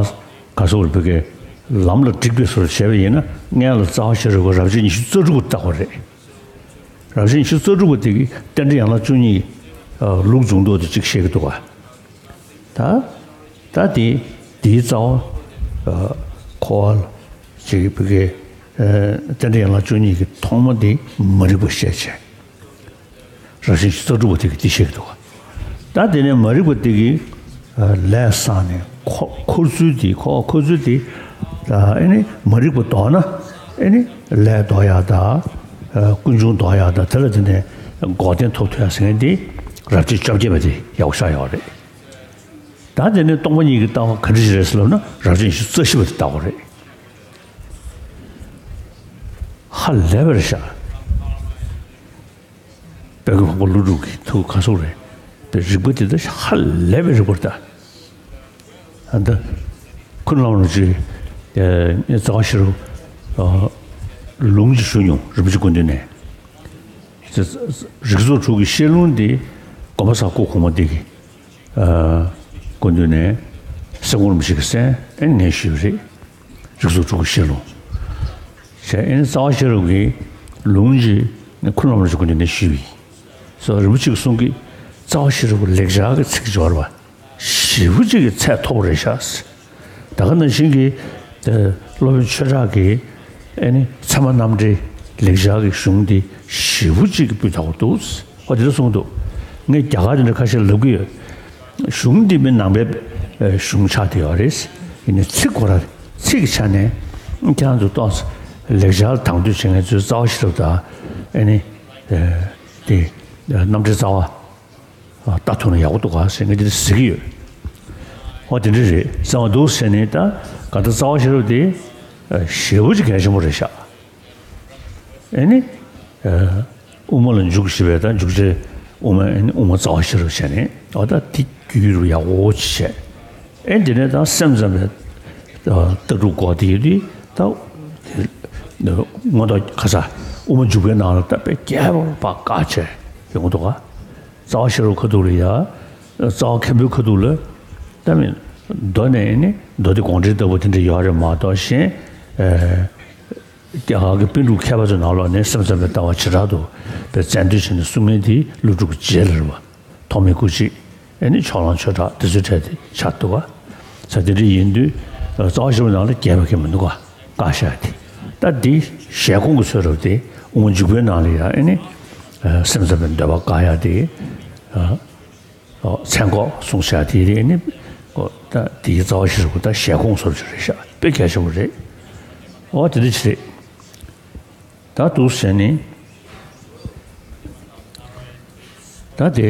ག་སོགས་རེད། བོད་སྐད་ལམ་ལ་བསྒྲིགས་པའི་བཟོ་འདྲ་བྱས་པ་ཡིན་ན། སྔོན་ལ་རྩ་བ་ཤེས་རབ་ཀྱི་རབ་བྱེད་ཉི་ཤུ་རྩ་དྲུག་པ་བཏགས་པ་རེད། རབ་བྱེད་ཉི་ཤུ་རྩ་དྲུག་པ་དེ་གིས་རྟེན་འབྲེལ་ཡན་ལག་བཅུ་གཉིས་ལུགས་འབྱུང་ལྡོག་དེ་གཅིག་བཤད་ཀྱི་འདུག་ག་ད། ད་དེ་དེའི་རྩ་བ། ཨ། འཁོར་བ་ལ་ཅིག་བོད་སྐད། ཨ། རྟེན་འབྲེལ་ཡན་ལག་བཅུ་གཉིས་ཀྱི་ཐོག་མ་དེ་མ་རིག་པ་བཤད་བྱས། རབ་བྱེད་ཉི་ཤུ་རྩ་དྲུག་པ་དེ་གིས་དེ་བཤད་ཀྱི་འདུག་ག་ད་དེ་ནས་མ་རིག་པ་དེ་གིས། ཨ། ལས་བསགས་ནས་འཁོར་འཁོར་ཚུལ་དེ། འཁོར་འཁོར་ཚུལ་དེ། ཨ། ཨེ་ནི་མ་རིག་པ་ལྡོག་ན། ཨེ་ནི་ལས་ལྡོག་ཡག་དང་། ཨ། ཀུན་འབྱུང་ལྡོག་ཡག་དང་། དེ་ལ་དེ་ནས་འགོག་བདེན་ཐོབ་ཐུབ་ཡག་ཟེར་མཁན་དེ་རབ་བྱེད་བཅོ་བརྒྱད་པ་དེ་ཡག་པོ་ཤར་ཡོད་རེད། ད་དེ་ནས་སྟོང་པ་ཉིད་ཀྱི་ལྟ་བ་ག་འདྲ་ཞིག་རེད་ཟེར་ལབ་ན། རབ་བྱེད་ཉི་ཤུ་རྩ་བཞི་པ་དེ་ལྟ་བ་རེད། ཧ་ལས་པ་རེད་ཤག་དཔལ་མགོན་འཕགས་པ་ཀླུ་སྒྲུབ་ཀྱི་ཐུགས་ག་སོགས་རེད་པའི་རིག་པ་དེ་ད་ཧ་ལས་པའི་རིག་པ་རེད་ད། ཨ། ད་ཁུ་ནུ་བླ་མ་རིན་པོ་ཆེ། ཨ། རྩ་བ་ཤེས་རབ། ཨ། ལུང་ཅིག་ཞུ་མྱོང་། རིན་པོ་ཆེ་སྐུ་མདུན་ནས། རིགས་ཚོགས་དྲུག་གི་བཤད་ལུང་དེ་དགོན་པ་གསར་སྐུ་གོང་མ་འདི་གིས། ཨ། སྐུ་མདུན་ནས་སེམས་ཁོང་རིན་པོ་ཆེ་གིས་གསན། ཨེ་ནས་ངས་ཞུས་པ་རེད། རིགས་ཚོགས་དྲུག་གི་བཤད་ལུང་བྱས། ཨེ་ནས་རྩ་བ་ཤེས་རབ་ཀྱི་ལུང་ཅིག་ཁུ་ནུ་བླ་མ་རིན་པོ་ཆེ་སྐུ་མདུན་ནས་ཞུས་པ་ཡིན། སོ། རིན་པོ་ཆེ་གི་གསུང་གི། རྩ་བ་ཤེས་རབ་ཀྱི་ལེགས་སྦྱར་གྱི་ཚིག་སྦྱོར་བ་ཞེ་པོ་ཅིག་གི་ཚད་མཐོ་པོ་རེད་ཤག་ད་ག་ནང་བཞིན་གྱི། ཨ། སློབ་དཔོན་ཆོས་གྲགས་ཀྱི། ཨེ་ནི་ཚད་མ་རྣམ་འགྲེལ་ལེགས་སྦྱར་གྱི་གཞུང་འདི་ཞེ་པོ་ཅིག་གི་སྤུས་དག་པོ་འདུག་ཨོ། དེ་འདྲ་གསུངས་འདུག་ངས་རྒྱ་གར་དེ་འདྲ་ཁ་ཤས་ལབ་ཀྱི་ཡོད། གཞུང་འདི་མི་ནང་པའི། ཨ། གཞུང་ཆགས་བསྡད་ཡོད་རེད། ཡིན་ནའི་ཚིག་ཁོ་རང་ཚིག་གི་ཆ་ནས་ཁྱེད་རང་ཚོ་ཏོག་ཙམ་ལེགས་སྦྱར་དང་དོད་བྱེད་མཁན་ཚོས་རྩ་བ་ཤེས་རབ་དང་། ཨེ་ནི། ཨ། དེ་རྣམ་འགྲེལ་རྩ་བ། ཨ། ལྟ་ཐུབ་ན་ཡག་པོ་འདུག་ག་ཟེར་ངས་དེ་འདྲ་ཟེར་གྱི་ཡོད། ཨོ། དེ་འདྲ་རེད་བསམ་པ་འདུག་ཟེར་ནས། ད་གང་ལྟར་རྩ་བ་ཤེས་རབ་དེ། ཨ། ཞེ་པོ་ཅིག་གལ་ཆེན་པོ་རེད་ཤག་ཨེ་ནི། ཨ། དབུ་མ་ལ་འཇུག་ཞེས་པའི། ད་འཇུག་བྱེད་དབུ་མ། ཨེ་ནི་དབུ་མ་རྩ་བ་ཤེས་རབ་བྱས་ནས། ཨོ། ད་དེ་རྒྱུད་རུ་ཡག་པོ་ཅིག་བྱས། ཨེ། དེ་ནས་ད་སེམས་ཙམ་པའི། ཨ། ལྟ་གྲུབ་སྐོར་དེ་ཡོད་དུས། ད་དེ་མངོན་རྟོགས་ཁ་ས་དབུ་མ་འཇུག་པའི་ནང་ལ་ད་དཔེ་རྒྱས་པ་བཀག་བྱས་ཡོང་གི་འདུག་ག་རྩ་བ་ཤེས་རབ་ཁ་ཐུག་ལ་ཡ། རྩ་བ་མཁན་པོའི་ཁ་ཐུག་ལ། ད་མི་མདོ་ནས་ནི་མདོ་སྡེ་དགོངས་འགྲེལ་ལྟ་བུ་དེ་འདྲ་ཡོད་རེད་མ་གཏོགས། གཞན། ཨ། རྒྱ་གར་གྱི་པཎ་གྲུབ་མཁས་པ་ཚོའི་ནང་ལོགས་ནས་སེམས་ཙམ་པའི་ལྟ་བ་བྱེ་བྲག་ཏུ་དཔེ་རྩལ་འདོན་བྱས་ནས་གསུང་མཁན་དེ་ཀླུ་སྒྲུབ་ཀྱི་རྗེས་ལ་རེད་བ། ཐོགས་མེད་སྐུ་མཆེད། ཨེ་ནི་ཕྱོགས་གླང་ཆོས་གྲགས། དེ་ཚོའི་གྲས་དེ་ཆགས་འདུག་ག་ས། དེ་འདྲ་ཡིན་དུས། ཨ། རྩ་བ་ཤེས་རབ་ནང་ལ་རྒྱས་པ་གང་ཡང་མི་འདུག་ག་བཀག་བཞག་དེ། ད་འདི་ཞལ་གོང་གི་ཚོད་རེད་དེ། དབུ་མ་འཇུག་པའི་ནང་ལ་ཡ། ཨེ་ནི། ཨ། སེམས་ཙམ་པའི་འདོད་པ་བཀག་ཡག་དེ། ཨ། ཨོ། མཚན་འགོག་གསུངས་བཞག་དེ་རེད། ཨེ་ནི། ཨོ། ད་དེའི་རྩ་བ་ཤེས་རབ་ད་ཞལ་གོང་བཟོ་རྒྱུ་རེད་ཤག་དཔེ་གལ་ཆེན་པོ་རེད། ཨོ། དེ་འདྲ་ཅིག་རེད། ད་འདུག་ཟེར་ནས། ད་དེ། དེ་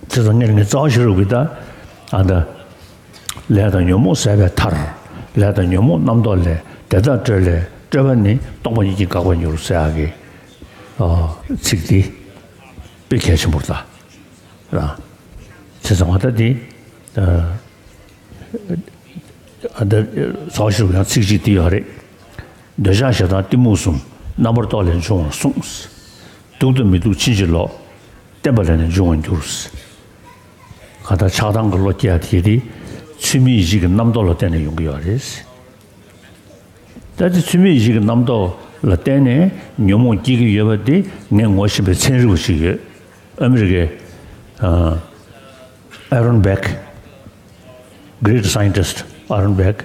ཚོ་ངེད་ངེད་རྩ་བ་ཤེས་རབ་ཀྱི་ད། ཨ། ད། ལས་དང་ཉོན་མོངས་ཟད་པའི་མཐར། ལས་དང་ཉོན་མོངས་རྣམ་རྟོག་ལས། དེ་དག་སྤྲོས་ལས་སྤྲོས་པ་ནི། སྟོང་པ་ཉིད་ཀྱིས་འགག་པར་འགྱུར་ཟེར་ཡག་གི། ཨ། ཚིག་འདི་དཔེ་གལ་ཆེན་པོ་རེད་ད། རང་། བྱས་ཙང་ང་ད་འདི། ཨ། ཨ། ད་རྩ་བ་ཤེས་རབ་ཡང་ཚིག་གཅིག་འདི་ཡོད་རེད། འདོད་ཆགས་ཞེ་སྡང་གཏི་མུག་གསུམ། རྣམ་པར་རྟོག་ལས་འབྱུང་བར་གསུངས། སྡུག་དང་མི་སྡུག་ཕྱིན་ཅི་ལོག། བརྟན་པ་ལས་ནི་འབྱུང་བར་འགྱུར། གང་ལྟར་ཆགས་སྡང་གི་བློ་སྐྱེ་ཡག་དེ་དེ་ཚུལ་མིན་ཡིད་བྱེད་ཀྱི་རྣམ་རྟོག་ལ་བརྟེན་ནས་ཡོང་གི་ཡོད་རེད། ད་དེ་ཚུལ་མིན་ཡིད་བྱེད་ཀྱི་རྣམ་རྟོག་ལ་བརྟེན་ནས་ཉོན་མོངས་སྐྱེ་གི་ཡོད་པ་དེ་ངས་ངོ་ཤེས་པའི་ཚན་རིག་པ་ཞིག་ཡོད། ཨ་མི་རི་ཀའི། ཨ། Aaron Beck, great scientist Aaron Beck།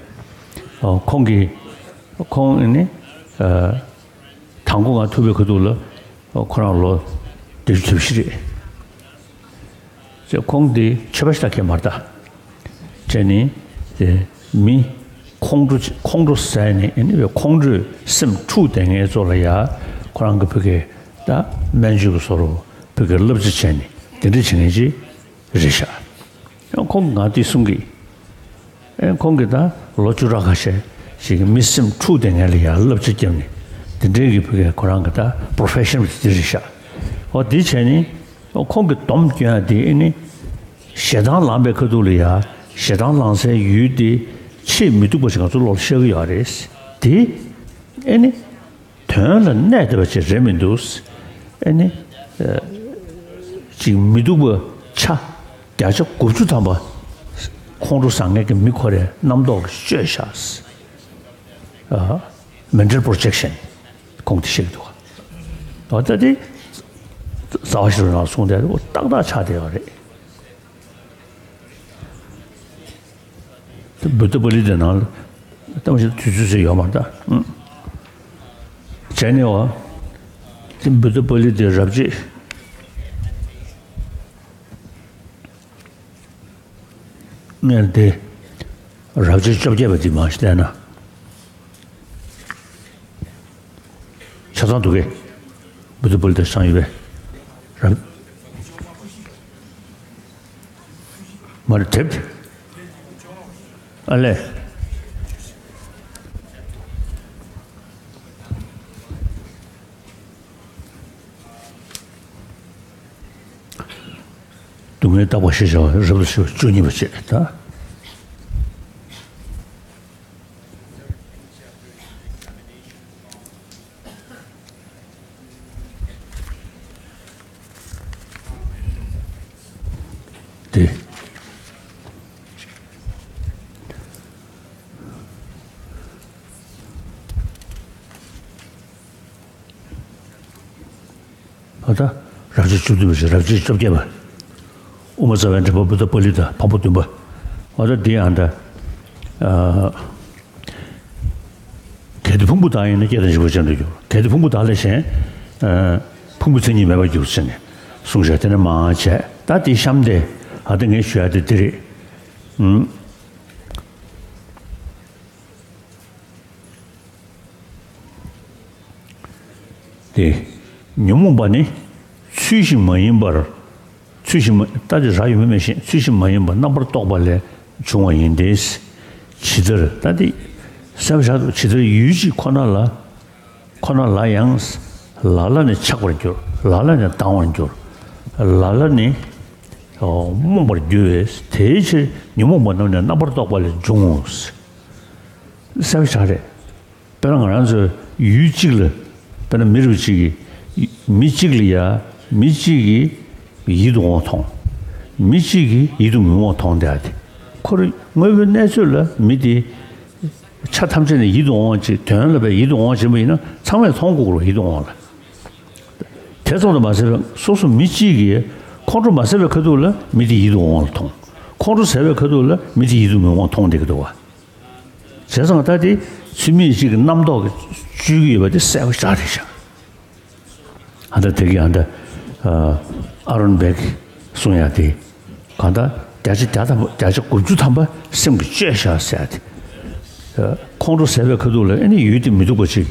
ཨ། ཁོང་གིས། ཁོང་ནི། ཨ། དང་པོ་ང་ཐུག་པའི་ཁ་ཐུག་ལ་ཁོ་རང་ལོ་བརྒྱད་ཅུ་དོན་བཞི་རེད། ཁོང་དེ་ཆོས་པ་ཞིག་ད་གས་མ་རེད་ད། བྱས་ནས་དེ་མི་ཁོང་ཁྲོ་ཁོང་ཁྲོ་ཟ་ནས། ཨ་ནི་ཁོང་ཁྲོས་སེམས་འཁྲུགས་བསྡད་མཁན་ཚོ་ལ་ཡ། ཁོ་རང་གི་བོད་སྐད་ ད་སྨན་བཅོས་ཀྱི་བཟོ་འདྲ་བོད་སྐད་བསླབ་བྱ་བྱས་ནས་དེ་འདྲ་བྱེད་མཁན་ཅིག་རེད་ཤག་ཡང་ཁོང་གིས་ང་འདི་གསུང་གི། ཨེ་ཁོང་གིས་ད་ལོ་བཅུ་ཕྲག་ཁ་ཤས་ཤིག་གི་མི་སེམས་འཁྲུག་བསྡད་མཁན་ལ་ཡང་བསླབ་བྱ་བརྒྱབ་ནས་དེ་འདྲའི་གི་བོད་སྐད་ཁོ་རང་གི་ད་པྲོ་ཕེ་ཤན་དེ་རེད་ཤག་འོ་དེ་བྱས་ནས་ཁོང་གིས་སྡོམ་སྐྱོན་ཡ་དེ་ཨེ་ནི་ཞེ་སྡང་ལངས་པའི་ཁ་ཐུག་ལ་ཡ་ཞེ་སྡང་ལངས་སའི་ཡུལ་དེ་ཆེས་མི་སྡུག་པ་ཞིག་ང་ཚོ་བློ་ལ་ཤར་གི་ཡོད་རེད། དེ་ཨེ་ནི། དོན་ལ་གནས་བསྡད་པ་ཅིག་རེད་མི་འདུག་ཨེ་ནི། ཅིག་མི་སྡུག་པ་ཆ་བརྒྱ་ཆ་དགུ་བཅུ་ཐམ་པ་ཁོང་ཁྲོ་ཟ་མཁན་གྱི་མི་ཁོ་རའི་རྣམ་རྟོག་གིས་བཅོས་བཞག་ཨ། Mental projection ཁོང་དེ་བཤད་ཀྱི་འདུག་འོ་ད་དེ་རྩ་བ་ཤེས་རབ་ནང་གསུངས་བསྡད་འདུག་ཏག་ཏག་ཆགས་བསྡད་ཡོད་རེད། དེ་བུདྡྷ་པཱ་ལི་ཏའི་ནང་ལ་ལྟ་བ་ཞིག་དུས་ཚོད་ཟེར་ཡོད་མ་རེད་ད། བྱས་ནས་བ། དེ་བུདྡྷ་པཱ་ལི་ཏའི་རབ་བྱེད། ངས་དེ་རབ་བྱེད་བཅོ་བརྒྱད་པ་འདི་མར་ཞིག་བལྟས་ན། ཆ་ཚང་འདུག་གས། བུདྡྷ་པཱ་ལི་ཏ་ཆ་ཚང་ཡོད་པས། རབ། མ་རེད་དེབ་དེ། ཨ་ལས། སྡུག་བསྔལ་བརྟག་པ་ཞེས་བྱ་བ་རབ་ཏུ་ཕྱེ་བ་བཅུ་གཉིས་པ་བྱས་ད། དེ། ཨ་ད། རབ་བྱེད་བཅུ་བདུན་པ་ཞིག་རབ་བྱེད་བཅོ་བརྒྱད་པ། དབུ་མ་རྩ་བའི་འགྲེལ་པ་བུདྡྷ་པཱ་ལི་ཏ་འཕགས་པ་བདུན་པ། ཨ་ད་འདི་ཡང་ད། ཨ། གལ་ཏེ་ཕུང་པོ་དག་ཡིན་ན་སྐྱེ་དང་འཇིག་པ་ཅན་དུ་འགྱུར། གལ་ཏེ་ཕུང་པོ་དག་ལས་གཞན། ཨ། ཕུང་པོའི་མཚན་ཉིད་མེད་པར་འགྱུར་ཟེར་ནས་གསུངས་བཞག་དེ་ནས་མར་བྱས་ད་འདི་གཤམ་དེ་ཨ་ད་ངས་ཞུ་ཡ་དེ་འདི་རེད། ཨུམ། དེ། ཉོན་མོངས་པ་ནི་ཚུལ་བཞིན་མ་ཡིན་པར། ཚུལ་བཞིན་མ། ད་དེ་རག་ཡོད་མེད་མི་ཤེས། ཚུལ་བཞིན་མ་ཡིན་པར་རྣམ་པར་རྟོག་པ་ལས་བྱུང་བ་ཡིན་ཏེ། ཇི་ལྟར་ད་དེ། གསལ་པོ་ཆགས་འདུག་ཇི་ལྟར་ཡུལ་གཅིག་ཁོ་ན་ལ། ཁོ་ན་ལ་ཡང་། ལ་ལ་ནི་ཆགས་པར་འགྱུར། ལ་ལ་ནི་ལྡང་བར་འགྱུར། ལ་ལ་ནི། རྨོངས་པར་འགྱུར་བས་དེའི་ཕྱིར་ཉོན་མོངས་པ་རྣམས་ནི་རྣམ་པར་རྟོག་པ་ལས་འབྱུང་ངོ་། གསལ་པོ་ཆགས་རེད། དཔེར་ན་ང་རང་ཚོའི་ཡུལ་གཅིག་ལ། དཔེར་ན་མི་རིགས་གཅིག་གི། མི་གཅིག་ལ་ཡ། མི་གཅིག་གིས་ཡིད་དུ་འོང་བ་མཐོང་། མི་གཅིག་གིས་ཡིད་དུ་མི་འོང་བ་མཐོང་བསྡད་དེ། ཁོ་རང་དངོས་པོའི་གནས་ཚུལ་ལ་མི་དེ། ཆ་ཐམས་ཅད་ནས་ཡིད་དུ་འོང་བ་ཅིག་དོན་ལ་བས་ཡིད་དུ་འོང་བ་བྱེད་པ་ཡིན་ན་ཚང་མས་མཐོང་དགོས་རེད་ཡིད་དུ་འོང་བ་ལ། དེ་ཙམ་དུ་མ་ཟད་པའི་སོ་སོ་མི་གཅིག་གིས་ཁོང་ཁྲོ་མ་ཟད་པའི་ཁ་ཐུག་ལ་མི་དེ་ཡིད་དུ་འོང་བ་ལ་མཐོང་། ཁོང་ཁྲོ་ཟད་པའི་ཁ་ཐུག་ལ་མི་དེ་ཡིད་དུ་མི་འོང་བ་མཐོང་བསྡད་ཀྱི་འདུག་བ། བྱས་ཙང་ད་དེ་ཚུལ་མིན་གཅིག་གི་རྣམ་རྟོག་གིས་བཅོས་ཀྱི་ཡོད་པ་དེ་གསལ་པོ་ཞེ་དྲག་རེད་ཤག་ཨ་ད་དེ་གི་ཨ་ད། ཨ་རོན་བེག་གསུང་ཡ་དེ། གང་ལྟར་བརྒྱ་ཆ་བརྒྱ་ཐམ་པ་བརྒྱ་ཆ་དགུ་བཅུ་ཐམ་པ་སེམས་ཀྱིས་བཅོས་བཞག་ཟེར་ཡ་དེ། ཁོང་ཁྲོ་ཟད་པའི་ཁ་ཐུག་ལ་ཨེ་ནི་ཡུལ་དེ་མི་སྡུག་པ་ཅིག་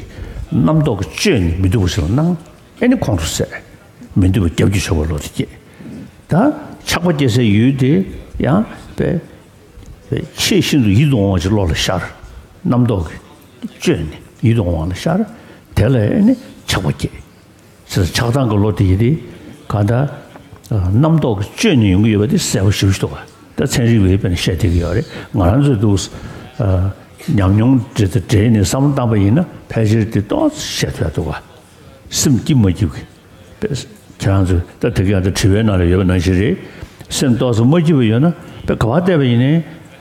རྣམ་རྟོག་གིས་བཅོས་ནས་མི་སྡུག་པ་ཞིག་ལ་སྣང་། ཨེ་ནི་ཁོང་ཁྲོ་ཟད། མི་སྡུག་པ་རྒྱབ་ཀྱི་ཆོག་པ་ལོ་དེ་སྐྱེས། ད་ཆགས་པ་སྐྱེ་སའི་ཡུལ་དེ་ཡང་དཔེ། ཆེས་ཤིན་ཏུ་ཡིད་དུ་འོང་བ་ཅིག་བློ་ལ་ཤར། རྣམ་རྟོག་གིས་བཅོས་ནས་ཡིད་དུ་འོང་བ་ལ་ཤར། དེ་ལ་ཨེ་ནི་ཆགས་པ་སྐྱེ། ཟེར་ཆགས་སྡང་གི་བློ་དེ་ཡི་དེ་གང་ལྟར། རྣམ་རྟོག་གིས་བཅོས་ནས་ཡོང་གི་ཡོད་པ་དེ་གསལ་པོ་ཞེ་པོ་ཞིག་འདུག་ག་ད་ཚན་རིག་པས་དཔེར་ན་བཤད་བསྡད་ཀྱི་ཡོད་རེད། ང་རང་ཚོས་འདུག་ཉམས་མྱོང་འདྲ་དང་འབྲེལ་ནས་བསམ་བློ་བཏང་པ་ཡིན་ན་ཕལ་ཆེར་དེ་ཏོག་ཙམ་བཤད་ཐུབ་ཡ་འདུག་ག་སེམས་སྐྱིད་མ་སྐྱིད་ཀྱི། ཁྱེད་རང་ཚོས་ད་དེ་ག་ཡང་ད་དྲི་བའི་ནང་ལ་ཡོད་པ་ནང་བཞིན་རེད། སེམས་ཏོག་ཙམ་མ་སྐྱིད་པ་ཡོད་ན་དཔེ་ག་པར་བལྟས་པ་ཡིན་ནའི་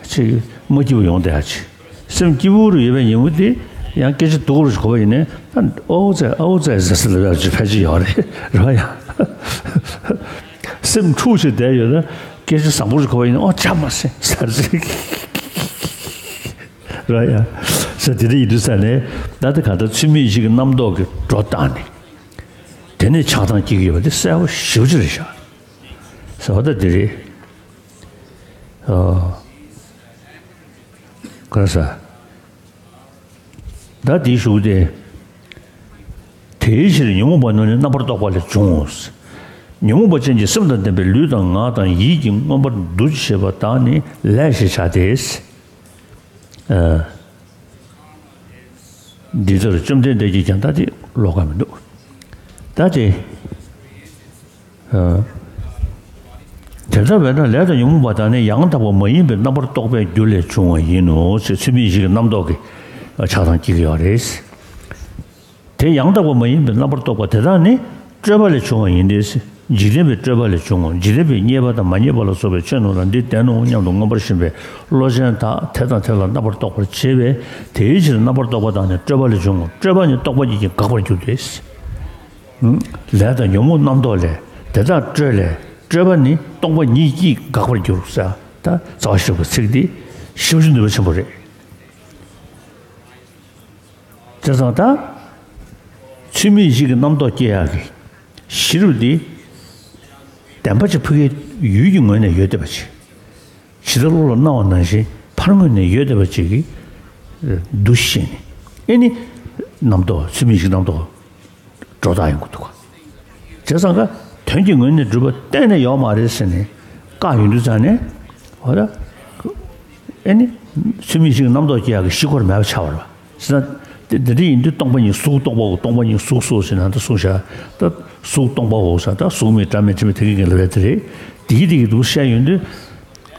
ཅིག་མ་སྐྱིད་པ་ཡོང་བསྡད་ཡ་ཅིག་སེམས་སྐྱིད་པོ་རུ་ཡོད་པའི་ཉིན་མོ་དེ་ཡང་སྐད་ཆ་སྡུག་རུ་གོ་བ་ཡིན་ནའི་ཨ་ཨོ་ཙེ་ཨོ་ཙེ་ཟེར་ཟེར་ལབ་ཡ་ཅིག་ཕལ་ཆེར་ཡོད་རེད་རེད་བ་ཡ། སེམས་འཁྲུག་བྱས་བསྡད་ཡོད་ན་སྐད་ཆ་བཟང་པོ་རུ་གོ་བ་ཡིན་ན་ཨོ་ཆ་མ་སེ་ཟེར་ཅིག་རེད་ཡ། ཟེར་དེ་འདྲ་ཡིན་དུས་ས་ནས་ད་ལྟ་ག་ད་ཚུལ་མིན་ཡིད་ཀྱི་རྣམ་རྟོག་གི་སྒྲོ་བཏགས་ནས། དེ་ནས་ཆགས་སྡང་སྐྱེ་གི་ཡོད་པ་དེ་གསལ་པོ་ཞེ་པོ་ཅིག་རེད་ཤག་ཟེར་བ་ད་འདི་རེད། ཨོ། ག་རེ་ཟ། ད་འདིའི་གཞུག་དེ། དེ། དེའི་ཕྱིར་ཉོན་མོངས་པ་རྣམས་ནི་རྣམ་པར་རྟོག་པ་ལས་བྱུང་ངོ་། ཉོན་མོངས་པ་ཅན་གྱི་སེམས་དང་ལྡན་པའི་ལུས་དང་ངག་དང་ཡིད་ཀྱིས་མངོན་པར་འདུ་བྱེད་པ་དག་ནི་ལས་ཞེས་བྱ་སྟེ། ཨ། འདི་ལྟར་བཅོམ་ལྡན་འདས་ཀྱིས་ཀྱང་། ད་དེ་ཀློག་ག་མི་འདུག་ད་དེ། ཨ། དེ་ལྟ་བས་ན་ལས་དང་ཉོན་མོངས་པ་དག་ནི་ཡང་དག་པ་མ་ཡིན་པའི་རྣམ་པར་རྟོག་པའི་རྒྱུ་ལས་བྱུང་བ་ཡིན་ནོ་ཞེས་ཚུལ་མིན་ཡིད་བཞིན་གྱི་རྣམ་རྟོག་གི་ཆགས་སྡང་སྐྱེ་གི་ཡོད་རེད། དེ་ཡང་དག་པ་མ་ཡིན་པའི་རྣམ་པར་རྟོག་པ་དེ་དག་ནི་སྤྲོས་པ་ལས་བྱུང་བ་ཡིན་ཏེ། འཇིག་རྟེན་པའི་སྤྲོས་པ་ལས་བྱུང་ངོ་། འཇིག་རྟེན་པའི་རྙེད་པ་དང་མ་རྙེད་པ་ལ་སོགས་པའི་ཆོས་རྣམས་ལ་འདི་བདེན་ནོ་སྙམ་དུ་མངོན་པར་ཞེན་པའི་བློ་ཅན་དག་དེ་དང་དེ་ལ་རྣམ་པར་རྟོག་པར་བྱེད་པས། དེའི་ཕྱིར་རྣམ་པར་རྟོག་པ་དག་ནི་སྤྲོས་པ་ལས་བྱུང་ངོ་། སྤྲོས་པ་ནི་རྟོག་པ་ཉིད་ཀྱིས་འགག་པར་འགྱུར་ཏེ། ལས་དང་ཉོན་མོངས་རྣམ་རྟོག་ལས། དེ་དག་སྤྲོས་ལས། སྤྲོས་པ་ནི་རྟོག་པ་ཉིད་ཀྱིས་འགག་པར་འགྱུར་ཟེར། ད་རྩ་བ་ཤེས་རབ་ཀྱི་ཚིག་འདི་ཞེ་པོ་ཅིག་ནུས་པ་ཆེན་པོ་རེད། བྱས་ཙང་ད། ཚུལ་མིན་ཡིད་བཞིན་གྱི་རྣམ་རྟོག་སྐྱེ་ཡག་གི་གཞི་རུ་འདི། བདེན་པ་ཅིག་ཕ་གིའི་ཡུལ་གྱི་ངོས་ནས་ཡོད་བསྡད་པ་ཅིག་ཇི་ལྟར་བློ་ལ་སྣང་བ་ནང་བཞིན་ཕར་ངོས་ནས་ཡོད་བསྡད་པ་ཅིག་གི་འདུ་ཤེས་ནི། ཨེ་ནི། རྣམ་རྟོག་ཚུལ་མིན་ཡིད་བཞིན་གྱི་རྣམ་རྟོག་སྒྲོ་བཏགས་ཡོང་གི་འདུག་ག་བྱས་ཙང་ཀ་དོན་གྱི་ངོས་ནས་གྲུབ་པ་གཏན་ནས་ཡོད་མ་རེད་ཟེར་ནས་བཀག་ཡོང་དུས་ཙང་ནས། འོ་ད། ཨེ་ནི། ཚུལ་མིན་ཡིད་བཞིན་གྱི་རྣམ་རྟོག་སྐྱེ་ཡག་གི་གཞི་ཁོ་རང་མེད་པ་ཆགས་པ་རེད་པ། ཟེར་ན། དེ་དེ་འདྲ་ཡིན་དུས་སྟོང་པ་ཉིད་གཟུགས་སྟོང་པའོ། སྟོང་པ་ཉིད་གཟུགས་སོ་ཟེར་ན་ད་གཟུགས་བཞག་ད་གཟུགས་སྟོང་པའོ་ཟེར། ད་གཟུགས་མེད་སྒྲ་མེད་དྲི་མེད་དེ་གི་ངེས་ལ་བས་དེ་རེད། དེ་གི་དེ་གི་འདུག་བཤད་ཡོང་དུས།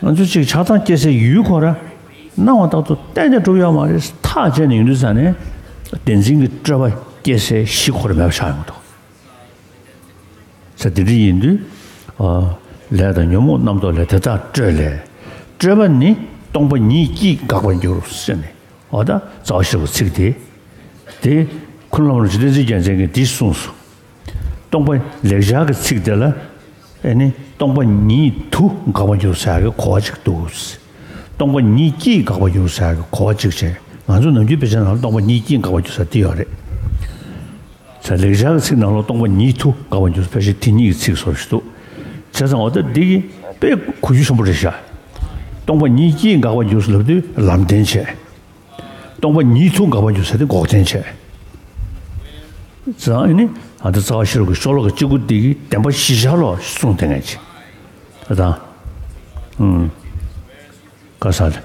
ང་ཚོ་གཅིག་ཆགས་སྡང་སྐྱེ་སའི་ཡུལ་ཁོ་ར། སྣང་བ་ལྟར་དུ་གཏན་ནས་གྲུབ་ཡོད་མ་རེད། ཐག་བཅད་ནས་ཡོང་དུས་ཙང་ནས། བདེན་འཛིན་གྱི་སྤྲོས་པ་སྐྱེ་སའི་གཞི་ཁོ་ར་མེད་པ་ཆགས་ཡོང་གི་འདུག་ས་དེ་འདྲ་ཡིན་དུས། ཨ། ལས་དང་ཉོན་མོངས་རྣམ་རྟོག་ལས། དེ་དག་སྤྲོས་ལས། སྤྲོས་པ་ནི་སྟོང་པ་ཉིད་ཀྱིས་འགག་པར་འགྱུར་ཟེར་ནས། འོ་ད་རྩ་བ་ཤེས་རབ་ཀྱི་ཚིག་དེ། དེ་ཁུ་ནུ་བླ་མ་རིན་པོ་ཆེ་བསྟན་འཛིན་རྒྱལ་མཚན་གྱིས་འདི་གསུངས་སོ། སྟོང་པ་ལེགས་སྦྱར་གྱི་ཚིག་དེ་ལ། ཨེ་ནི། སྟོང་པ་ཉིད་དུ་འགག་པར་འགྱུར་ཟེར་ཡག་གི་གོ་བ་ཅིག་འདུག་སྟོང་པ་ཉིད་ཀྱིས་འགག་པར་འགྱུར་ཟེར་ཡག་གི་གོ་བ་ཅིག་བྱས། ང་ཚོ་ནམ་རྒྱུན་དཔེ་ཆ་ནང་ལ་སྟོང་པ་ཉིད་ཀྱིས་འགག་པར་འགྱུར་ཟེར་དེ་ཡོད་རེད། ས་ལེགས་སྦྱར་གྱི་ཚིག་ནང་ལ་སྟོང་པ་ཉིད་དུ་འགག་པར་འགྱུར་ཟེར་ཕལ་ཆེར་དེ་གཉིས་ཀྱི་ཚིག་བཟོ་ཞིག་འདུག་བྱས་ཙང་འོ་ད་འདི་གི་དཔེ་གོ་རྒྱུ་ཆེན་པོ་རེད་ཤག་སྟོང་པ་ཉིད་ཀྱིས་འགག་པར་འགྱུར་ཟེར་ལབ་དུས་ལམ་བདེན་བྱས། སྟོང་པ་ཉིད་དུ་འགག་པར་འགྱུར་ཟེར་དེ་འགོག་བདེན་བྱས། ཙང་ཨ་ནི། ཨ་ད་རྩ་བ་ཤེས་རབ་ཀྱི་ཤོ་ལོ་ཀ་གཅིག་པོ་འདི་གི་བདེན་པ་གཞི་བཞག་ལོ་གསུངས་བསྡད་མཁན་ཅིག་ད་དང་། ཨུམ། ག་ས་ལ།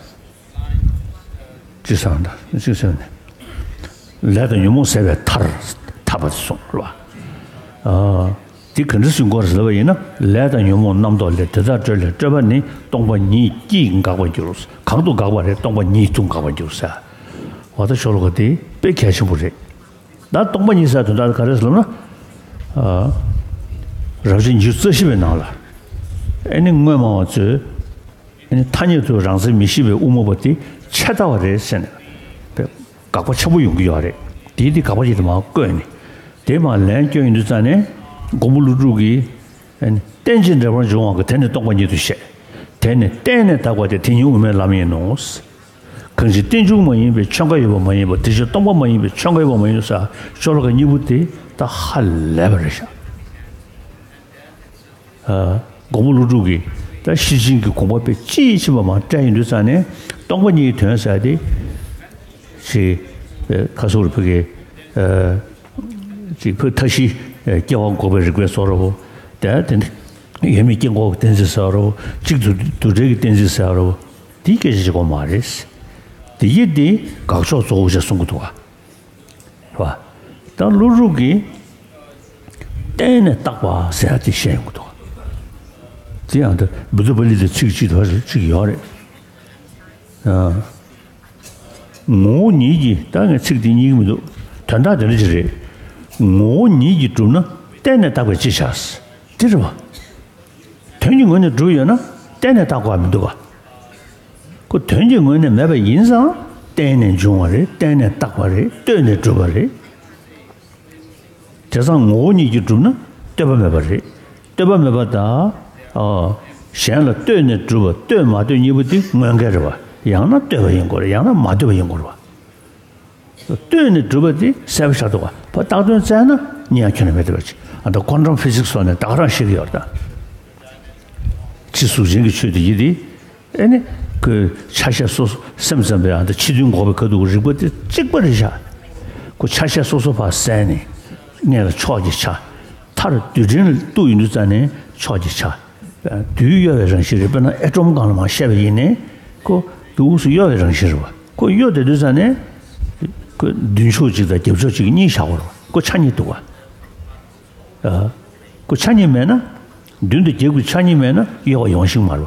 ཅི་སང་ད་ཅི་སང་ནས། ལས་དང་ཉོན་མོངས་ཟད་པའི་མཐར་ཐར་པ་གསུངས་ལ། ཨ། འདི་ག་འདྲ་ཟིན་གོ་རེད་ལབ་པ་ཡིན་ན། ལས་དང་ཉོན་མོངས་རྣམ་རྟོག་ལས། དེ་དག་སྤྲོས་ལས། སྤྲོས་པ་ནི་སྟོང་པ་ཉིད་ཀྱིས་འགག་པར་འགྱུར། གང་དུ་འགག་པ་རེད། སྟོང་པ་ཉིད་དུ་འགག་པར་འགྱུར་ཟེར། འོ་ད་ཤོ་ལོ་ཀ་དེ་དཔེ་གལ་ཆེན་པོ་རེད། ད་སྟོང་པ་ཉིད་ཟེར་དོན་དག་ག་རེ་ཟེར་ལབ་ན། ཨ། རབ་བྱེད་ཉི་ཤུ་རྩ་བཞི་པའི་ནང་ལ། ཨེ་ནི་སྔོན་མ་བ་ཚོས། ཨེ་ནི་ཐ་སྙད་དུ་རང་མཚན་མི་ཤེས་པའི་དབུ་མ་པ་དེ་ཆད་ལྟ་བ་རེད་ཟེར་ནས། དཔེ་དགག་པ་ཆེན་པོ་ཡོང་གི་ཡོད་རེད། དེའི་དེ་དགག་པ་ཡིན་དུ་མ་བཀོད་ནས། དེ་མ་ལན་བསྐྱོན་ཡོང་དུས་ཙང་ནས། མགོན་པོ་ཀླུ་སྒྲུབ་ཀྱིས། ཨེ་ནི་རྟེན་ཅིང་འབྲེལ་པར་འབྱུང་བ་གི་དེ་ནི་སྟོང་པ་ཉིད་དུ་བཤད། དེ་ནི་གཏན་ནས་དག་པ་སྟེ། དེ་ཉིད་དབུ་མའི་ལམ་ཡིན་ནོ། གང་ཕྱིར་རྟེན་འབྱུང་མ་ཡིན་པའི་ཆོས་འགའ་ཡོད་པ་མ་ཡིན་པ། དེ་ཕྱིར་སྟོང་པ་མ་ཡིན་པའི་ཆོས་འགའ་ཡོད་པ་མ་ཡིན་ནོ་ཟེར། ཤོ་ལོ་ཀ་གཉིས་པོ་དེ་ད་ཧ་ལས་པ་རེད་ཤག་ཨ། མགོན་པོ་ཀླུ་སྒྲུབ་ཀྱིས་ད་ཤེར་ཕྱིན་གྱི་དགོངས་པ་དཔེ་དཔྱིས་ཕྱིན་པ་མར་བཀྲལ་ཡོང་དུས་ཙང་ནས། སྟོང་པ་ཉིད་ཀྱི་དོན་ཟེར་དེ། ཅིག་ཁ་སོ་རུ་ཕ་གི། ཨ། ཅིག་ཕ་མཐའ་བཞི་སྐྱེ་བ་འགོག་པའི་རིགས་པའི་བཟོ་འདྲ་བོ། དེ་དེ་ནི་ཡོད་མེད་སྐྱེ་འགོག་གི་གཏན་ཚིགས་ཟེར་བ་འདྲ་བོ། གཅིག་ཏུ་འདུ་འབྲལ་གྱི་གཏན་ཚིགས་ཟེར་བ་འདྲ་བོ། དེའི་སྐད་ཆ་བྱེད་དགོས་མ་རེད། དེ་ཡིན་དེ་དགག་ཕྱོགས་གཙོ་བོ་ཞེས་གསུང་གི་འདུག་ག་བ། ད་ཀླུ་སྒྲུབ་ཀྱིས་གཏན་ནས་བཏགས་པ་ཟེར་ཡ་དེ་བཤད་ཡོང་གི་འདུག་དེ་ཡང་ད་བུདྡྷ་པཱ་ལི་ཏའི་ཚིག་གཅིག་དང་གཅིག་ཡོད་རེད། ཨ། ངོ་བོ་ཉིད་ཀྱིས། ད་ངས་ཚིག་དེ་རྙེད་ཀྱི་མི་འདུག་དོན་དག་དེ་འདྲ་ཅིག་རེད། ངོ་བོ་ཉིད་ཀྱིས་གྲུབ་ན་གཏན་ནས་བཏགས་པས་ཅི་བྱ། དེ་རེད་བ། དོན་གྱི་ངོས་ནས་གྲུབ་ཡོད་ན་གཏན་ནས་བཏགས་དགོས་པ་མི་འདུག་ག་ཁོ་དོན་གྱི་ངོས་ནས་མེད་པ་ཡིན་ཙང་གཏན་ནས་འབྱུང་བ་རེད། གཏན་ནས་བཏགས་པ་རེད། ལྟོས་ནས་གྲུབ་པ་རེད། བྱས་ཙང་ངོ་བོ་ཉིད་ཀྱིས་གྲུབ་ན་ལྟོས་པ་མེད་པ་རེད། ལྟོས་པ་མེད་པ་དང་། ཨ། གཞན་ལ་ལྟོས་ནས་གྲུབ་པ་ལྟོས་མ་ལྟོས་གཉིས་པོ་དེ་དངོས་འགལ་རེད་བ། ཡང་ན་ལྟོས་པ་ཡིན་དགོས་རེད། ཡང་ན་མ་ལྟོས་པ་ཡིན་དགོས་རེད་བ། ལྟོས་ནས་གྲུབ་པ་དེ་གསལ་པོ་ཆགས་འདུག་ག་བརྟག་དོན་བཙལ་ན་གཉིས་ཀ་ཁྱོན་ནས་མེད་བསྡད་པ་ཅིག་ཨ། ད་ཀོན་ཊམ་ཕི་ཟིག་སི་སོགས་ནས་ད་ག་རང་བཤད་ཀྱི་ཡོད་རེད་ད། ཕྱི་གཟུགས་ཅན་གྱི་ཆོས་དེ་ཡིན་ཏེ། ཨེ་ནི། ཁོའི་ཆ་ཤས་སོ་སོ་སེམས་ཙམ་པའི་ཨ། ད་ཕྱི་དོན་འགོག་པའི་ཁ་ཐུག་རིག་པ་དེ་གཅིག་པ་རེད་ཤག་ཁོ་ཆ་ཤས་སོ་སོ་ཕར་བསལ་ནས། ངེས་ལ་ཕྱོགས་ཀྱི་ཆ། མཐར་རྡུལ་ཕྲན་ལ་གཏུགས་ཡོང་དུས་ཙ་ནས་ཕྱོགས་ཀྱི་ཆ། རྡུལ་གཡོ་བའི་རང་བཞིན་རེད། དཔེར་ན་ཨེ་ཊོམ་སྒང་ལ་མར་བཤད་པ་ཡིན་ནའི་ཁོ་རྡུལ་སུ་གཡོ་བའི་རང་བཞིན་རེད་བ། ཁོ་གཡོ་བསྡད་དུས་ཙ་ནས་ཁོ་མདུན་ཕྱོགས་གཅིག་དང་རྒྱབ་ཕྱོགས་གཅིག་གཉིས་བཞག་དགོས་རེད་བ། ཁོ་ཆ་གཉིས་འདུག་བ། ཨ། ཁོ་ཆ་གཉིས་མེད་ན། མདུན་དང་རྒྱབ་ཀྱི་ཆ་གཉིས་མེད་ན་གཡོ་བ་ཡོང་ཤེས་མ་རེད་བ།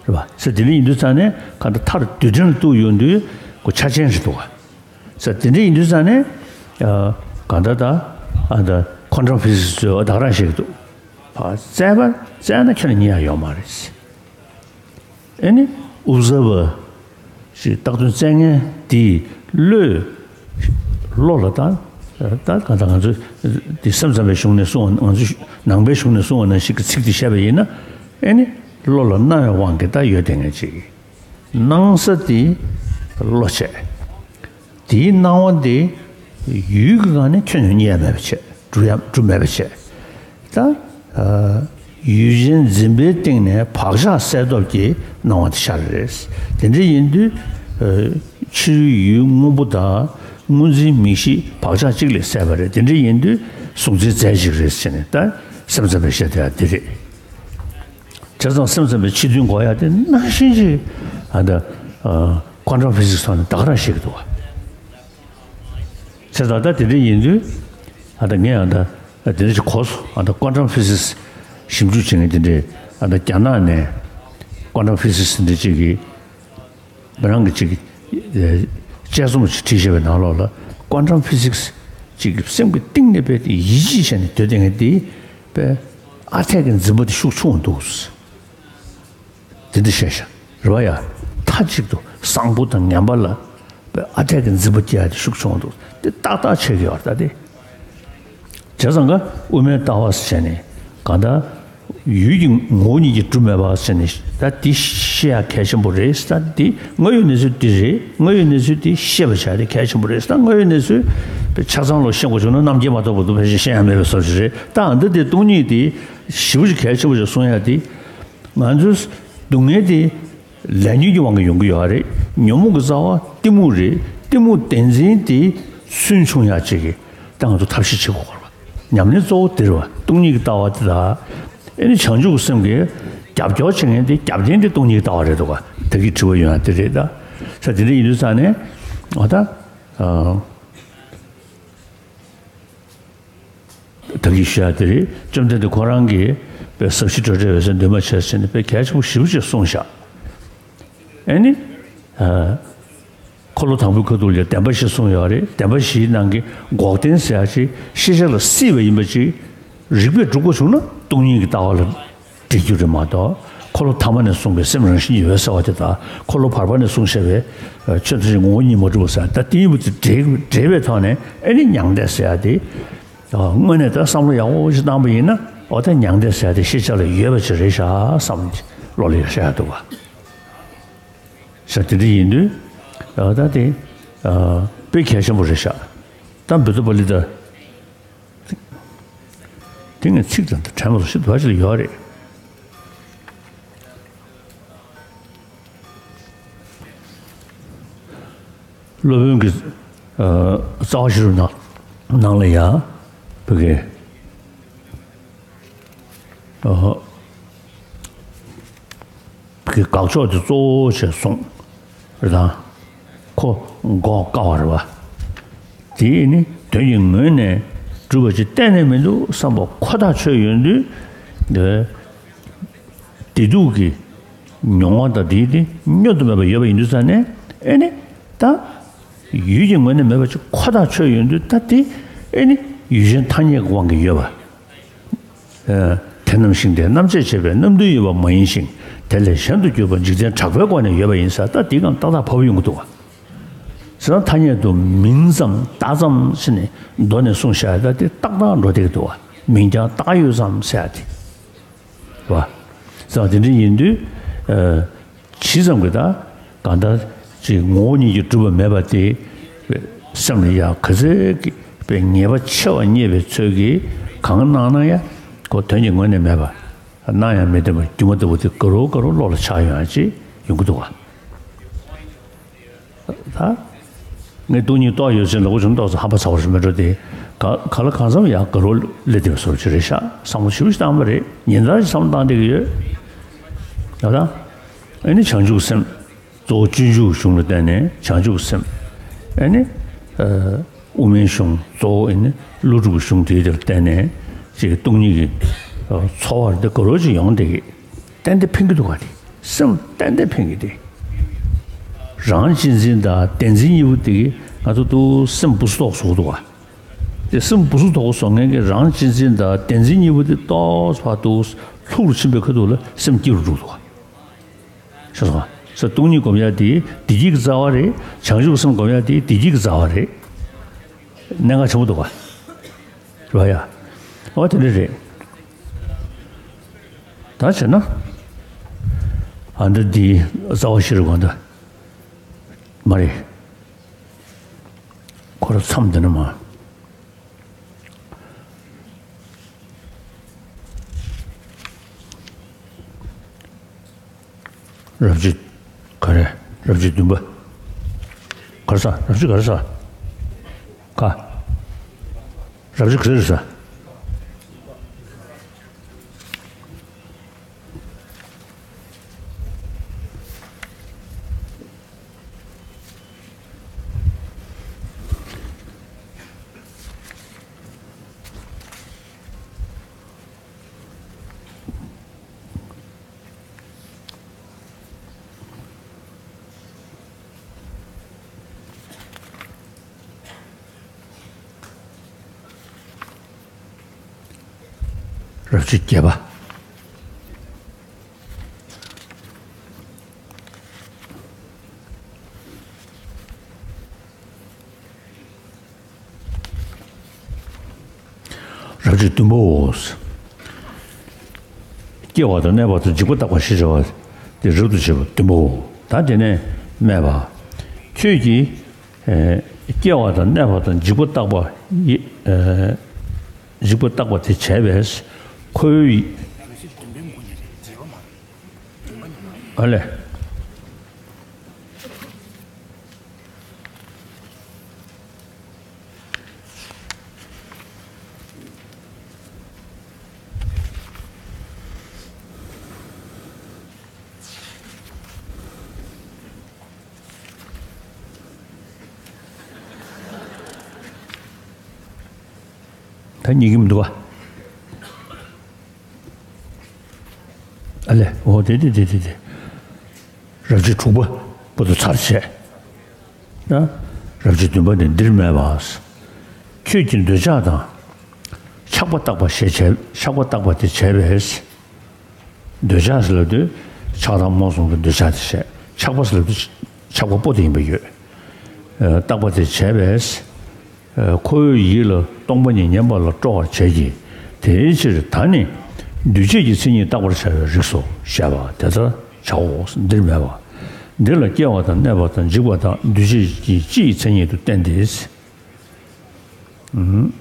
རེད་བ། ས་དེ་འདྲ་ཡིན་དུས་ཙ་ནས་གང་ལྟར་མཐར་རྡུལ་ཕྲན་ལ་གཏུགས་ཡོང་དུས་ཁོ་ཆ་ཅན་རེད་འདུག་བ། ས་དེ་འདྲ་ཡིན་དུས་ཙ་ནས། ཨ། གང་ལྟར་ད། ཨ། ད་ཁོན་ཊམ་ཕི་ཟིག་སི་ཚོས་ད་ག་རང་བཤད་ཀྱི་འདུག་བ། བཙལ་བ་བཙལ་ན་ཁྱོན་ནས་རྙེད་ཡ་ཡོད་མ་རེད། ཨེ་ནི་ཨོབ་ཟར་བར་ཞིག་བཏགས་དོན་བཙལ་མཁན་དེའི་བློས། བློ་ལ་ད། ད་གང་ལྟར་ང་ཚོས་དེ་སེམས་ཙམ་པའི་གཞུང་ནས་གསུངས་པ། ང་ཚོས་ནང་པའི་གཞུང་ནས་གསུངས་པ་ནང་བཞིན་གྱི་ཚིག་དེ་བཤད་པ་ཡིན་ན། ཨེ་ནི་བློ་ལ་སྣང་བའི་དབང་གིས་ད་ཡོད་བསྡད་མཁན་ཅིག་སྣང་ས་དེ་བློ་བྱས། དེའི་སྣང་བ་དེ་ཡུལ་གྱི་སྒང་ནས་ཁྱོན་ནས་རྙེད་ཡ་མེད་པ་བྱས། གྲུབ་ཡ་གྲུབ་མེད་པ་བྱས། ད། ཨ། ཡུལ་ཅན་འཛིན་པའི་སྟེང་ནས་བག་ཆགས་གསལ་སྟོབས་ཀྱི་སྣང་བ་དེ་ཤར་རེད། དེ་འདྲ་ཡིན་དུས། ཨ། ཕྱི་རོལ་ཡུལ་སྔོན་པོ་དང་སྔོ་འཛིན་མིག་ཤེས་བག་ཆགས་གཅིག་ལས་གསལ་བ་རེད། དེ་འདྲ་ཡིན་དུས་གཟུང་འཛིན་རྫས་གཅིག་རེད་ཟེར་ནས་ད་སེམས་ཙམ་པས་བཤད་བསྡད་ཡ་དེ་རེད། བྱས་ཙང་སེམས་ཙམ་པའི་ཕྱི་དོན་གོ་ཡ་དེ་ནང་བཞིན་གྱི། ཨ། ད། ཨ། ཁོན་ཊམ་ཕི་ཟིག་སི་ཐོག་ནས་ད་ག་རང་བཤད་ཀྱི་འདུག་བ། བྱས་ཙང་ད་དེ་འདྲ་ཡིན་དུས། ཨ། ད་ངས། ཨ། ད་དེ་འདྲ་ཞིག་གོ་སོང་། ཨ། ད་ཁོན་ཊམ་ཕི་ཟིག་སི་ཞིབ་འཇུག་བྱེད་མཁན་དེ་འདྲས། ཨ། ད་རྒྱ་ནག་ནས་ཁོན་ཊམ་ཕི་ཟིག་སི་འདི་གཅིག་གིས་མི་རང་གི་གཅིག་ཨེ། དཔྱད་རྩོམ་ཞིག་བྲིས་བཞག་པའི་ནང་ལོགས་ལ། ཁོན་ཊམ་ཕི་ཟིག་སི་གཅིག་གི་སེམས་ཀྱི་གཏིང་ནས་དཔེ་དེ་ཡིད་ཆེས་བྱས་ནས་སྡོད་བསྡད་མཁན་དེ་དཔེ་ཨ་འཐས་ཀྱི་འཛིན་པ་དེ་ཤུགས་ཆུང་བ་འདུག་དེ་འདྲ་བཤད་ཤག་རེད་བ་ཡ། མཐའ་གཅིག་ཏུ་བཟང་པོ་དང་ངན་པ་ལ་ཨ་འཐས་ཀྱི་འཛིན་པ་སྐྱེ་ཡ་དེ་ཤུགས་ཆུང་འདུག་དེ་ཏག་ཏག་ཆགས་ཀྱི་ཡོད་རེད་ད་དེ། བྱས་ཙང་ཀ་དབུ་མའི་ལྟ་བ་ཟེར་ནས་གང་ལྟར་ཡུལ་གྱི་ངོ་བོ་ཉིད་ཀྱིས་གྲུབ་མེད་པ་ཟེར་ནས་ད་དེ་ཤེས་ཡ་གལ་ཆེན་པོ་རེད། ད་དེ་དངོས་ཡོད་གནས་ཚུལ་དེ་རེད། དངོས་ཡོད་གནས་ཚུལ་དེ་ཤེས་པ་བྱ་དེ་གལ་ཆེན་པོ་རེད། ད་དངོས་ཡོད་གནས་ཚུལ་ཆ་ཚང་ལོ་ཤེས་དགོས་བྱུང་ན་རྣམ་མཁྱེན་མ་ཐོབ་བར་དུ་ཕལ་ཆེར་ཤེས་ཡ་མེད་པའི་བཟོ་ཞིག་རེད། ད་འདི་དེ་སྟོང་ཉིད་དེ་ཞེ་པོ་ཅིག་གལ་ཆེན་པོ་ཞིག་གསུང་ཡ་དེ། ང་ཚོའི་སྡུག་བསྔལ་དེ་ལས་ཉོན་གྱི་དབང་གིས་ཡོང་གི་ཡོད་རེད། ཉོན་མོངས་ཀྱི་རྩ་བ་གཏི་མུག་རེད། གཏི་མུག་བདེན་འཛིན་དེ་སུན་ཕྱུང་ཡག་ཅིག་གི་ད་ང་ཚོ་ཐབས་ཤེས་བྱེད་དགོས་རེད་བ། ཉམས་ལེན་གཙོ་བོ་དེ་རེད་བ། སྟོང་ཉིད་ཀྱི་ལྟ་བ་དེ་དང་། ཨེ་ནི་བྱང་ཆུབ་ཀྱི་སེམས་ཀྱི་རྒྱབ་སྐྱོར་བྱེད་མཁན་དེ་རྒྱབ་རྟེན་དེ་སྟོང་ཉིད་ཀྱི་ལྟ་བ་རེད་འདུག་ག་དེ་གི་དྲི་བ་ཡོང་ཡ་དེ་རེད་ད། ས་དེ་འདྲ་ཡིན་དུས་ཙང་ནས་འོ་ད། ཨ། ད་གིན་ཞུ་ཡ་དེ་རེད། བཅོམ་ལྡན་འདས་ཁོ་རང་གིས་དཔེ་ཟབ་ཞི་སྤྲོས་བྲལ་འོད་གསལ་འདུས་མ་བྱས་ཟེར་ནས་དཔེ་གལ་ཆེན་པོ་ཞེ་པོ་ཅིག་གསུངས་ཤག་ཨེ་ནི། ཨ། འཁོར་ལོ་དང་པོའི་ཁ་ཐུག་ལ་བདེན་པ་བཞི་གསུངས་ཡོད་རེད། བདེན་པ་བཞིའི་ནང་གི་འགོག་བདེན་ཟེར་ཡ་ཅིག་ཤེས་བྱ་ལ་སྲིད་པ་ཡིན་པ་ཅིག་རིགས་པས་སྒྲུབ་དགོས་བྱུང་ན་སྟོང་ཉིད་ཀྱི་ལྟ་བ་ལ་འགྲིག་རྒྱུ་རེད་མ་གཏོགས། འཁོར་ལོ་ཐ་མ་ནས་གསུངས་པའི་སེམས་རང་བཞིན་གྱིས་འོད་གསལ་བ་དེ་དང་། འཁོར་ལོ་བར་པ་ནས་གསུངས་བཞག་པའི་ཆོས་ཐམས་ཅད་ངོ་བོ་ཉིད་མ་གྲུབ་པ་ཟེར་ད་དེ་ཡིན་པ་དེ་འགྲེལ་འགྲེལ་བའི་ཐོག་ནས་ཨེ་ནི་མྱང་འདས་ཟེར་ཡ་དེ། དངོས་གནས་ད་བསམ་བློ་ཡག་པོ་ཞིག་བཏང་པ་ཡིན་ན་འོ་ད་མྱང་འདས་ཟེར་ཡ་དེ་ཤེས་བྱ་ལ་ཡོད་པ་ཅིག་རེད་ཤག་བསམ་བློ་ལ་ཡོད་ཤག་ཡ་འདུག་བ། ཤག་དེ་འདྲ་ཡིན་དུས་ད་དེ་དཔེ་གལ་ཆེན་པོ་རེད་ཤག་ད་བོད་དུ་པ་ལི་ད། དེ་ངས་ཚིག་དང་དྲན་པ་ཞིག་འདུག་ཅིག་ཡོད་རེད། སློབ་དཔོན་གྱི་ཨ་རྩ་བ་བཞི་རུ་ནང་ནང་ལ་ཡ་བོད་ཀྱི་ཨ། གི་དགག་ཕྱོགས་དེ་གཙོ་བོ་བྱས་གསུངས་རེད་དང་། ཁོ་འགོག་དཀའ་བ་རེད་བ། དེ་ནི་དོན་གྱི་ངོས་ནས་གྲུབ་པ་ཅིག་གཏན་ནས་མི་འདུག་བསམ་པ་ཁོ་ཐག་ཆོད་ཡོང་དུས། བདེ་སྡུག་གི་མྱོང་བ་དང་དེའི་དེ་བསྙོན་དུ་མེད་པ་ཡོད་པ་ཡིན་དུས་ཙང་ནས་ཨེ་ནི་ད་ཡུལ་གྱི་ངོས་ནས་མེད་པ་ཅིག་ཁོ་ཐག་ཆོད་ཡོང་དུས་ད་དེ་ཨེ་ནི་ཡུལ་ཅན་ཐ་སྙད་ཀྱི་དབང་གིས་ཡོད་པ། དེ་རྣམས་ཤིང་རྟའི་རྣམ་བཅད་བྱས་པའི་རྣམ་འདུལ་ཡོད་པ་མ་ཡིན་ཞིང་། དེ་ལས་གཞན་དུ་གྱུར་པ་འཇིག་རྟེན་གྲགས་པའི་སྒོ་ནས་ཡོད་པ་ཡིན་ཟེར་ད་འདི་གང་ཏག་ཏག་བབས་ཡོང་གི་འདུག་བ། ཟེར་ན་ཐ་སྙད་དུ་མིང་ཙམ་བརྡ་ཙམ་ཟེར་ནས་མདོ་ནས་གསུངས་བཞག་ཡ་ད་དེ་ཏག་ཏག་འགྲོ་བསྡད་ཀྱི་འདུག་བ། མིང་རྐྱང་བཏགས་ཡོད་ཙམ་ཟེར་ཡ་དེ། བ། ཟེར་བ་དེ་འདྲ་ཡིན་དུས། ཇི་ཙམ་གྱིས་ད་གང་ལྟར་ཅིག་ངོ་བོ་ཉིད་ཀྱིས་གྲུབ་པ་མེད་པ་དེ་སེམས་ལ་ཡ་ག་ཚོད་ཀྱི་དཔེ་ངེས་པ་ཆེ་བ་རྙེད་པའི་ཚོད་ཀྱིས་གང་གནང་ན་ཡ་ཁོ་དོན་གྱི་ངོས་ནས་མེད་པ། སྣང་ཡང་མི་བདེན་པ་སྒྱུ་མ་ལྟ་བུ་དེ་ག་རུ་ག་རུ་བློ་ལ་འཆར་ཡོང་ཡ་ཅིག་ཡོང་གི་འདུག་བ། ད་ངས་སྟོང་ཉིད་རྟོགས་ཡོད་ཟེར་ལོག་བྱུང་ཏོག་ཙམ་ཧམ་པ་ཚ་བ་ཞིག་མེད་འགྲོ་དེ། ག་ག་ལ་གང་འཚམ་ཡང་དགའ་རབ་སླེབས་བསྡད་པའི་བཟོ་ཅིག་རེད་ཤག་བསམ་བློ་ཞེ་པོ་ཞིག་བཏང་བ་རེད། ཉིན་ལྟར་ཞིག་བསམ་བློ་བཏང་བསྡད་ཀྱི་ཡོད། ཡ་ད། ཨ་ནི་བྱང་ཆུབ་སེམས། གཙོ་བོ་སྤྱོད་འཇུག་གཞུང་ལ་བརྟེན་ནས་བྱང་ཆུབ་སེམས། ཨ་ནི། ཨ། དབུ་མའི་གཞུང་གཙོ་བོ་ཨ་ནི་ཀླུ་སྒྲུབ་གཞུང་དེ་དེར་བརྟེན་ནས་ཅིག་སྟོང་ཉིད་ཀྱི། ཨ། འཚོ་བར་འདི་དགའ་རབ་ཅིག་ཡོང་བསྡད་ཀྱི། ཏན་ཏན་ཕན་གྱི་འདུག་ག་དེ། སེམས་ཏན་ཏན་ཕན་གྱི་དེ། རང་གཅེས་འཛིན་དང་བདེན་འཛིན་གཉིས་པོ་དེ་གིས་ང་ཚོ་ཏོག་སེམས་སྦུ་སུ་ཏོག་བཟོ་གི་འདུག་ག་དེ་སེམས་སྦུ་སུ་ཏོག་བཟོ་མཁན་གྱི་རང་གཅེས་འཛིན་དང་བདེན་འཛིན་གཉིས་པོ་དེ་ཏོག་ཙམ་ཕར་ཏོག་ལྷུག་རུ་ཕྱིན་པའི་ཁ་ཐུག་ལ་སེམས་སྐྱིད་རུ་འགྲོ་གི་འདུག་ག་ཤེས་སོང་ང་། སྟོང་ཉིད་སྒོམ་ཡ་དེ་བདེ་སྐྱིད་ཀྱི་རྩ་བ་རེད། བྱང་ཆུབ་སེམས་སྒོམ་ཡ་དེ་བདེ་སྐྱིད་ཀྱི་རྩ་བ་རེད། གནད་འགག་ཆེན་པོ་འདུག་ག་རེད་བ་ཡ། འོ་དེ་འདྲ་རེད། ད་བྱས་ན། ཨ་འདི་འདི་རྩ་བ་ཤེས་རུ་གང་འདུག་མ་རེད། ཁོ་ར་མཚམས་འདི་ན་མ། རབ་བྱེད། ག་རེ། རབ་བྱེད་བདུན་པ། ག་རེ་ཟ། རབ་བྱེད་ག་རེ་ཟ། ག་རབ་བྱེད་ག་རེ་ཟ། རབ་བྱེད་བརྒྱད་པ། རབ་བྱེད་བདུན་པའོ། སྐྱེ་བ་དང་གནས་པ་དང་འཇིག་པ་བརྟག་པ་ཞེས་བྱ་བ་དེ་རབ་ཏུ་བྱེད་པ་བདུན་པའོ། ད་དེ་ནས་སྨྲས་པ། ཁྱོད་ཀྱིས། ཨེ། སྐྱེ་བ་དང་གནས་པ་དང་འཇིག་པ་བརྟག་པ་ཡི། ཨེ། འཇིག་པ་བརྟག་པ་དེ་བྱས་པས། ཁོ་བོའི། ཨ་ལས། ད་རྙེད་ཀྱི་མི་འདུག་ག་ཨ་ལས། འོ་དེ་དེ་དེ་དེ་དེ། རབ་བྱེད་དྲུག་པ་པོ་དེ་ཚར་བྱས། ན། རབ་བྱེད་བདུན་པ་ནི་འདིར་སྨྲས་པ། ཁྱོད་ཀྱིས་འདོད་ཆགས་དང་། ཆགས་པ་བརྟག་པ་ཞེས་བྱ། ཆགས་པ་བརྟག་པ་དེ་བྱས་པས། འདོད་ཆགས་ཟེར་ལབ་དུས་ཆགས་སྡང་རྨོངས་གསུམ་གྱི་འདོད་ཆགས་དེ་བྱས། ཆགས་པ་ཟེར་ལབ་དུས་ཆགས་པ་པོ་དེ་ཡིན་པ་ཡོད། ཨ། བརྟག་པ་དེ་བྱས་པས། ཨ། ཁོ་བོའི་ཡིད་ལ་སྟོང་པ་ཉིད་ཉན་པ་ལ་སྤྲོ་བར་བྱས་ཀྱི། དེའི་ཕྱིར་ད་ནི་འདུས་བྱས་ཀྱི་མཚན་ཉིད་བརྟག་པར་བྱ་བའི་རིགས་སོ་ཞེས་པ་དེ་ལྟར་བྱའོ། འདིར་སྨྲས་པ། འདི་ལ་སྐྱེ་བ་དང་གནས་པ་དང་འཇིག་པ་དང་འདུས་བྱས་ཀྱི་སྤྱི་ཡི་མཚན་ཉིད་དུ་བསྟན་ཏེ། ཨུམ།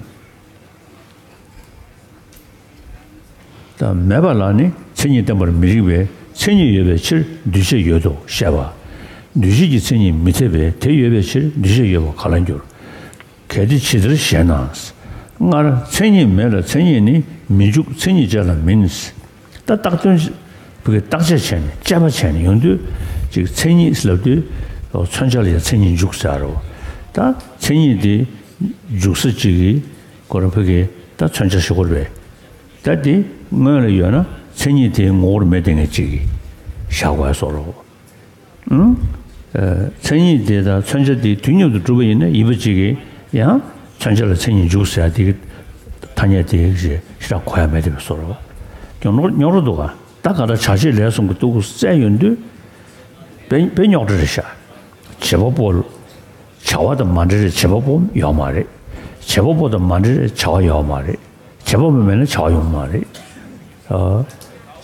ད་མེད་པ་ལ་ནི་མཚན་ཉིད་བསྟན་པར་མི་རིགས་པས་མཚན་ཉིད་ཡོད་པའི་ཕྱིར་འདུས་བྱས་ཡོད་དོ་ཞེས་པ། འདུས་བྱས་ཀྱི་མཚན་ཉིད་མི་འཐད་པས་དེ་ཡོད་པའི་ཕྱིར་འདུས་བྱས་ཡོད་པར་ག་ལ་འགྱུར། གལ་ཏེ་ཇི་ལྟར་ཞེ་ན། སྔར་མཚན་ཉིད་མེད་ལ་མཚན་ཉིད་ནི་མི་འཇུག་མཚན་ཉིད་ཅན་ལ་མིན། ད་བརྟག་དོན་བུ་གའི་བརྟག་དཔྱད་བྱས་ནས་དཔྱད་པ་བྱས་ནས་ཡོང་དུས་ཅིག་མཚན་ཉིད་ལབ་དུས་མཚོན་བྱ་ལ་ཡང་མཚན་ཉིད་འཇུག་ཟེར་རོ། ད་མཚན་ཉིད་དེ་འཇུག་ས་ཅིག་གི་ཁོ་རང་བུ་གའི་ད་མཚོན་བྱ་ཞིག་དགོས་རེད། ད་དེ་སྔོན་ལ་ཡོད་ན་མཚན་ཉིད་དེ་ངོ་བོར་མེད་དེ་ངས་ཅིག་གི་བཞག་དགོས་སོ་རོ། ཨུམ། ཨ། མཚན་ཉིད་དེ་དང་མཚོན་བྱ་དེ་དུས་མཉམ་དུ་གྲུབ་པ་ཡིན་ན་ཡིན་པ་གཅིག་གིས་ཡང་མཚོན་བྱ་ལ་མཚན་ཉིད་འཇུག་ཟེར་ཡ་དེ་གི་ཐ་སྙད་དེ་ཞེ་དྲག་གོ་ཡ་མེད་དེ་བཟོ་རོ། རྙོག་རྙོག་རོ་འདུག་ག་ད་ག་ད་བྱ་བྱེད་ལས་གསུམ་གྱི་སྟོབས་ཤུགས་བཙལ་ཡོང་དུས་དཔེ་དཔེ་རྙོག་དྲ་རེད་ཤག་བྱེད་པ་པོ། བྱ་བ་དང་མ་འབྲེལ་བའི་བྱེད་པ་པོ་ཡོད་མ་རེད། བྱེད་པ་པོ་དང་མ་འབྲེལ་བའི་བྱ་བ་ཡོད་མ་རེད། བྱེད་པ་པོ་མེད་ན་བྱ་བ་ཡོང་མ་རེད། ཨ།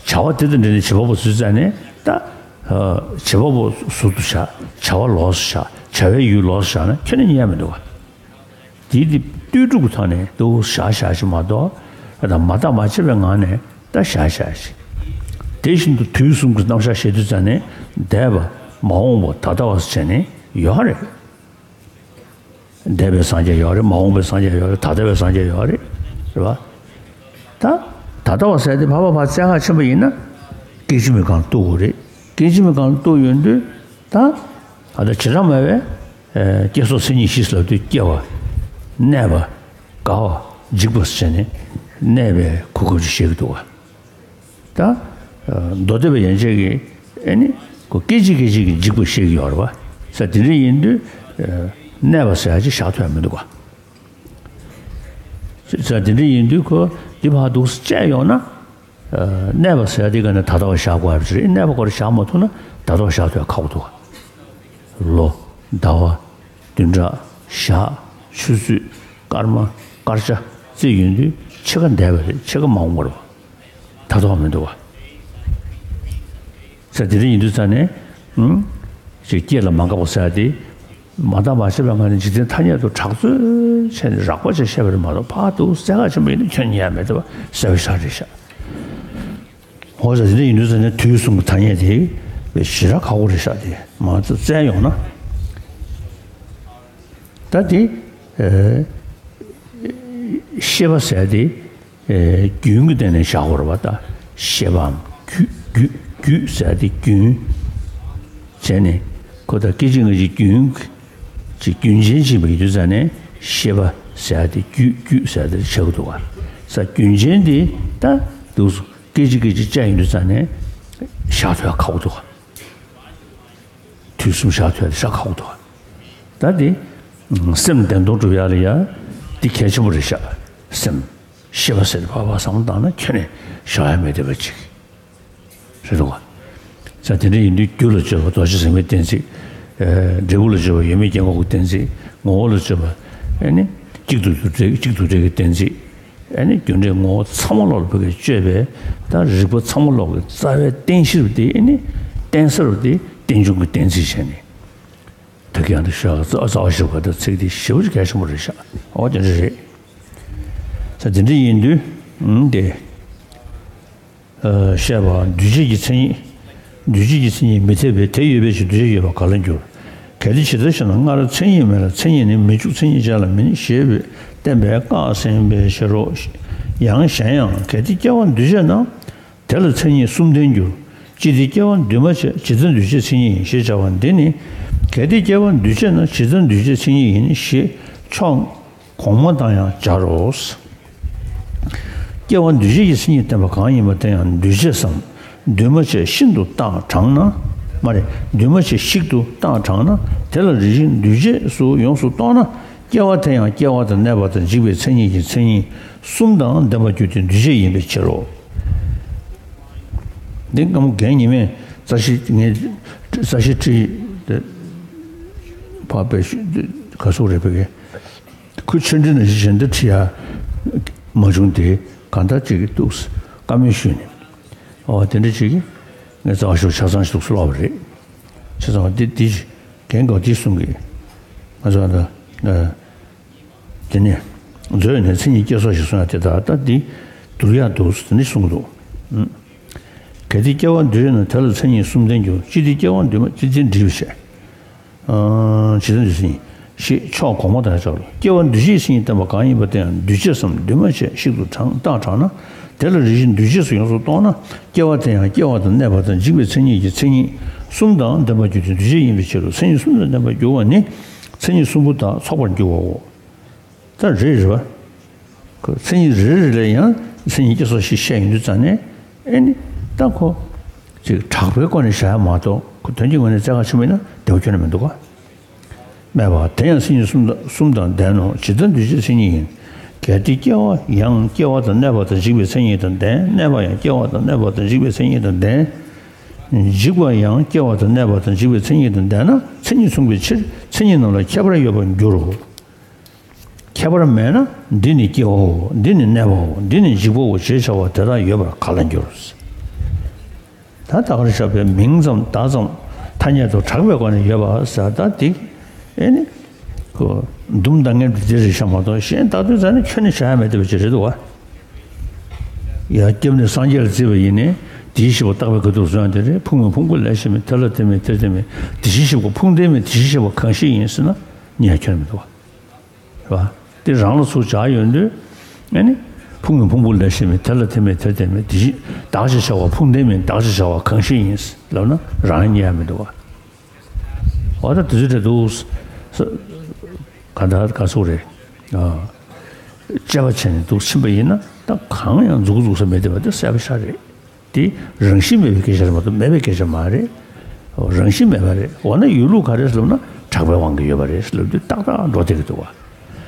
བྱ་བ་དེ་དང་འབྲེལ་ནས་བྱེད་པ་པོ་ཚུར་བཙལ་ནས་ད། ཨ། བྱེད་པ་པོ་ཟུར་དུ་བཞག་བྱ་བ་ལོགས་སུ་བཞག་བྱ་བའི་ཡུལ་ལོགས་སུ་བཞག་ན་ཁྱོན་ནས་རྙེད་མི་འདུག་ག་དེའི་དེ་ལྟོས་གྲུབ་ཀྱི་ཐོག་ནས་ཏོག་བཞག་བཞག་ཞིག་མ་གཏོགས་ཨ་ད་མ་བརྟགས་མ་དཔྱད་པའི་ངང་ནས་ད་བཞག་བཞག་ཞིག་དེ་བཞིན་དུ་དུས་གསུམ་གྱི་རྣམ་གཞག་བཤད་དུས་ཙམ་ནས་འདས་པ་མ་འོངས་པ་ད་ལྟ་བ་ཟེར་བྱས་ནས་ཡོད་རེད། འདས་པའི་སངས་རྒྱས་ཡོད་རེད། མ་འོངས་པའི་སངས་རྒྱས་ཡོད་རེད། ད་ལྟ་བའི་སངས་རྒྱས་ཡོད་རེད། རེད་བ། ད་ད་ལྟ་བ་ཟེར་དེ་ཕ་བ་ཕ་བཙན་ཁ་ཆེན་པོ་ཡིན་ན་སྐད་ཅིག་མའི་སྒང་གཏུག་དགོས་རེད། སྐད་ཅིག་མའི་སྒང་གཏུག་ཡོང་དུས་ད་ད་ལྟ་བྱེ་བྲག་སྨྲ་བས་སྐྱེ་སོགས་མཚན་ཉིད་བཞི་ཟེར་ལབ་དུས་སྐྱེ་བ། གནས་པ། རྒ་བ། འཇིག་པ་ཟེར་ནས་གནས་པའི་གོ་སྐབས་ཅིག་བཤད་ཀྱི་འདུག་བ། ད་མདོ་སྡེ་པ་ཡན་ཆད་ཀྱིས་ཨེ་ནི་ཁོ་སྐད་ཅིག་སྐད་ཅིག་གིས་འཇིག་པ་བཤད་ཀྱི་ཡོད་རེད་བ། ས་དེ་འདྲ་ཡིན་དུས་གནས་པ་ཟེར་ཡ་ཅིག་བཞག་ཐུབ་ཡ་མི་འདུག་བ། ས་དེ་འདྲ་ཡིན་དུས་ཁོ་འདི་ཕར་འདུག་སེ་བཅད་ཡོང་ན། གནས་པ་ཟེར་ཡ་དེ་ག་ནས་ད་ལྟ་བ་བཞག་དགོས་ཡ་ཅིག་རེད། གནས་པ་ཁོ་རང་བཞག་མ་ཐུབ་ན་ད་ལྟ་བ་བཞག་ཐུབ་ཡ་ཁག་པོ་འདུག་བ། ལོ། ཟླ་བ། བདུན་ཕྲག། ཞག་ཆུ་ཚོད། སྐར་མ། སྐར་ཆ་བརྩིས་ཡོང་དུས་ཕྱེད་ཀ་འདས་པ་རེད། ཕྱེད་ཀ་མ་འོངས་པ་རེད་བ། ད་ལྟ་བ་མི་འདུག་བ། ས་དེ་འདྲ་ཡིན་དུས་ཙང་ནས། ཨུམ། ཅིག་སྐྱེ་ལ་མ་འགགས་པ་ཟེར་ཡ་དེ། མ་བརྟགས་མ་དཔྱད་པའི་ངང་ནས་འཇིག་རྟེན་ཐ་སྙད་དུ་གྲགས་ཚོད་བྱས་ནས་རགས་པ་ཅིག་བཤད་པ་རེད་མ་གཏོགས་ཕར་འདུག་སེ་གལ་ཆེན་པོ་ཡིན་ན་ཁྱོན་ནས་ཉན་ཡ་མེད་འདུག་བ། གསལ་པོ་ཞེ་དྲག་རེད་ཤག་འོ་ཙང་དེ་འདྲ་ཡིན་དུས་ཙང་ནས་དུས་གསུམ་གྱི་ཐ་སྙད་དེ་བས་ཞེ་དྲག་ཁག་པོ་རེད་ཤག་དེ་མ་བཙལ་ཡོང་ན། ད་དེ་ཨེ་ཤེས་པ་ཟེར་དེ་ཨེ་རྒྱུན་གྱི་སྟེང་ནས་བཞག་དགོས་རེད་བ། ད་ཤེས་པའམ་རྒྱུད་རྒྱུད་རྒྱུད་ཟེར་དེ་རྒྱུན་བྱས་ནས་ཁོ་ད་སྐད་ཅིག་སྔ་ཕྱི་རྒྱུན་གྱི་རྒྱུན་ཅན་ཅིག་ཡིན་དུས་ཙང་ནས་ཤེས་པ་ཟེར་དེ་རྒྱུད་རྒྱུད་ཟེར་དེ་ཆགས་ཀྱི་འདུག་བ། ས་རྒྱུན་ཅན་དེ་ད་འདུག་སེ། སྐད་ཅིག་སྐད་ཅིག་བཅད་ཡོང་དུས་ཙང་ནས་བཞག་ཐུབ་ཡ་ཁག་པོ་འདུག་ག་དུས་གསུམ་བཞག་ཐུབ་ཡ་དེ་ཤ་ཁག་པོ་འདུག་ག་ད་དེ་སེམས་བདེན་སྟོང་སྒྲུབ་ཡ་ལ་ཡ་འདི་གལ་ཆེན་པོ་རེད་ཤག་སེམས་ཤེས་པ་ཟེར་ཏེ་ཕར་ཕར་བསམ་བློ་བཏང་ན་ཁྱོན་ནས་བཞག་ཡ་མེད་བསྡད་པ་ཅིག་རེད་འདུག་ག་ས་དེ་འདྲ་ཡིན་དུས་རྒྱུ་ལ་དཔྱོད་པ་རྡོ་རྗེ་འཛིན་པའི་གཏན་ཚིགས། འབྲས་བུ་ལ་དཔྱོད་པ་ཡོད་མེད་རྐྱེན་འགོག་གི་གཏན་ཚིགས། ངོ་བོ་ལ་དཔྱོད་པ་ཨེ་ནི་གཅིག་ཏུ་འདུ་འབྲེལ་གཅིག་ཏུ་འབྲེལ་གྱི་གཏན་ཚིགས། ཨེ་ནི་རྒྱུ་འབྲས་ངོ་བོ་ཚང་མ་ལོག་ལ་བོད་སྐད་དཔྱོད་པས་ད་རིག་པ་ཚང་མ་ལོག་གི་རྩ་བའི་རྟེན་གཞི་རུ་དེ་ཨེ་ནི་རྟེན་ས་རུ་དེ་རྟེན་འབྱུང་གི་གཏན་ཚིགས་བྱས་ནས། ད་གིན་ཡང་དུ་ཞུ་བ་རྩ་བ་ཞུ་བ་ད་ཚིག་དེ་ཞེ་པོ་ཅིག་གལ་ཆེན་པོ་རེད་ཤག་འོ་དེ་འདྲ་རེད། ས་དེ་འདྲ་ཡིན་དུས་ཨུམ་དེ། བཤད་པ། འདུས་བྱས་ཀྱི་མཚན་ཉིད། འདུས་བྱས་ཀྱི་མཚན་ཉིད་མི་འཐད་པས་དེ་ཡོད་པའི་ཕྱིར་འདུས་བྱས་ཡོད་པར་ག་ལ་འགྱུར། གལ་ཏེ་ཇི་ལྟར་ཞེ་ན། སྔར་མཚན་ཉིད་མེད་ལ་མཚན་ཉིད་ནི་མི་འཇུག་མཚན་ཉིད་ཅན་ལ་མིན་ཞེས་པའི་བསྟན་པས་བཀག་ཟིན་པའི་ཕྱིར་རོ། ཡང་གཞན་ཡང་། གལ་ཏེ་སྐྱེ་བ་འདུས་བྱས་ན། དེ་ལ་མཚན་ཉིད་གསུམ་ལྡན་འགྱུར། ཅི་སྟེ་སྐྱེ་བ་འདུས་མ་བྱས་ཇི་ལྟར་འདུས་བྱས་མཚན་ཉིད་ཡིན་ཞེས་བྱ་བ་འདི་ནི། གལ་ཏེ་སྐྱེ་བ་འདུས་བྱས་ན་ཇི་ལྟར་འདུས་བྱས་མཚན་ཉིད་ཡིན་ཞེས་ཕྱོགས་གོང་མ་དང་ཡང་སྦྱར་རོ། སྐྱེ་བ་འདུས་བྱས་ཀྱི་མཚན་ཉིད་བསྟན་པ་གང་ཡིན་པ་དེ་ཡང་འདུས་བྱས་སམ། འདུས་མ་བྱས་ཤིན་ཏུ་བཏགས་དྲངས་ན། མ་རེད། འདུས་མ་བྱས་ཤིག་ཏུ་བཏགས་དྲངས་ན། དེ་ལ་རེ་ཞིག་འདུས་བྱས་སུ་ཡོངས་སུ་རྟོགས་ན། སྐྱེ་བ་དེ་ཡང་སྐྱེ་བ་དང་གནས་པ་དང་འཇིག་པའི་མཚན་ཉིད་ཀྱི་མཚན་ཉིད་གསུམ་དང་ལྡན་པར་འགྱུར་ཏེ་འདུས་བྱས་ཡིན་པའི་ཕྱིར་རོ། འདི་སྐམ་རྒན་ཉི་མས་རྩ་ཤེ་ངས་རྩ་ཤེ་ཁྲིད་དེ་ཕར་དཔེ་ཞུ་ག་སོགས་རེད་པས་ཀྱི། ཁོས་ཆོས་འབྲེལ་ནང་བཞིན་གཞན་དུ་ཁྲིད་ཡ་མ་བྱུང་སྟེ་གང་ལྟར་ཅིག་གིས་འདུག་བཀའ་མོལ་ཞུས་ནས། ཨོ་དེ་འདྲ་ཅིག་གིས་ངས་རྩ་བ་ཞུ་ཆ་ཚང་ཞིག་འདུག་སློག་པ་རེད། ཆ་ཚང་བ་འདི་འདི་རྒན་གོ་འདི་གསུང་གི་ང་ཚོ་ད་དེ་ནས་མཛོད་ནས་མཚན་ཉིད་སྐྱེ་སོགས་ཞེས་གསུང་ཡ་དེ་དག་ད་འདི་བསྡུར་ཡ་འདུག་དེ་འདྲ་གསུང་གི་འདུག་གལ་ཏེ་སྐྱེ་བ་འདུས་ན་དེ་ལ་མཚན་ཉིད་གསུམ་ལྡན་འགྱུར། ཅི་སྟེ་སྐྱེ་བ་འདུས་མ་ཅི་སྟེ་འདྲིས་པའི་ཕྱིར། ཇི་ལྟར་འདུས་མཚན་ཉིད་ཞེས་ཕྱོགས་གོང་མ་དང་སྦྱར་རོ། སྐྱེ་བ་འདུས་བྱས་མཚན་ཉིད་བསྟན་པ་གང་ཡིན་པ་དེ་ཡང་འདུས་བྱས་སམ། འདུས་མ་བྱས་ཤིག་ཏུ་དྲངས་བཏགས་དྲངས་ན། དེ་ལ་རེ་ཞིག་འདུས་བྱས་སུ་ཡོངས་སུ་རྟོགས་ན། སྐྱེ་བ་དེ་ཡང་སྐྱེ་བ་དང་གནས་པ་དང་འཇིག་པའི་མཚན་ཉིད་ཀྱི་མཚན་ཉིད་གསུམ་དང་ལྡན་པར་འགྱུར་ཏེ་འདུས་བྱས་ཡིན་པའི་ཕྱིར་རོ། མཚན་ཉིད་གསུམ་དང་ལྡན་པར་འགྱུར་བ་ནི་མཚན་ཉིད་གསུམ་པོ་དག་ཚོགས་པར་འགྱུར་བའོ། ད་རེ་རེ་བ། ཁོ་མཚན་ཉིད་རེ་རེ་ལ་ཡང་མཚན་ཉིད་སྐྱེ་སོགས་ཞེས་བཤད་ཡོང་དུས་ཙང་ནས་ཨེ་ནི་ད་ཁོ་ཅིག་གྲགས་པའི་སྒོ་ནས་བཞག་ཡ་མ་གཏོགས་ཁོ་དོན་གྱི་ངོས་ནས་བཙལ་ག་ཕྱིན་པ་ཡིན་ན་བདེ་བོ་ཁྱོན་ནས་མི་འདུག་ག་སྨྲས་པ། དེ་ཡང་མཚན་ཉིད་གསུམ་དང་གསུམ་དང་ལྡན་ནོ། ཇི་ལྟར་འདུས་བྱས་མཚན་ཉིད་ཡིན། གལ་ཏེ་སྐྱེ་བ་ཡང་སྐྱེ་བ་དང་གནས་པ་དང་འཇིག་པའི་མཚན་ཉིད་དང་ལྡན། གནས་པ་ཡང་སྐྱེ་བ་དང་གནས་པ་དང་འཇིག་པའི་མཚན་ཉིད་དང་ལྡན། འཇིག་པ་ཡང་སྐྱེ་བ་དང་གནས་པ་དང་འཇིག་པའི་མཚན་ཉིད་དང་ལྡན་ན་མཚན་ཉིད་མཚུངས་པའི་ཕྱིར་མཚན་ཉིད་རྣམས་ལ་ཁྱད་པར་ཡོད་པར་འགྱུར་རོ། ཁྱད་པར་མེད་ན་འདི་ནི་སྐྱེ་བའོ། འདི་ནི་གནས་པའོ། འདི་ནི་འཇིག་པའོ་ཞེས་བྱ་བ་དེ་དག་ཡོད་པར་ག་ལ་འགྱུར། ད་ད་ག་རེ་བྱ་བའི་མིང་ཙམ་བརྡ་ཙམ་ཐ་སྙད་དུ་གྲགས་པའི་སྒོ་ནས་ཡོད་པ་ཟེར་ད་འདི་ཨེ་ནི་ཁོ་འདུམ་ད་ངན་དུ་འདི་རེད་ཤག་མ་གཏོགས་གཞན་བརྡ་དུས་ཙ་ནི་ཁྱོན་ནས་བྱ་ཡ་མེད་བསྡད་པ་ཅིག་རེད་འདུག་བ། ཡ་སྐྱབས་ནས་སངས་རྒྱས་ལ་བརྩིས་པ་ཡིན་ནའི་དེའི་ཞིབ་པ་བརྟག་པའི་ག་དུས་སུ་ཡང་དེ་རེད། ཕུང་མི་ཕུང་པོ་ལས་ཤེས་མིན་དེ་ལ་དེ་མིན་དེར་དེ་མིན་དེ་བཞིན་གཤེགས་པ་ཕུང་ལྡན་མིན་དེ་བཞིན་གཤེགས་པ་གང་ཞིག་ཡིན་ཟེར་ན་ནི་ཡང་ཁྱོན་ནས་མི་འདུག་བ། རེད་བ། དེ་རང་ལ་ཚུར་སྦྱར་ཡོང་དུས། ཨ་ནི། ཕུང་མིན་ཕུང་པོ་ལས་གཞན་མིན། དེ་ལ་དེ་མེད་དེར་དེ་མེད། དེ་བཞིན་བདག་ཅེས་བྱ་བ་ཕུང་ལྡན་མིན། བདག་ཅེས་བྱ་བ་གང་ཞིག་ཡིན། ལབ་ན་རང་རྙེད་ཡ་མི་འདུག་བ། འོ་ད་དེ་ཚོའི་གྲས་འདུག་ས། ག་ད་ག་སོགས་རེད། ཨ། དཔྱད་པ་བྱས་ནས་འདུག་ཕྱིན་པ་ཡིན་ན་ད་གང་ཡང་འཛུགས་འཛུགས་ས་མེད་བསྡད་པ་དེ་གསལ་པོ་ཤར་རེད། དེ་རང་བཞིན་མེད་པའི་སྐད་ཆ་རེད་མ་གཏོགས་མེད་པའི་སྐད་ཆ་མ་རེད། རང་བཞིན་མེད་པ་རེད། འོ་ན་ཡོད་ལུགས་ག་རེ་ཟེར་ལབ་ན་གྲགས་པའི་དབང་གིས་ཡོད་པ་རེད་ཟེར་ལབ་དུས་ཏག་ཏག་འགྲོ་བསྡད་ཀྱི་འདུག་བ།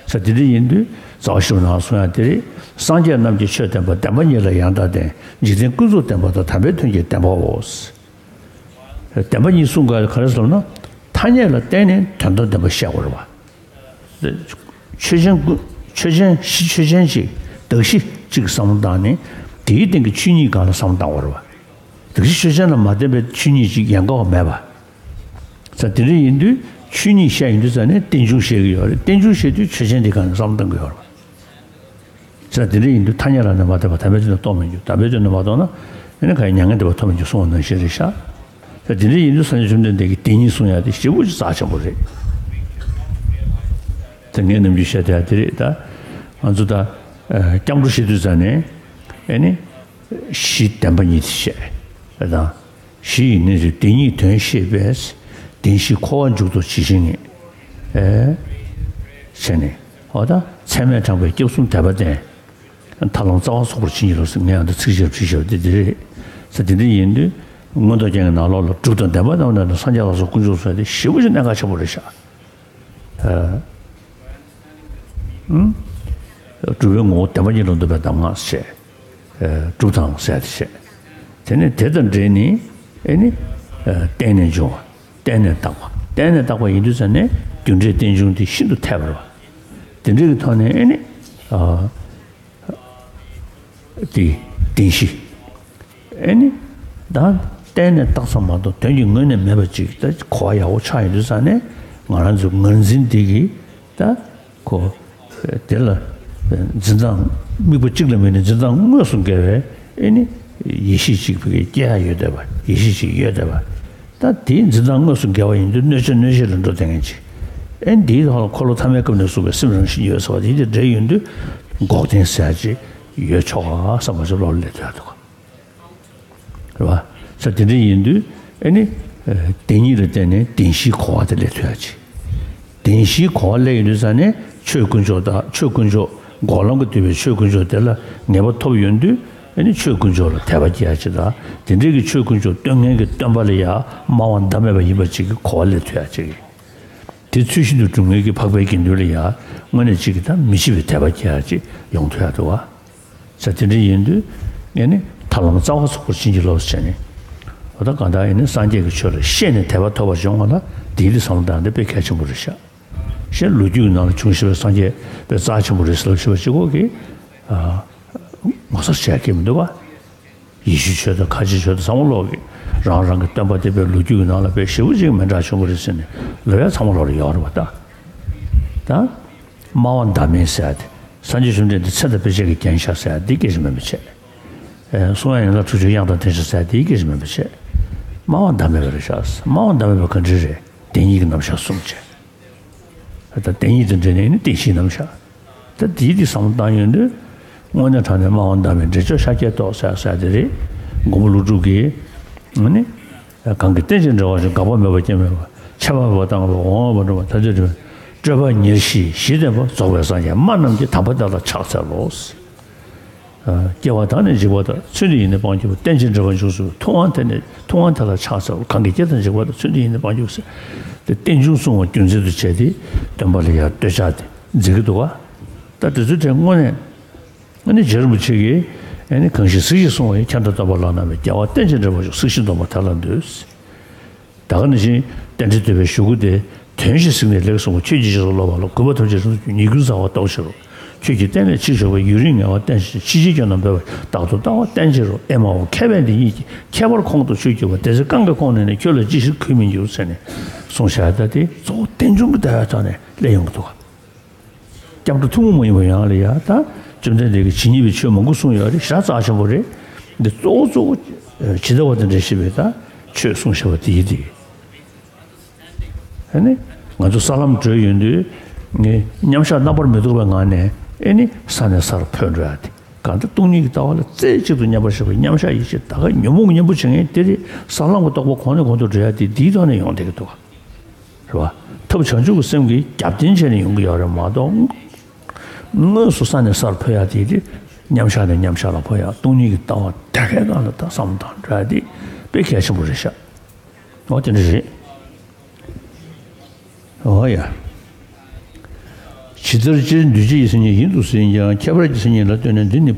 ས་དེ་འདྲ་ཡིན་དུས་རྩ་བ་ཞིབ་ནང་གསུང་ཡ་དེ་རེད། སངས་རྒྱས་རྣམས་ཀྱི་ཆོས་བསྟན་པ། བདེན་པ་གཉིས་ལ་ཡང་དག་ལྡན། འཇིག་རྟེན་ཀུན་རྫོབ་བདེན་པ་དང་། དམ་པའི་དོན་གྱི་བདེན་པའོ། བདེན་པ་གཉིས་གསུང་དགོས་ག་རེ་ཟེར་ན། ཐ་སྙད་ལ་བརྟེན་ནས་དོན་དམ་བདེན་པ་བཤད་དགོས་རེད་བ། ཆོས་ཅན་ཀུན། ཆོས་ཅན་གཞི་ཆོས་ཅན་ཅིག་གདགས་གཞི་གཅིག་བསམ་བློ་བཏང་ནས་དེའི་སྟེང་གི་ཆོས་ཉིད་སྒང་ལ་བསམ་བློ་བཏང་དགོས་རེད་བ། གདགས་གཞི་ཆོས་ཅན་ལ་མ་བརྟེན་པའི་ཆོས་ཉིད་ཅིག་ཡན་གར་བ་མེད་པ། ས་དེ་འདྲ་ཡིན་དུས་ཆོས་ཉིད་བཤད་ཡོང་དུས་ས་ནས་རྟེན་འབྱུང་བཤད་ཀྱི་ཡོད་རེད། རྟེན་འབྱུང་བཤད་དུས་ཆོས་ཅན་དེ་སྒང་ལ་བསམ་བློ་བཏང་གི་ཡོད་རེད་བ། ས་དེ་འདྲ་ཡིན་དུས་ཐ་སྙད་ལ་ནི་མ་བརྟེན་པར་དམ་པའི་དོན་ལ་རྟོགས་མི་འགྱུར། དམ་པའི་དོན་ལ་མ་རྟོགས་ན་ཨེ་ནི་གང་ཡང་མྱ་ངན་འདས་པ་ཐོབ་མི་འགྱུར་གསུངས་པ་ནང་བཞིན་རེད་ཤག་ས་དེ་འདྲ་ཡིན་དུས་སངས་རྒྱས་བཅོམ་ལྡན་འདས་ཀྱིས་བདེན་གཉིས་གསུང་ཡ་དེ་ཞེ་པོ་ཅིག་རྩ་ཆེན་པོ་རེད། ད་ངས་ནམ་རྒྱུན་བཤད་བསྡད་ཡ་དེ་རེད། ད་ང་ཚོ་ད་ཨ་སྐྱབས་འགྲོ་བཤད་དུས་ཙ་ནས་ཨེ་ནི་གཞི་བདེན་པ་གཉིས་དེ་བཤད་དང་། གཞི་ཡི་གནས་ཚུལ་བདེན་གཉིས་དོན་ཤེས་པས། བདེན་བཞིའི་འཁོར་བ་མཇུག་རྫོགས་ཇི་བཞིན་ངེས། ཨེ། བྱས་ནས་འོ་ད་ཚད་མས་དྲངས་པའི་སྐྱབས་གསུམ་དད་པ་ལྡན། ཐར་ལམ་རྩ་བ་ཚུགས་པར་བྱིན་གྱིས་རློབས་ཟེར། ངས་ཡང་ད་ཚིགས་བཅད་བྲིས་བཞག་པ་འདི་འདི་རེད། ས་དེ་འདྲ་ཡིན་དུས་མངོན་རྟོགས་རྒྱན་གྱི་ནང་ལོགས་ལ་སྒྲུབ་དང་བདེན་པ་རྣམས་ལ་ནི་སངས་རྒྱས་ལ་སོགས་དཀོན་མཆོག་གསུམ་དེ་ཞེ་པོ་ཅིག་གནད་འགག་ཆེན་པོ་རེད་ཤག་ཨ། ཨུམ། སྒྲུབ་པའི་ངོ་བོ་བདེན་པ་ཉིད་ལ་འདུག་པའི་གདམས་ངག་བཤད། ཨ། སྒྲུབ་དང་ཟེར་ཏེ་བཤད། དེ་ནས་དེ་དང་འབྲེལ་ནས་ཨེ་ནི། ཨ། བརྟེན་ནས་འབྱུང་བ། བརྟེན་ནས་བཏགས་པ། བརྟེན་ནས་བཏགས་པ་ཡིན་དུས་ཙ་ནས་རྒྱུ་འབྲས་རྟེན་འབྱུང་དེ་ཤིན་ཏུ་འཐད་པ་རེད་བ། དེ་འདྲའི་གི་ཐོག་ནས་ཨེ་ནི། ཨ། དེ་བདེན་བཞི། ཨེ་ནི། ད་བརྟེན་ནས་བཏགས་ཙམ་མ་གཏོགས་དོན་གྱི་ངོས་ནས་མེད་པ་ཅིག་ད་གོ་བ་ཡག་པོ་ཆགས་ཡོང་དུས་ཙ་ནས་ང་རང་ཚོའི་ངར་འཛིན་དེ་གིས་ད་ཁོ་དེ་ལ་འཛིན་སྟངས་དམིགས་པ་གཅིག་ལ་དམིགས་ནས་འཛིན་སྟངས་དངོས་སུ་འགལ་བའི་ཨེ་ནི་ཡེ་ཤེས་གཅིག་ཕ་གིར་སྐྱེ་ཡ་ཡོད་བསྡད་པ། ཡེ་ཤེས་གཅིག་ཡོད་བསྡད་པ། ད་དེའི་འཛིན་སྟངས་དངོས་སུ་འགལ་བ་ཡིན་དུས་གནོད་བྱ་གནོད་བྱེད་ལ་འགྲོ་བསྡད་མཁན་ཅིག་ཨེ་འདིའི་ཐོག་ལ་འཁོར་ལོ་ཐ་མའི་སྐབས་ནས་གསུངས་པའི་སེམས་རང་བཞིན་ཡོད་ཟེར་བ་དེ་དེ་འདྲ་ཡིན་དུས་འགོག་བདེན་ཟེར་ཡ་ཅིག་ཡོད་ཆོག་ག་བསམ་པ་ཅིག་བློ་ལ་སླེབས་ཐུབ་ཡ་འདུག་ག་རེད་བ། ས་དེ་འདྲ་ཡིན་དུས་ཨེ་ནི། བདེན་གཉིས་ལ་བརྟེན་ནས་བདེན་བཞིའི་གོ་བ་དེ་སླེབས་ཐུབ་ཡ་ཅིག་བདེན་བཞིའི་གོ་བ་སླེབས་ཡོང་དུས་ཙ་ནས་ཆོས་དཀོན་མཆོག་དང་ཆོས་དཀོན་མཆོག་འགོག་ལམ་གྱིས་བསྡུས་པའི་ཆོས་དཀོན་མཆོག་དེ་ལ་ངེས་པ་ཐོབ་ཡོང་དུས་ཨེ་ནི་ཆོས་དཀོན་མཆོག་ལ་དད་པ་སྐྱེ་ཡ་ཅིག་དང་དེ་འདྲའི་གི་ཆོས་དཀོན་མཆོག་སྟོན་མཁན་གྱི་སྟོན་པ་ལ་ཡ་སྨྲ་བ་ཟླ་མེད་པ་ཡིན་པ་ཅིག་གི་གོ་བ་སླེབས་ཐུབ་ཡ་ཅིག་དེ་ཚུལ་བཞིན་དུ་སྒྲུབ་མཁན་གྱི་འཕགས་པའི་དགེ་འདུན་ལ་ཡ་དངོས་གནས་གཅིག་གི་ད་མི་ཕྱེད་པའི་དད་པ་སྐྱེ་ཡ་ཅིག་ཡོང་ཐུབ་ཡ་འདུག་བ། ས་དེ་འདྲ་ཡིན་དུས་ངས་ནི་ཐར་ལམ་རྩ་བ་ཚུགས་པར་བྱིན་གྱིས་རློབས་ཟེར་ནས། འོ་ད་གང་ལྟར་ཡིན་ནི་སངས་རྒྱས་ཀྱི་ཆོས་ལ་ཤེས་ནས་དད་པ་ཐོབ་པ་བྱུང་བ་ལ་དེའི་དེ་བསམ་བློ་བཏང་དེ་དཔེ་གལ་ཆེན་པོ་རེད་ཤག་ཤེས་ལོ་རྒྱུས་ཀྱི་ནང་ལ་བྱུང་ཞེས་པའི་སངས་རྒྱས་དཔེ་རྩ་ཆེན་པོ་རེད་ཟེར་ལབ་ཞེས་པ་གཅིག་པོ་གིས་ཨ་ངོ་མཚར་བྱས་ཀྱི་མི་འདུག་བ། ཡེ་ཤུའི་ཆོས་དང་ཁ་ཆེའི་ཆོས་དང་ཚང་མ་ལོག་གི་རང་རང་གི་སྟོན་པ་དེ་དཔེ་ལོ་རྒྱུས་ཀྱི་ནང་ལ་དཔེ་ཞེ་པོ་ཅིག་མི་འདྲ་བྱུང་གི་རེད་ཟེར་ནས་ལབ་ཡ་ཚང་མ་ལོག་ལ་ཡོད་རེད་བ་ད། ད། སྨྲ་བ་ཟླ་མེད་ཟེར་ཡ་དེ། སངས་རྒྱས་བཅོམ་ལྡན་འདས་ཚེ་དང་དཔེ་བྱད་ཀྱིས་བརྒྱན་ཤག་ཟེར་ཡ་དེ་སྐད་ཆ་མིན་པ་བྱས། ཨེ། གསུང་ཡ་ཡན་ལག་དྲུག་ཅུའི་དབྱངས་དང་ལྡན་ཤག་ཟེར་ཡ་དེའི་སྐད་ཆ་མིན་པ་བྱས། སྨྲ་བ་ཟླ་མེད་པ་རེད་ཤག་སྨྲ་བ་ཟླ་མེད་པ་ག་འདྲ་རེད། བདེན་གཉིས་ཀྱི་རྣམ་གཞག་གསུངས་བྱས། ད་བདེན་གཉིས་དང་འབྲེལ་ནས་ནི་བདེན་བཞིའི་རྣམ་གཞག་ད་དེའི་དེ་བསམ་བློ་བཏང་ཡོང་དུས། དངོས་གནས་དྲང་གནས་སྨྲ་བ་ཟླ་མེད་འབྲས་ལྗོངས་ཤཱཀྱའི་ཏོག་ཟེར་ཟེར་དེ་རེད། མགོན་པོ་ཀླུ་སྒྲུབ་ཀྱིས། ཨ་ནི། གང་གིས་རྟེན་ཅིང་འབྲེལ་བར་འབྱུང་། འགག་པ་མེད་པ་སྐྱེ་མེད་པ། ཆད་པ་མེད་པ་བཏང་བ་འོང་བ་འགྲོ་བ་ཐ་དད་འབྲེལ་བ། སྤྲོས་པ་ཉེར་ཞི་གཞི་ལྡན་པ། རྫོགས་པའི་སངས་རྒྱས་སྨྲ་རྣམས་ཀྱིས། དམ་པ་དེ་ལ་ཕྱག་འཚལ་ལོ། སྐྱེ་བ་དང་ནི་འཇིག་པ་དག་ཚུལ་འདི་ཡིས་ནི་སྤང་གྱུར་པ། རྟེན་ཅིང་འབྲེལ་བར་འབྱུང་སྲིད་པ། ཐུབ་དབང་དེ་ནི་ཐུབ་དབང་དེ་ལ་ཕྱག་འཚལ་ལོ། གང་གིས་སྐྱེ་དང་འཇིག་པ་དག་ཚུལ་འདི་ཡིས་ནི་སྤང་གྱུར་ཟེར། དེ་རྟེན་འབྱུང་གསུང་བ་རྒྱུ་མཚན་དུ་བྱས་ཏེ་སྟོན་པ་ལ་ཡང་བསྟོད་ཕྱག་དེ་མཛད་ཀྱི་འདུག་བ། ད་དེ་ཚོའི་གྲས་དངོས་གནས། ཨ་ནི་རྗེ་རིན་པོ་ཆེ་གིས་ཨ་ནི་གང་ཞིག་གཟིགས་ཤིང་གསུང་བ་ཡི། ཁྱད་འཕགས་སྟོན་པ་ལག་ན་མེད། རྒྱལ་བ་རྟེན་ཅིང་འབྲེལ་བར་འབྱུང་། གཟིགས་ཤིང་འདོམས་པ་དེ་ལ་འདུད། ད་ག་ནང་བཞིན་རྟེན་འབྲེལ་འདོད་པའི་གཞུག་གུ་དེ། དོན་ཞིག་གཟིགས་ནས་ལེགས་གསུངས་པ། ཆོས་ཀྱི་རྗེས་སུ་སློབ་པ་ལ། གུས་པ་ཐམས་ཅད་རིམ་གྲོ་བསྐྱེད། ཉེས་ཀུན་སེལ་བ་སྟོབས་ཆེ་རུ། ཆོས་ཀྱི་རྟེན་ལས་ཕྱིར་བཞག་པའི། ཡུན་རིང་ངལ་བ་བརྟན་ཞིང་ཕྱིན་ཆད་སྐྱོན་རྣམས་སྦས་པ། རྟག་ཏུ་ལྟ་བ་བརྟན་ཕྱིར་རོ། ཨེ་མ་ཧོ། མཁས་པས་འདི་ཉིད་ཀྱིས། ཁྱད་པར་ཁོང་དུ་ཆུད་གྱུར་པ། དེ་ཚེ་རྐང་གི་ཁོང་ནས་ནི། ཁྱོད་ལ་ཅི་ཞིག་གུས་མི་འགྱུར་ཟེར་ནས་གསུངས་བཞག་ད་དེ་གཙོ་བོ་རྟེན་འབྱུང་གི་ལྟ་བའི་ཐོག་ནས་སླེབས་ཡོང་གི་འདུག་ག་སྐྱབས་འགྲོ་ཐུན་མོང་མ་ཡིན་པ་ཡང་ལ་ཡ་ད། བཅོམ་ལྡན་འདས་ཀྱིས་ཇི་སྙེད་པའི་ཆོས་མང་པོ་གསུངས་ཡོད་རེད། ཞེ་དྲག་རྩ་ཆེན་པོ་རེད། འདི་གཙོ་བོ་གཙོ་བོ་ཇི་ལྟ་བ་དང་འདྲ་ཞེས་པའི་ད་ཆོས་གསུངས་བཞག་པ་དེ་ཡིན་ཏེ། ཨ་ནི་ང་ཚོ་ས་ལམ་བགྲོད་ཡོང་དུས་ ངས་མཉམ་བཞག་རྣམ་པར་མི་རྟོག་པའི་ངང་ནས་ཨེ་ནི་ས་ནས་སར་འཕོས་འགྲོ་ཡ་དེ། གང་ལྟར་སྟོང་ཉིད་ཀྱི་ལྟ་བ་ལ་རྩེ་གཅིག་ཏུ་མཉམ་པར་བཞག་པའི་མཉམ་བཞག་ཡེ་ཤེས་ད་ག་ཉོན་མོངས་གཉེན་པོ་བྱེད་མཁན་དེ་རེད། ས་ལམ་གྱི་རྟོགས་པ་གོང་ནས་གོང་དུ་འགྲོ་ཡ་དེ་འདིའི་ཐོག་ནས་ཡོང་བསྡད་ཀྱི་འདུག་ག་རེད་བ། ཐབས་བྱང་ཆུབ་ཀྱི་སེམས་ཀྱིས་རྒྱབ་རྟེན་བྱས་ནས་ཡོང་གི་ཡོད་རེད་མ་གཏོགས། དངོས་སུ་ས་ནས་སར་འཕོ་ཡ་དེ་དེ་མཉམ་བཞག་ནས་མཉམ་བཞག་ལ་འཕོ་ཡ། སྟོང་ཉིད་ཀྱི་ལྟ་བ་དེ་གའི་སྒང་ལ་ད་བསམ་བློ་བཏང་འགྲོ་ཡ་དེ་དཔེ་གལ་ཆེན་པོ་རེད་ཤག་འོ་དེ་འདྲ་རེད། འོ་ཡ། ཇི་ལྟར་སྤྱིར་འདུས་བྱས་ཀྱི་མཚན་ཉིད་ཡིན་དུ་ཟིན་ཀྱང་ཁྱད་པར་གྱི་མཚན་ཉིད་ལ་ལྟོས་ནས་འདི་ནི་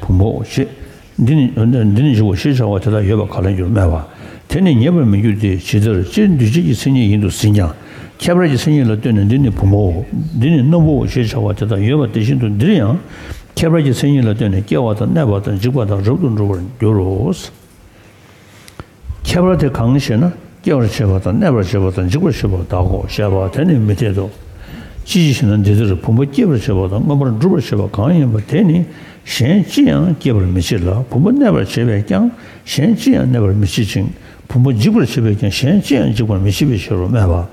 བུམ་པའོ་ཞེས། འདི་ནི་འདི་ནི་འཇིག་པའོ་ཞེས་བྱ་བ་དེ་དག་ཡོད་པ་ག་ལ་འགྱུར་སྨྲས་པ། དེ་ནི་ངེས་པར་མི་འགྱུར་ཏེ། ཇི་ལྟར་སྤྱིར་འདུས་བྱས་ཀྱི་མཚན་ཉིད་ཡིན་དུ་ཟིན་ཀྱང་ཁྱད་པར་གྱི་མཚན་ཉིད་ལ་ལྟོས་ནས་འདི་ནི་བུམ་པའོ། འདི་ནི་སྣུམ་པོའོ་ཞེས་བྱ་བ་དེ་དག་ཡོད་པ་དེ་བཞིན་དུ་འདིར་ཡང་ཁྱད་པར་གྱི་མཚན་ཉིད་ལ་ལྟོས་ནས་སྐྱེ་བ་དང་གནས་པ་དང་འཇིག་པ་དང་རབ་ཏུ་འགྲོ་བར་འགྱུར་རོ། ཁྱད་པར་དེ་གང་ཞེ་ན། སྐྱེ་བར་བྱེད་པ་དང་གནས་པར་བྱེད་པ་དང་འཇིག་པར་བྱེད་པ་དག་གོ་ཞེས་པ་དེ་ནི་མི་འཐད་དོ། ཅི་ཞེ་ན། འདི་ལྟར་བུམ་པ་སྐྱེད་པར་བྱེད་པ་དང་མངོན་པར་འགྲུབ་པར་བྱེད་པ་གང་ཡིན་པ་དེ་ནི་གཞན་ཅི་ཡང་སྐྱེད་པར་མི་བྱེད་ལ། བུམ་པ་གནས་པར་བྱེད་པས་ཀྱང་གཞན་ཅི་ཡང་གནས་པར་མི་བྱེད་ཅིང་། བུམ་པ་འཇིག་པར་བྱེད་པས་ཀྱང་གཞན་ཅི་ཡང་འཇིག་པར་མི་བྱེད་པའི་ཕྱིར་རོ་སྨྲས་པ།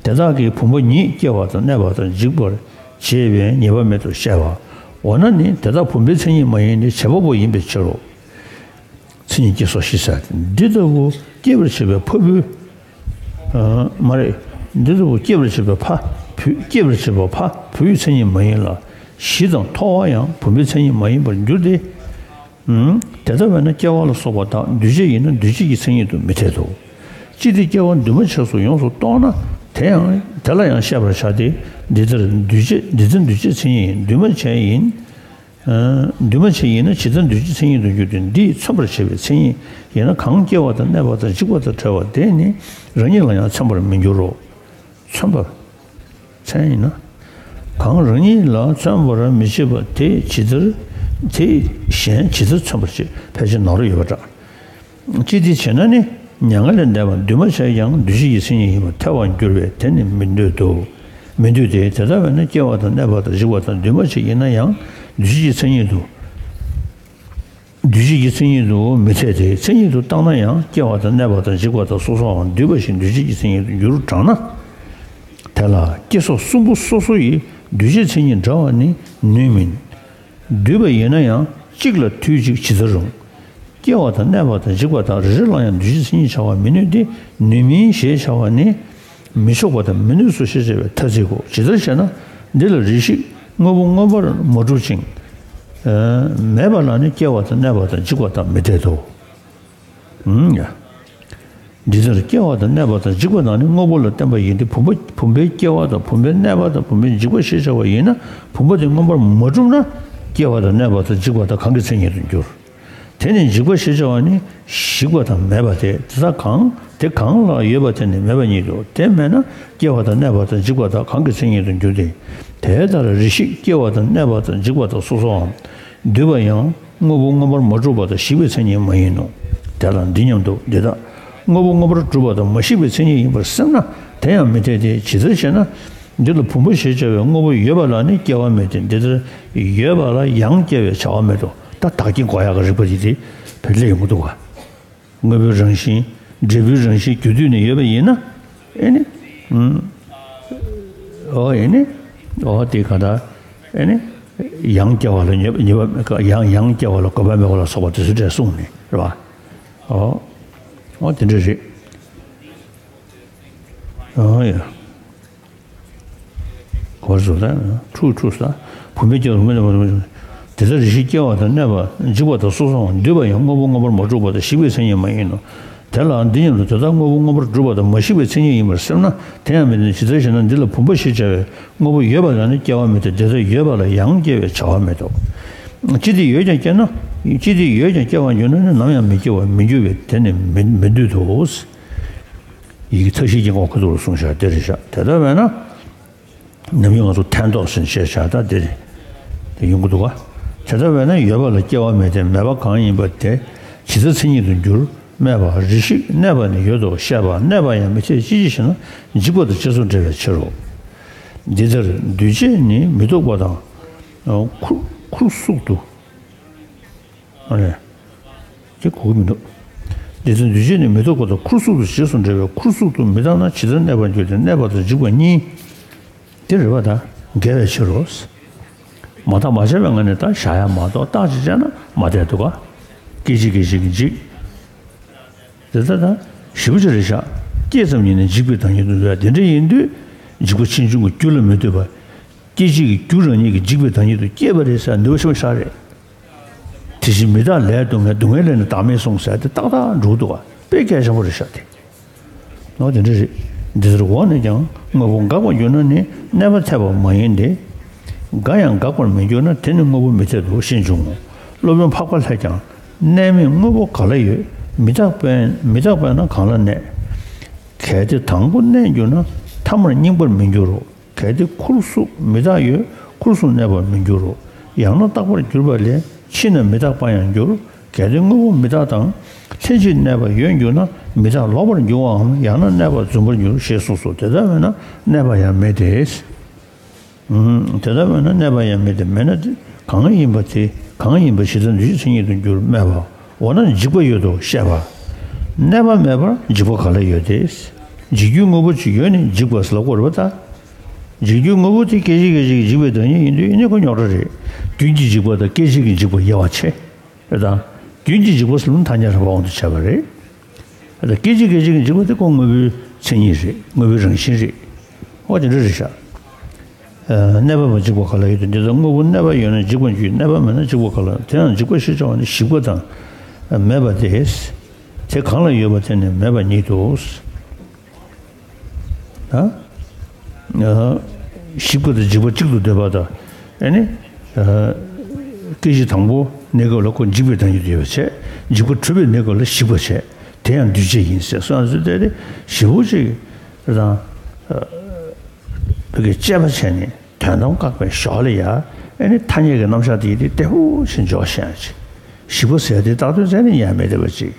དེ་དག་གིས་བུམ་པ་ཉིད་སྐྱེ་བ་དང་གནས་པ་དང་འཇིག་པར་བྱེད་པའི་ངེས་པ་མེད་དོ་ཞེས་པ། འོ་ན་ནི་དེ་དག་བུམ་པའི་མཚན་ཉིད་མ་ཡིན་ཏེ་བྱེད་པ་པོ་ཡིན་པའི་ཕྱིར་རོ། མཚན་ཉིད་སྐྱེ་སོ་ཞེས་ཟེར་ཏེ། འདི་ལྟ་བུ་སྐྱེད་པར་བྱེད་པའི་ཕ་བུ། ཨ་མ་རེད། འདི་ལྟ་བུ་སྐྱེད་པར་བྱེད་པའི་ཕ་བུ། སྐྱེད་པར་བྱེད་པ་ཕ་བུའི་མཚན་ཉིད་མ་ཡིན་ལ། གཞི་དང་ཐོ་བ་ཡང་བུམ་པའི་མཚན་ཉིད་མ་ཡིན་པར་འགྱུར་ཏེ། ཨུམ། དེ་ལྟ་བས་ན་སྐྱེ་བ་ལ་སོགས་པ་དག་འདུས་བྱས་ཡིན་ན་འདུས་བྱས་ཀྱི་མཚན་ཉིད་དུ་མི་འཐད་དོ། ཅི་སྟེ་སྐྱེ་བ་འདུས་མ་བྱས་སུ་ཡོངས་སུ་རྟོག་ན་དེ་ཡང་དེ་ལ་ཡང་བཤད་པར་བྱ་སྟེ། འདི་ལྟར་འདུས་བྱས་འདི་ལྟར་འདུས་བྱས་མཚན་ཉིད་ཡིན། འདུས་མ་བྱས་ཡིན། འདུས་མ་བྱས་ཡིན་ན་ཇི་ལྟར་འདུས་བྱས་མཚན་ཉིད་དུ་འགྱུར་ཏེ། འདིས་མཚོན་པར་བྱེད་པའི་མཚན་ཉིད་ཡིན་ན་གང་སྐྱེ་བ་དང་གནས་པ་དང་འཇིག་པ་དང་བྲལ་བ་དེ་ནི་རང་ཉིད་ལ་ཡང་མཚོན་པར་མི་འགྱུར་རོ། མཚོན་པ། མཚན་ཡིན་ན། གང་རང་ཉིད་ལ་མཚོན་པར་མི་བྱེད་པ་དེ་ཇི་ལྟར་དེ་གཞན་ཇི་ལྟར་མཚོན་པར་བྱེད། ཕལ་ཆེར་ནོར་ཡོད་པ་འདྲ། ཅི་སྟེ་བྱས་ན་ནི་མྱ་ངན་ལས་འདས་པ་འདུས་མ་བྱས་ཀྱང་འདུས་བྱས་ཀྱི་མཚན་ཉིད་ཡིན་པར་ཐལ་བར་འགྱུར་བས་དེ་ནི་མི་འདོད་དོ། མི་འདོད་དེ། དེ་ལྟ་བས་ན་སྐྱེ་བ་དང་གནས་པ་དང་འཇིག་པ་དང་འདུས་མ་བྱས་ཡིན་ན་ཡང་འདུས་བྱས་ཀྱི་མཚན་ཉིད་དུ། འདུས་བྱས་ཀྱི་མཚན་ཉིད་དུ་མི་འཐད་དེ། མཚན་ཉིད་དུ་བཏང་ན་ཡང་སྐྱེ་བ་དང་གནས་པ་དང་འཇིག་པ་དང་སོ་སོའང་འདུས་པ་བཞིན་འདུས་བྱས་ཀྱི་མཚན་ཉིད་དུ་འགྱུར་གྲང་ན། དེ་ལ་སྐྱེ་སོགས་གསུམ་པོ་སོ་སོ་ཡི་འདུས་བྱས་མཚན་ཉིད་འདྲ་བ་ནི་ནུས་མིན། འདུས་པ་ཡིན་ན་ཡང་གཅིག་ལ་དུས་གཅིག་ཇི་ལྟར་རུང་། སྐྱེ་བ་དང་གནས་པ་དང་འཇིག་པ་དག་རེ་རེ་ལ་ཡང་འདུས་བྱས་མཚན་ཉིད་བྱ་བ་མི་ནུས་ཏེ། ནུས་མིན་ཞེས་བྱ་བ་ནི་མི་ཆོག་པ་དང་མི་ནུས་སོ་ཞེས་བྱ་བའི་ཐ་ཚིག་གོ། ཇི་ལྟར་ཞེ་ན། འདི་ལ་རེ་ཞིག་དངོས་པོ་མངོན་པར་མ་གྲུབ་ཅིང་། ཨ་མེད་པ་ལ་ནི་སྐྱེ་བ་དང་གནས་པ་དང་འཇིག་པ་དག་མི་འཐད་དོ། ཨུམ་ཡ། འདི་ལྟར་སྐྱེ་བ་དང་གནས་པ་དང་འཇིག་པ་དག་ནི་དངོས་པོ་ལ་བརྟེན་པ་ཡིན་ཏེ། བུམ་པ་བུམ་པའི་སྐྱེ་བ་དང་བུམ་པའི་གནས་པ་དང་བུམ་པའི་འཇིག་པ་ཞེས་བྱ་བ་ཡིན་ན། བུམ་པ་དེ་མངོན་པར་མ་གྲུབ་ན་སྐྱེ་བ་དང་གནས་པ་དང་འཇིག་པ་དག་གང་གི་མཚན་ཉིད་དུ་འགྱུར། དེ་ནི་འཇིག་པ་ཞེས་བྱ་བ་ནི་ཞིག་པ་དང་མེད་པ་སྟེ། དེ་དག་གང་དེ་གང་ལ་ཡོད་པ་དེ་ནི་མེད་པ་ཉིད་དོ། དེ་མེད་ན་སྐྱེ་བ་དང་གནས་པ་དང་འཇིག་པ་དག་གང་གི་མཚན་ཉིད་དུ་འགྱུར་ཏེ། དེ་ལྟར་རེ་ཞིག་སྐྱེ་བ་དང་གནས་པ་དང་འཇིག་པ་དག་སོ་སོའམ་འདུས་པ་ཡང་དངོས་པོ་མངོན་པར་མ་གྲུབ་པ་དང་ཞིག་པའི་མཚན་ཉིད་མ་ཡིན་ནོ། དེ་ལ་འདི་སྙམ་དུ། འདི་དག་དངོས་པོ་མངོན་པར་གྲུབ་པ་དང་མ་ཞིག་པའི་མཚན་ཉིད་ཡིན་པར་སེམས་ན་དེ་ཡང་མི་འཐད་དེ། ཇི་ལྟར་ཞེ་ན། འདི་ལ་བུམ་པ་ཞེས་བྱ་བའི་དངོས་པོ་ཡོད་པ་ལ་ནི་སྐྱེ་བ་མེད་དེ། འདི་ལྟར་ཡོད་པ་ལ་ཡང་སྐྱེ་བའི་བྱ་བ་མེད་དོ། ད་བདག་རྐྱེན་འགོག་ཡག་གི་རིགས་པ་འདི་དེ་བེད་ལས་ཡོང་གི་འདུག་ག་དངོས་པོའི་རང་བཞིན། འབྲས་བུའི་རང་བཞིན་རྒྱུ་དུས་ནས་ཡོད་པ་ཡིན་ན། ཨེ་ནི། ཨུམ། ཨོ་ཨེ་ནི། ཨོ་དེ་ག་ད། ཨེ་ནི། ཡང་སྐྱེ་བ་ལ་ཉེས་ཉེས་པ་ཡང་ཡང་སྐྱེ་བ་ལ་དགོས་པ་མེད་པ་ལ་སོགས་པ་དེ་ཚོ་འདྲ་གསུངས་ནས་རེད་བ། ཨོ། ཨོ་དེ་འདྲ་རེད། ཨོ་ཡ། གོ་རེ་སོ་ད་འཁྲུག་འཁྲུག་ས། བུམ་པའི་སྐྱེ་བ་མི་ལ་མ་དེ་ལྟར་རེ་ཞིག་སྐྱེ་བ་དང་གནས་པ་འཇིག་པ་དང་སོ་སོའང་འདུས་པ་ཡང་དངོས་པོ་མངོན་པར་མ་གྲུབ་པ་དང་ཞིག་པའི་མཚན་ཉིད་མ་ཡིན་ནོ། དེ་ལ་འདི་སྙམ་དུ། དེ་དག་དངོས་པོ་མངོན་པར་གྲུབ་པ་དང་མ་ཞིག་པའི་མཚན་ཉིད་ཡིན་པར་སེམས་ན་དེ་ཡང་མི་འཐད། ཇི་ལྟར་ཞེ་ན། འདི་ལ་བུམ་པ་ཞེས་བྱ་བའི་དངོས་པོ་ཡོད་པ་ལ་ནི་སྐྱེ་བ་མེད་དེ། དེ་ལྟར་ཡོད་པ་ལ་ཡང་སྐྱེ་བའི་བྱ་བ་མེད་དོ། ཅི་སྟེ་ཡོད་ཀྱང་སྐྱེ་ན། ཅི་སྟེ་ཡོད་ཀྱང་སྐྱེ་བར་འགྱུར་ན་ནི་ནམ་ཡང་མི་སྐྱེ་བར་མི་འགྱུར་བས་དེ་ནི་མི་མི་འདོད་དོ། ཡི་གེ་མཐའ་བཞིའི་རྒྱན་གོང་ཁ་ཐུག་ལ་གསུངས་བཞག་དེ་རེད་བཞག་དེ་ལྟ་བས་ན། ནམ་རྒྱུན་ང་ཚོ་ཕན་ཐོགས་ཟིན་བྱས་བྱ་ད་འདི་རེད། དེ་ཡོང་གི་འདུག་ག་དེ་ལྟ་བས་ན་ཡོད་པ་ལ་སྐྱེ་བ་མེད་དེ། མེད་པ་གང་ཡིན་པ་དེ་ཇི་ལྟར་མཚན་ཉིད་དུ་འགྱུར་སྨྲས་པ། རེ་ཞིག་གནས་པ་ནི་ཡོད་དོ་ཞེས་པ། གནས་པ་ཡང་མི་འཐད་ཅི་ཕྱིར་ཞེ་ན། འཇིག་པ་དང་རྗེས་སུ་འབྲེལ་བའི་ཕྱིར་རོ། འདི་ལྟར་འདུས་བྱས་ནི་མི་རྟོག་པ་དང་། ཁུ་ཁུར་སུག་ཏུ། ཨ་ནི། དེ་གོ་གི་མི་འདུག་འདི་ཚོ་འདུས་བྱས་ནི་མི་རྟོག་པ་དང་ཁུར་སུག་ཏུ་རྗེས་སུ་འབྲེལ་བའི། ཁུར་སུག་ཏུ་མི་བཏང་ན་ཇི་ལྟར་གནས་པར་འགྱུར་ཏེ། གནས་པ་དང་འཇིག་པ་གཉིས། དེ་རེད་པ་ད། འགལ་བའི་ཕྱིར་རོ། མ་བརྟགས་མ་དཔྱད་པའི་ངང་ནས་ད་བཞག་ཡ་མ་གཏོགས་བརྟགས་ཅིག་བྱས་ན་མ་བསྡད་འདུག་ག་སྐད་ཅིག་སྐད་ཅིག་གིས་འཇིག་དེ་ལྟ་ད་ཞེ་པོ་ཅིག་རེད་ཤག་སྐྱེས་ཙམ་ཉིད་ནས་འཇིག་པའི་བདག་ཉིད་དུ་འདུག་ཡ་དེ་འདྲ་ཡིན་དུས་འཇིག་པ་ཕྱིན་ཆད་ཀྱི་རྒྱུ་ལ་མི་ལྟོས་པར་སྐད་ཅིག་གི་རྒྱུ་རང་ཉིད་ཀྱིས་འཇིག་པའི་བདག་ཉིད་དུ་སྐྱེས་པ་རེད་ཟེར་ནུས་པ་ཆེན་པོ་ཞིག་རེད། དེ་བཞིན་མི་རྟག་ལས་སྡུག་བསྔལ། སྡུག་བསྔལ་ལས་ནི་བདག་མེད་གསུངས་ཟེར་དེ་ཏག་ཏག་འགྲོ་གི་འདུག་ག་དཔེ་གལ་ཆེན་པོ་རེད་ཤག་དེ། ནོ་དེ་འདྲ་རེད། འདི་ལྟར་འོག་ནས་ཀྱང་དངོས་པོ་འགག་པར་འགྱུར་ན་ནི་གནས་པ་འཐད་པ་མ་ཡིན་ཏེ། འགག་ཡང་འགག་པར་མི་འགྱུར་ན་དེ་ནི་དངོས་པོ་མི་འཐད་དོ་ཞེས་འབྱུང་ངོ་། སློབ་དཔོན་འཕགས་པ་ལྷས་ཀྱང་གནས་མིན་དངོས་པོ་ག་ལ་ཡོད། མི་རྟག་པས་མི་རྟག་པས་ན་གང་ལ་གནས། གལ་ཏེ་དང་པོ་གནས་འགྱུར་ན་ཐ་མར་རྙིང་པར་མི་འགྱུར་རོ། གལ་ཏེ་ཁུར་སུ་མི་རྟག་ཡོད་ཁུར་སུ་གནས་པར་མི་འགྱུར་རོ། ཡང་ན་རྟག་པར་གྱུར་པ་ལས་ཕྱིས་ན་མི་རྟག་པར་ཡང་འགྱུར། གལ་ཏེ་དངོས་པོ་མི་རྟག་དང་། ལྷན་ཅིག་གནས་པ་ཡོད་འགྱུར་ན་མི་རྟག་ལོག་པར་འགྱུར་བའམ་ཡང་ན་གནས་པ་རྫུན་པར་འགྱུར་ཞེས་གསུངས་སོ། དེ་ལྟ་བས་ན་གནས་པ་ཡང་མེད་དེ། ཨུམ། དེ་ལྟ་བས་ན་གནས་པ་ཡང་མེད་དེ། མེད་ན་དེ་གང་ཡིན་པ་དེ་གང་ཡིན་པ་ཇི་ལྟར་འདུ་བྱེད་མཚན་ཉིད་དུ་འགྱུར་སྨྲས་པ། འོ་ན་འཇིག་པ་ཡོད་དོ་བཤད་པ། གནས་པ་མེད་པར་འཇིག་པ་ག་ལ་ཡོད་དེ། འཇིག་རྒྱུའི་དངོས་པོ་ཅིག་ཡོད་ནས་འཇིག་པ་ཟེར་ལབ་དགོས་རེད་པ་ད། འཇིག་རྒྱུའི་དངོས་པོ་དེ་སྐད་ཅིག་སྐད་ཅིག་གིས་འཇིག་པའི་བདག་ཉིད་ཡིན་དུས་ཨེ་ནི་ཁོ་རྙོག་དྲ་རེད། རྒྱུན་གྱི་འཇིག་པ་དང་སྐད་ཅིག་གི་འཇིག་པ་དབྱེ་བ་ཕྱེ། རེད་དང་། རྒྱུན་གྱི་འཇིག་པ་ཟེར་ལུགས་ཐ་སྙད་རང་དབང་དུ་བྱས་པ་རེད། ད་སྐད་ཅིག་སྐད་ཅིག་གི་འཇིག་པ་དེ་ཁོ་དངོས་པོའི་མཚན་ཉིད་རེད། དངོས་པོའི་རང་བཞིན་རེད། ཨོ་དེ་འདྲ་རེད་ཤག་གནས་པ་མེད་པར་འཇིག་པ་ག་ལ་ཡོད་དེ། འདི་ལྟར་དངོས་པོ་གནས་པ་ཡོད་ན་འཇིག་པར་འགྱུར། གནས་པ་མེད་ན་འཇིག་པ་ག་ལ་ཡོད། དེ་ཡང་འཇིག་པ་ཞེས་བྱ་བ་ནི་ཞིག་པ་དང་མེད་པ་སྟེ། དེ་གང་ལ་ཡོད་པ་དེ་ནི་མེད་པ་ཉིད་དོ། ཨ། ཞིག་པ་དང་འཇིག་པ་གཅིག་ཏུ་འདོད་པ་དང་། ཨ་ནི། སྐད་ཅིག་དང་པོ་གནས་སྐབས་ལ་ཁོ་འཇིག་པའི་བདག་ཉིད་དུ་ཡོད་པ་བྱས། འཇིག་པ་གྲུབ་པའི་གནས་སྐབས་ལ་ཞིག་པ་བྱས། དེ་ཡང་འདུས་བྱས་ཡིན་ཟེར་སོང་ཙང་དེ་ཞེ་པོ་ཅིག་དང་། བོད་ཀྱི་དཔྱད་པ་བྱས་ནས་དོན་དམ་བཀག་པའི་ཞོར་ལ་ཡ། ཨ་ནི་ཐ་སྙད་ཀྱི་རྣམ་གཞག་དེ་ཡིན་དེ་བདེ་པོ་ཞིག་འཇོག་ཤེས་ཡ་ཅིག་ཞིག་པ་ཟེར་དེ་བཏགས་དོན་ཟེར་ནས་ཡ་མེད་བསྡད་པ་ཅིག་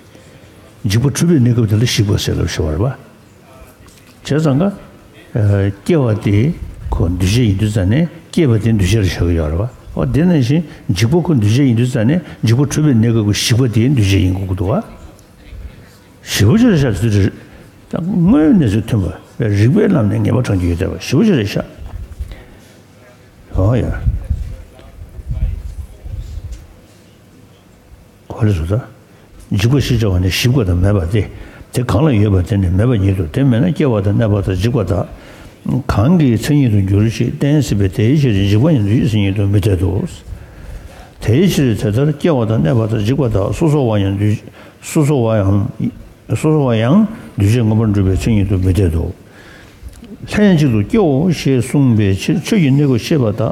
འཇིག་པ་གྲུབ་པའི་གནས་སྐབས་དེ་ལ་ཞིག་པ་ཟེར་ལབ་ཞུ་བ་རེད་པ། བྱས་ཙང་ཀ། སྐྱེ་བ་དེ་ཁོ་འདུས་བྱས་ཡིན་དུས་ཙ་ནས་སྐྱེས་པ་དེ་འདུས་བྱས་ལ་བཞག་གི་ཡོད་རེད་པ། འོ་དེ་ནང་བཞིན་འཇིག་པ་ཁོ་འདུས་བྱས་ཡིན་དུས་ཙ་ནས་འཇིག་པ་གྲུབ་པའི་གནས་སྐབས་ཀྱི་ཞིག་པ་དེ་འདུས་བྱས་ཡིན་དགོས་ཀྱི་འདུག་ག་ཞེ་པོ་ཅིག་རེད་ཤག་དེ་དུས་དངོས་ཡོད་གནས་ཚུལ་མཐུན་པ་རིགས་པའི་ལམ་ནས་ངེས་པ་དྲངས་ཀྱི་ཡོད་བསྡད་པ་ཞེ་པོ་ཅིག་རེད་ཤག་འོ་ཡ། གོ་རེ་སོ་ད། འཇིག་པ་ཞེས་བྱ་བ་ནི་ཞིག་པ་དང་མེད་པ་སྟེ། དེ་གང་ལ་ཡོད་པ་དེ་ནི་མེད་པ་ཉིད་དོ། དེ་མེད་ན་སྐྱེ་བ་དང་གནས་པ་དང་འཇིག་པ་དག་གང་གི་མཚན་ཉིད་དུ་འགྱུར་ཞེས་བསྟན་སྲིད་པས་དེའི་ཕྱིར་འཇིག་པ་ཉིད་དུ་ཡིད་མཚན་ཉིད་དུ་མི་འཐད་དོ། དེའི་ཕྱིར་དེ་ལྟར་སྐྱེ་བ་དང་གནས་པ་དང་འཇིག་པ་དག་སོ་སོ་བ་ཡང་འདུས། སོ་སོ་བ་ཡང་། སོ་སོ་བ་ཡང་འདུས་བྱས་མངོན་པར་འགྲུབ་པའི་མཚན་ཉིད་དུ་མི་འཐད་དོ། ལྷན་ཅིག་ཏུ་སྐྱེའོ་ཞེས་གསུངས་པའི་ཕྱིར་ཆོས་ཀྱི་གནས་སྐབས་ཤེས་པ་དག་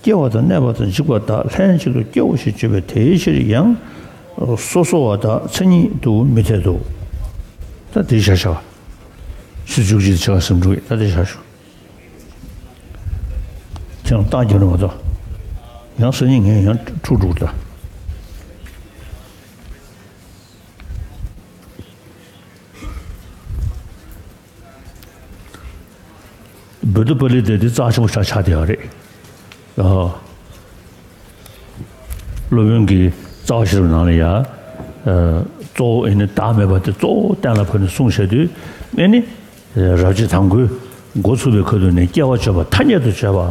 སྐྱེ་བ་དང་གནས་པ་དང་འཇིག་པ་དག་ལྷན་ཅིག་ཏུ་སྐྱེའོ་ཞེས་བརྗོད་པས་དེའི་ཕྱིར་ཡང་སོ་སོ་བ་དག་མཚན་ཉིད་དུ་མི་འཐད་དོ། ད་དེ་བཞག་བཞག་ཕྱི་འཇུག་ཅིག་བྱ་བ་སེམས་འགྲུབ་ཡིན། ད་དེ་བཞག་ཞུ། ཁྱེད་རང་རྟགས་རྒྱབ་ནས་མ་གཏོགས། ཡང་སང་ཉིན་ངས་ཡང་འཁྲུག་འགྲོ་གི་ད། བུདྡྷ་པཱ་ལི་ཏ་དེ་རྩ་ཆེན་པོ་ཆགས་ཆགས་བསྡད་ཡོད་རེད། ཨ། སློབ་དཔོན་གྱི་རྩ་བ་ཤེས་རབ་ནང་ལ་ཡ། ཨ། གཙོ་བོ་ཨེ་ནི་བདག་མེད་པ་དེ་གཙོ་བོ་གཏན་ལ་ཕབ་ནས་གསུངས་བཞག་དུས་ཨེ་ནི། རབ་བྱེད་དང་པོའི་འགོ་ཚུགས་པའི་ཁ་ཐུག་ནས་སྐྱེ་བ་བརྗོད་པ་ཐ་སྙད་དུ་བརྗོད་པ།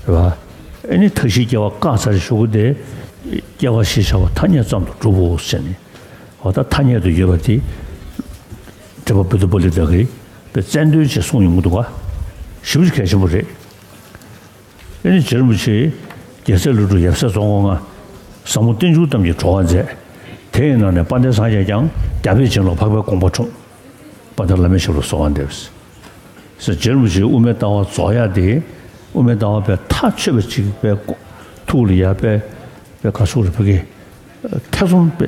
རེད་པ། ཨེ་ནི་མཐའ་བཞིའི་སྐྱེ་བ་བཀག་ཚར་ཞུ་གི་དེ། སྐྱེ་བ་ཞེས་བྱ་བ་ཐ་སྙད་ཙམ་དུ་གྲུབ་བོ་ཟེར་ནས། འོ་ད་ཐ་སྙད་དུ་ཡོད་པ་དེ། འགྲེལ་པ་བུདྡྷ་པཱ་ལི་ཏ་གིས་དཔེ་རྩལ་འདོན་བྱས་གསུངས་ཡོང་གི་འདུག་ག་ཞེ་པོ་ཅིག་གལ་ཆེན་པོ་རེད། ཨེ་ནི་རྗེ་རིན་པོ་ཆེས་རྒྱལ་སྲས་ཀླུ་སྒྲུབ་ཡབ་སྲས་རྫོགས་སྐོར་ལྔ། ཟབ་མོ་རྟེན་འབྱུང་ཐམས་ཅད་གྲོལ་བར་མཛད། དེ་ཡི་ནང་ནས་དཔལ་ལྡན་སངས་རྒྱས་ཀྱང་རྒྱལ་པོའི་བྱིན་རླབས་འཕགས་པའི་དགོངས་པ་འཁྲུངས། དཔལ་ལྡན་བླ་མའི་ཞབས་ལ་གསོལ་བ་འདེབས། ཟེར་རྗེ་རིན་པོ་ཆེའི་དབུ་མའི་ལྟ་བ་རྫོགས་ཡག་དེ། དབུ་མའི་ལྟ་བ་དཔེ་ཐག་ཆོད་པ་ཅིག་དཔེ་ཐུགས་ལ་ཡ་དཔེ། དཔེ་ག་སོགས་རེ་ཕ་གི། ཐེ་ཚོམ་དཔེ།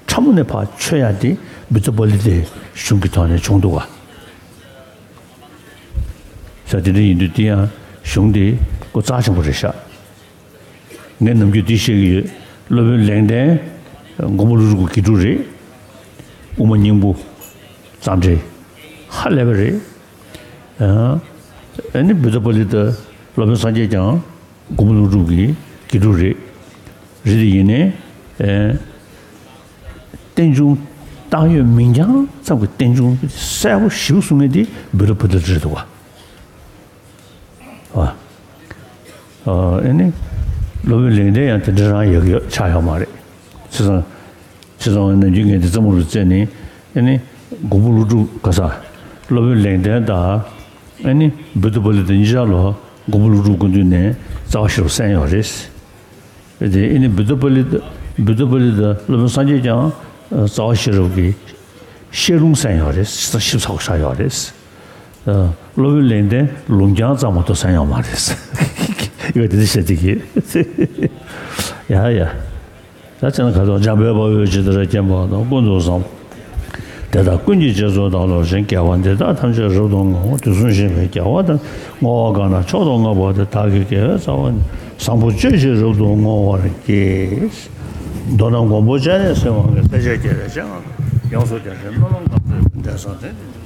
ཕྲ་མོ་ནས་ཕར་ཆོད་ཡག་དེ་བུདྡྷ་པཱ་ལི་ཏའི་གཞུང་གི་ཐོག་ནས་བྱུང་འདུག་ག་ས་དེ་འདྲ་ཡིན་དུས་དེ་ཡང་གཞུང་དེ་ཁོ་རྩ་ཆེན་པོ་རེད་ཤག་ངས་ནམ་རྒྱུན་འདི་བཤད་ཀྱི་ཡོད། སློབ་དཔོན་ལེགས་ལྡན་མགོན་པོ་ཀླུ་སྒྲུབ་ཀྱི་དགེ་ཕྲུག་རེད། དབུ་མ་སྙིང་པོ། རྩ་འགྲེལ། ཧ་ལས་པ་རེད། ཨ་ནི་བུདྡྷ་པཱ་ལི་ཏ་སློབ་དཔོན་སངས་རྒྱས་ཀྱང་མགོན་པོ་ཀླུ་སྒྲུབ་ཀྱི་དགེ་ཕྲུག་རེད། རེད་དེ་ཡིན་ནའི། ཨ། རྟེན་འབྱུང་བཏགས་ཡོད་མིང་རྐྱང་ཙམ་གྱི་རྟེན་འབྱུང་གསལ་པོ་ཞེ་པོ་གསུང་མཁན་དེ་བུདྡྷ་པཱ་ལི་ཏ་རེད་འདུག་ག་ཨ། ཨ་ནི་སློབ་དཔོན་ལེགས་ལྡན་ཡང་དེ་འདྲ་རང་ཡག་ཡོད་ཆགས་ཡོད་མ་རེད། བྱས་ཙང་བྱས་ཙང་ནམ་རྒྱུན་ངས་འདི་རྩེད་མོ་རུ་རྩེས་ནས་ཨ་ནི་མགོན་པོ་ཀླུ་སྒྲུབ་ག་ས་སློབ་དཔོན་ལེགས་ལྡན་དང་ཨ་ནི་བུདྡྷ་པཱ་ལི་ཏ་གཉིས་ཆར་ལ་མགོན་པོ་ཀླུ་སྒྲུབ་སྐུ་མདུན་ནས་རྩ་བ་ཤེས་རབ་གསན་ཡོད་རེད། དེ་ཨ་ནི་བུདྡྷ་པཱ་ལི་ཏ་བུདྡྷ་པཱ་ལི་ཏ་སློབ་དཔོན་སངས་རྒྱས་ཀྱང་རྩ་བ་ཤེས་རབ་ཀྱི་བཤད་ལུང་གསན་ཡོད་རེད། ཞིབ་ཚགས་པོ་ཆགས་ཡོད་རེད། སློབ་དཔོན་ལེགས་ལྡན་ལུང་རྐྱང་ཙམ་མ་གཏོགས་གསན་ཡོད་མ་རེད། ཡོད་དེ་འདྲ་བཤད་དེ་གི། ཡ་ཡ། ད་ཅི་ན་ག་དོ་འཇམ་དཔལ་དཔའ་བོས་ཇི་ལྟར་མཁྱེན་པ་དང་། ཀུན་ཏུ་བཟང་། དེ་དག་ཀུན་གྱི་རྗེས་སུ་བདག་སློབ་ཅིང་། དགེ་བ་འདི་དག་ཐམས་ཅད་རབ་ཏུ་བསྔོ། དུས་གསུམ་གཤེགས་པའི་རྒྱལ་བ་དང་། བསྔོ་བ་གང་ལ་མཆོག་ཏུ་བསྔགས་པ་དེས། བདག་གི་དགེ་བའི་རྩ་བ་ནི། བཟང་པོ་སྤྱོད་ཕྱིར་རབ་ཏུ་བསྔོ་བར་བགྱི། མདོར་ན་མགོན་པོ་སྤྱན་རས་གཟིགས་དབང་གིས་སེལ་བྱེད་རྒྱལ་བའི་སྤྱན་སྔར་ཡོངས་སུ་བརྒྱན་ཏེ་སྨོན་ལམ་གང་བརྩམས་པའི་འབྲས་བཟང་དེ་ནི།